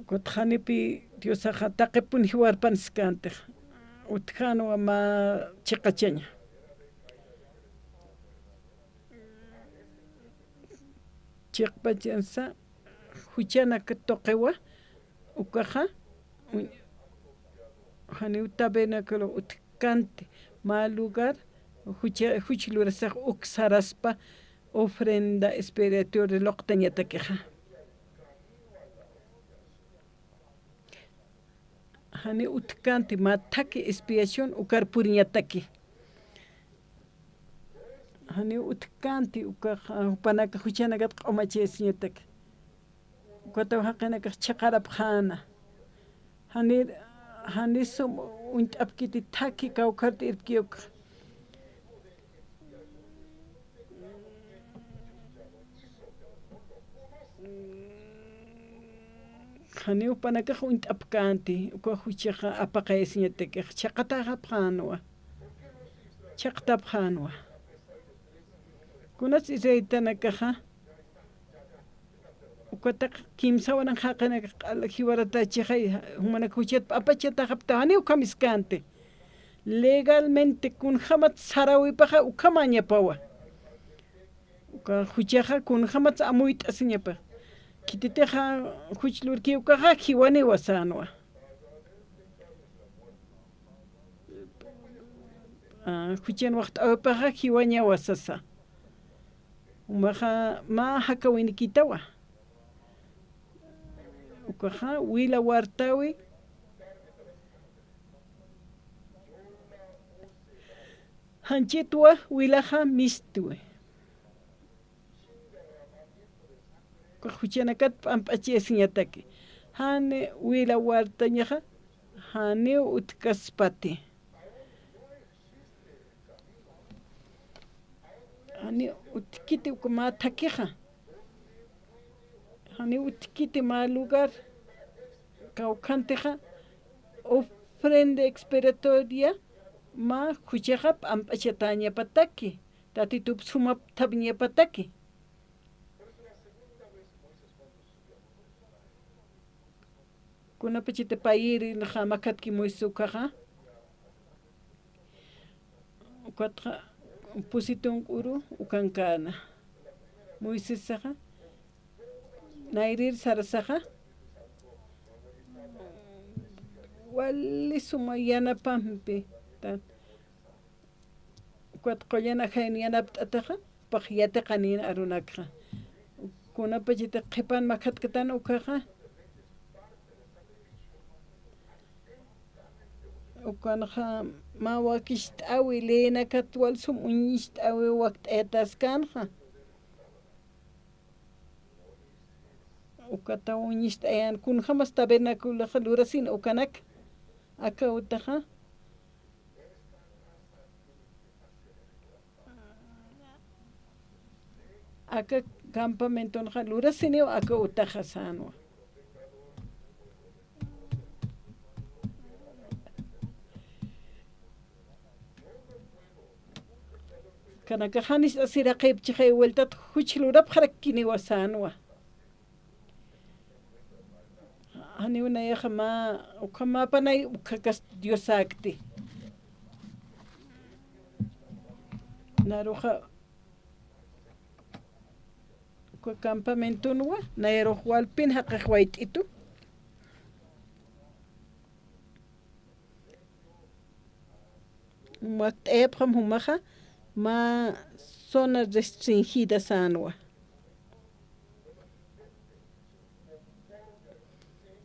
Ukat janipi Diosaxa taqipun jiwarpan skäntix. Utjänwa mä chiqachaña. Chiqpachansa juchanak tuqiwa, ukaxa, un-, janiw tabernáculo utjkänti, mä lugar, jucha-, juch lurasax uk saraspa, ofrenda expiatoria luqtañatakixa. Janiw utjkänti mä thakhi expiación ukar puriñataki. Janiw utjkänti ukax, ah, jupanaka juchanakat q'umachayasiñataki. Ukataw jaqinakax chiqarapxäna. Jani, jani sum uñt'apkiti thakhi kawkhart'irpki ukax. Janiw jupanakax uñt'apkänti, uka juchaxa apaqayasiñatakix, chiqatäxapxänwa, chiqtapxänwa. Kunats israelitanakaxa, ukatax kimsa waranx jaqinakax q'al jiwaratächixay, jumanak juchat p'ampachatäxapxta, janiw ukham skäntix. Legalmente kunjamat saräwipaxa ukhamañapawa. Uka juchaxa kunjamat amuyt'asiñapa. Khititixa juch lurki ukaxa jiwaniwa sänwa. Ah, juchan waxt'äwipaxa jiwañawa sasa. Jumaxa mä jakawinikitawa. Ukaxa wila wartäwi. Janchitwa wilaxa mistwi. Ukax juchanakat p'amp'achayasiñataki. Jan wila wartañaxa, janiw utjkaspati. Janiw utjkiti uka mä thakhixa. Janiw utjkiti mä lugar kawkhantixa, ofrenda expiatoria, mä juchaxa p'amp'achatäñapataki, Tatitup sumapthapiñapataki. Kunapachati payïrinxa makhatki Moisés ukaxa. Ukatxa pusi tunka uru ukankäna. Moisésaxa nayrïr sarasaxa wali suma yanapampi. Ukat qullan ajayun yanapt'ataxa, jupax yatiqanïn arunakxa. Kunapachatix qhipan makhatktan ukaxa. Ukanxa mä wakicht'äwi, leynakat wal sum uñicht'äwi wakt'ayatäskänxa. Ukataw uñicht'ayan, kunjamas tabernaculoxa lurasini ukanak, aka utaxa. Aka campamentonxa lurasiniw aka utaxa sänwa. Kanakax janist'asiraqipchixay, vueltat juch lurapxarakkiniwa sänwa. Janiw nayaxa mä, ukham mä panay ukkhakas Diosäkti. Naruxa uka campamentonwa, nayarux walpin jaqix wayt'itu. Wakt'ayapxam jumaxa, mä zona restringida sänwa.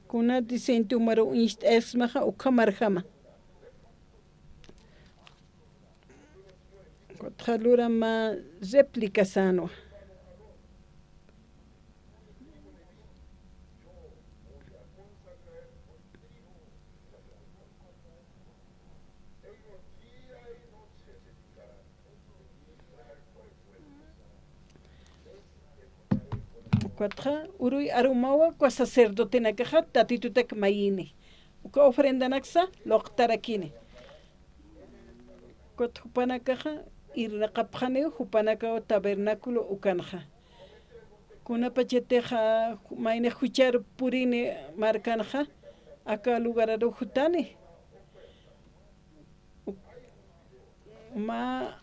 Kuna diseño umaru uñicht'ayasmaxa ukhamarjama. Ukatxa luram mä réplica sänwa. Ukatxa uruy arumawa uka sacerdotenakaxa Tatitutak mayini. Uka ofrendanaksa luqtarakini. Ukat jupanakaxa irnaqapxaniw jupanakaw tabernáculo ukanxa. Kunapachatixa, maynix juchar purini markanxa, aka lugararuw jutani. Mä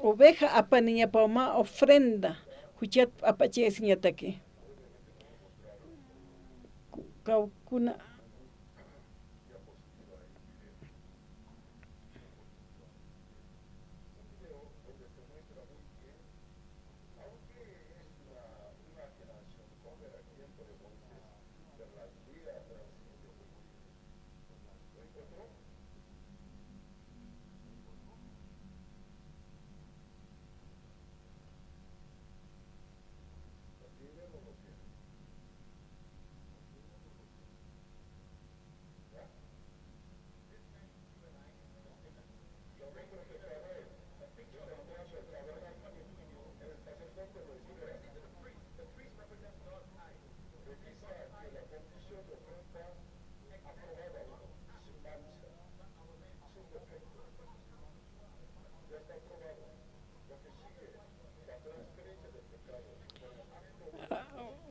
oveja apaniñapaw, mä ofrenda, juchat apachayasiñataki. Ku-, kawkuna.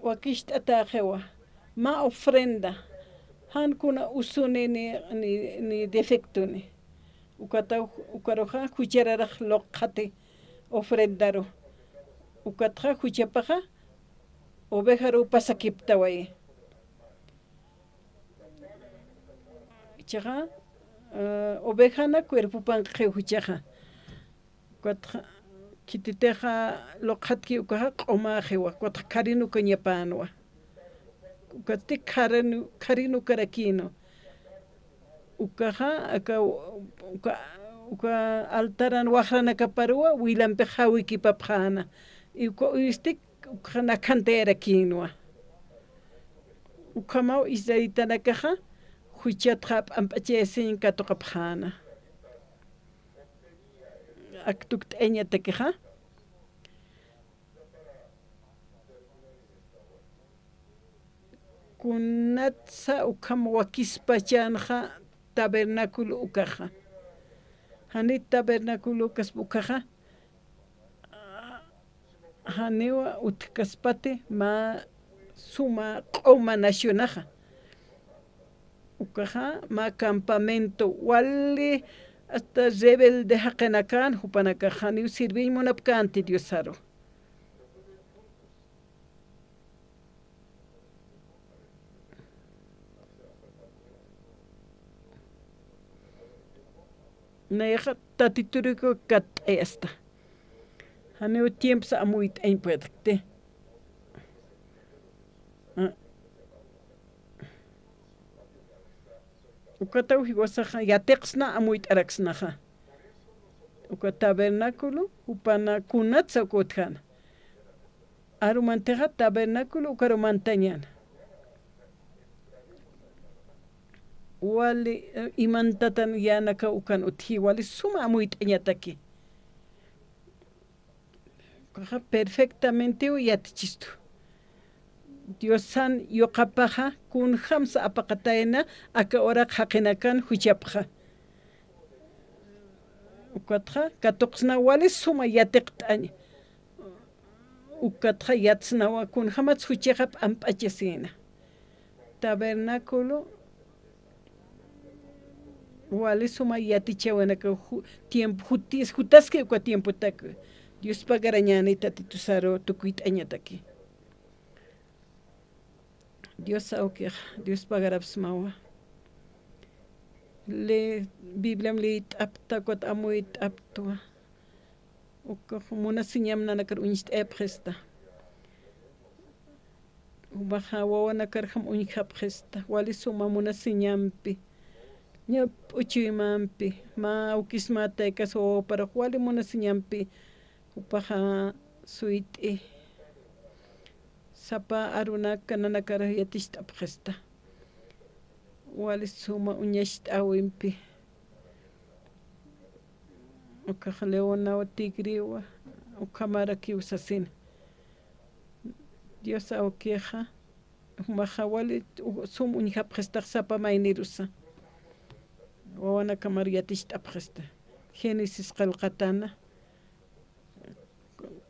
Wakicht'atäxiwa, mä ofrenda, jan kuna usuni ni, ni, ni defectuni. Ukata, ukaruxa juchararax luqxati ofrendaru. Ukatxa juchapaxa ovejaruw pasakiptawayi. Ichaxa, eh, ovejana cuerpopankixiw juchaxa. Ukatxa, khititixa luqxatki ukaxa q'umäxiwa, ukatxa kharin ukañapänwa. Ukatsti kharin, kharin ukarakïnwa. Ukaxa, aka, uka, uka altaran waxranakaparuwa, wilampix jawikipapxäna. Y uka uystik, ukaxa nakhantayarakïnwa. Ukhamaw israelitanakaxa, juchatxa p'amp'achayasiñ katuqapxäna. Ak tukt'ayañatakixa. Kunatsa ukham wakispachänxa tabernáculo ukaxa. Jani tabernáculo ukaspa ukaxa, janiwa utjkaspati mä suma q'uma nacionaxa. Ukaxa mä campamento, wali hasta rebelde jaqinakän, jupanakax janiw sirviñ munapkänti Diosaru. Nayaxa Tatiturukiw katt'ayasta. Janiw tiemposa amuyt'añ puedkti. Ah. Ukataw jiwasaxa yatiqsna amuyt'araksnaxa. Uka tabernáculo, jupana kunatsa uka utjäna. Arumantixa tabernáculo ukaru mantañäna. Wali, eh, imantatan yänakaw ukan utji, wali suma amuyt'añataki. Ukaxa perfectamentew yatichistu. Diosan yuqapaxa kunjamsa apaqatayna aka uraq jaqinakan juchapxa. Ukatxa katuqsna wali suma yatiqt'añ. Ukatxa yatsnawa kunjamats juchaxa p'amp'achasïna. Tabernáculo wali suma yatichäwinaka ju-, tiempo jutis-, jutaski uka tiempotak. Dios pagarañäni Tatitusaru tukuyt'añataki. Dios awkix, Dios pagarapsmawa. Le, Bibliam liyt'apta, ukat amuyt'aptwa. Ukax munasiñam nanakar uñst'ayapxista. Jumaxa wawanakarjam uñjapxista, wali suma munasiñampi, ña p'uchuymampi, mä awkis mä taykas wawaparax wali munasiñampi, jupaxa suyt'i, sapa arunaka nanakar yaticht'apxista. Wali suma uñacht'äwimpi. Ukax leonaw, tigriw, ukhamarakiw sasina. Dios awkixa, jumaxa wali u-, sum uñjapxistax sapa maynirusa. Wawanakamar yaticht'apxista. Génesis qillqatana,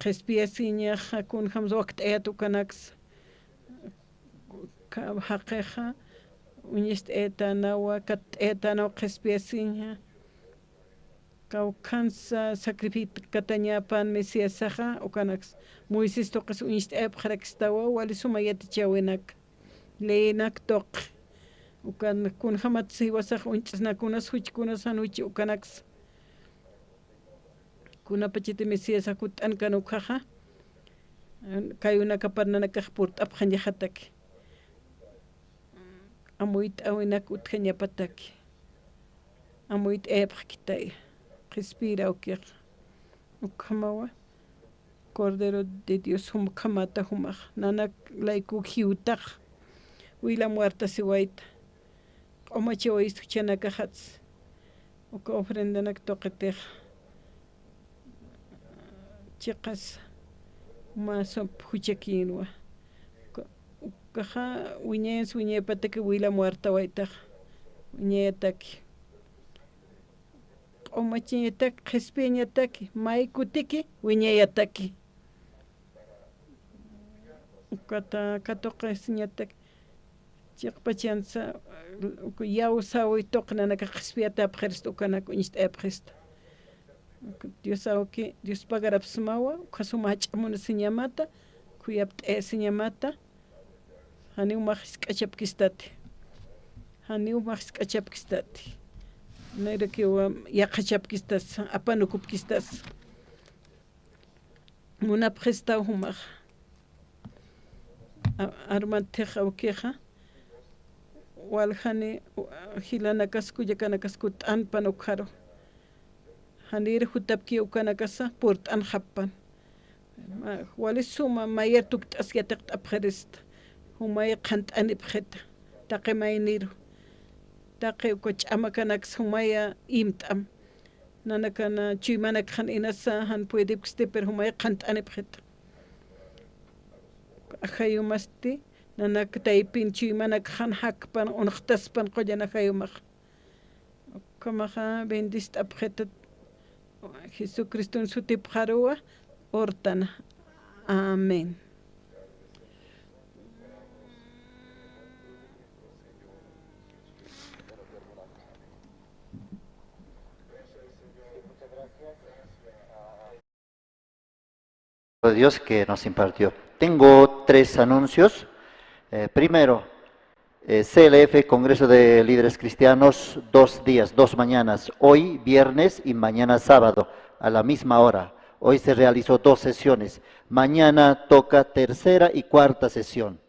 qhispiyasiñaxa kunjämsa wakt'ayät ukanaksa. Ka-, jaqixa uñist'ayätänawa, katt'ayätänaw qhispiyasiña. Kawkhansa sacrificatañapan Mesiasaxa, ukanaksa Moisés tuqis uñist'ayapxarakstawa, wali suma yatichäwinak, leyinak tuqi. Ukan kunjämatsa jiwasax uñch'isnakunas, juchkunas jan juchi ukanaksa. Kunapachati Mesiasax kutt'ankan ukhaxa, kayunakapar nanakax purt'apxañaxataki. Amuyt'äwinak utjañapataki. Amuyt'ayapxkitay, qhispiyir awkixa. Ukhamawa, Cordero de Dios, jumkhamata jumax, nanak layku jiwtax, wilam wartasiwayta. Q'umachawayist juchanakaxats, uka ofrendanak tuqitix chiqas mä sump juchakïnwa. Uka-, ukaxa wiñayansa wiñayapataki wilam wartawaytax, wiñayataki. Q'umachañataki, qhispiyañataki, may kutiki wiñayataki. Ukata katuqisiñataki, chiqpachansa, uka yawsäwi tuqi nanakax qhispiyatapxirista, ukanak uñist'ayapxista. Dios awki, Dios pagarapxsmawa, ukhas juma jach'a munasiñamata, khuyapt'ayasiñamata, janiw max jisk'achapkistati. Janiw max jisk'achapkistati. Nayrakiw yaqhachapkistas, apanukupkistas. Munapxistaw jumax. A-, armantix awkixa, waljani, u-, jilanakas kullakanakas kutt'anpan ukharu. Janir jutapki ukanakasa purt'anxappan. Ma-, wali suma mayar tukt'as yatiqt'apxirista. Jumay qhant'anipxita. Taqi mayniru. Taqi uka ch'amakanaksa jumaya imt'am. Nanakana chuymanakxan inasa jan puedipksti, pero jumay qhant'anipxita. Ajayumasti, nanak taypin chuymanakxan jakpan, unxtaspan qullan ajayumax. Ukhamaxa bendist'apxita, Jesucriston sutipxaruwa, urtana. Amén. De Dios que nos impartió. Tengo tres anuncios. Eh, primero, eh, C L F, Congreso de Líderes Cristianos, dos días, dos mañanas, hoy viernes y mañana sábado, a la misma hora. Hoy se realizó dos sesiones. Mañana toca tercera y cuarta sesión.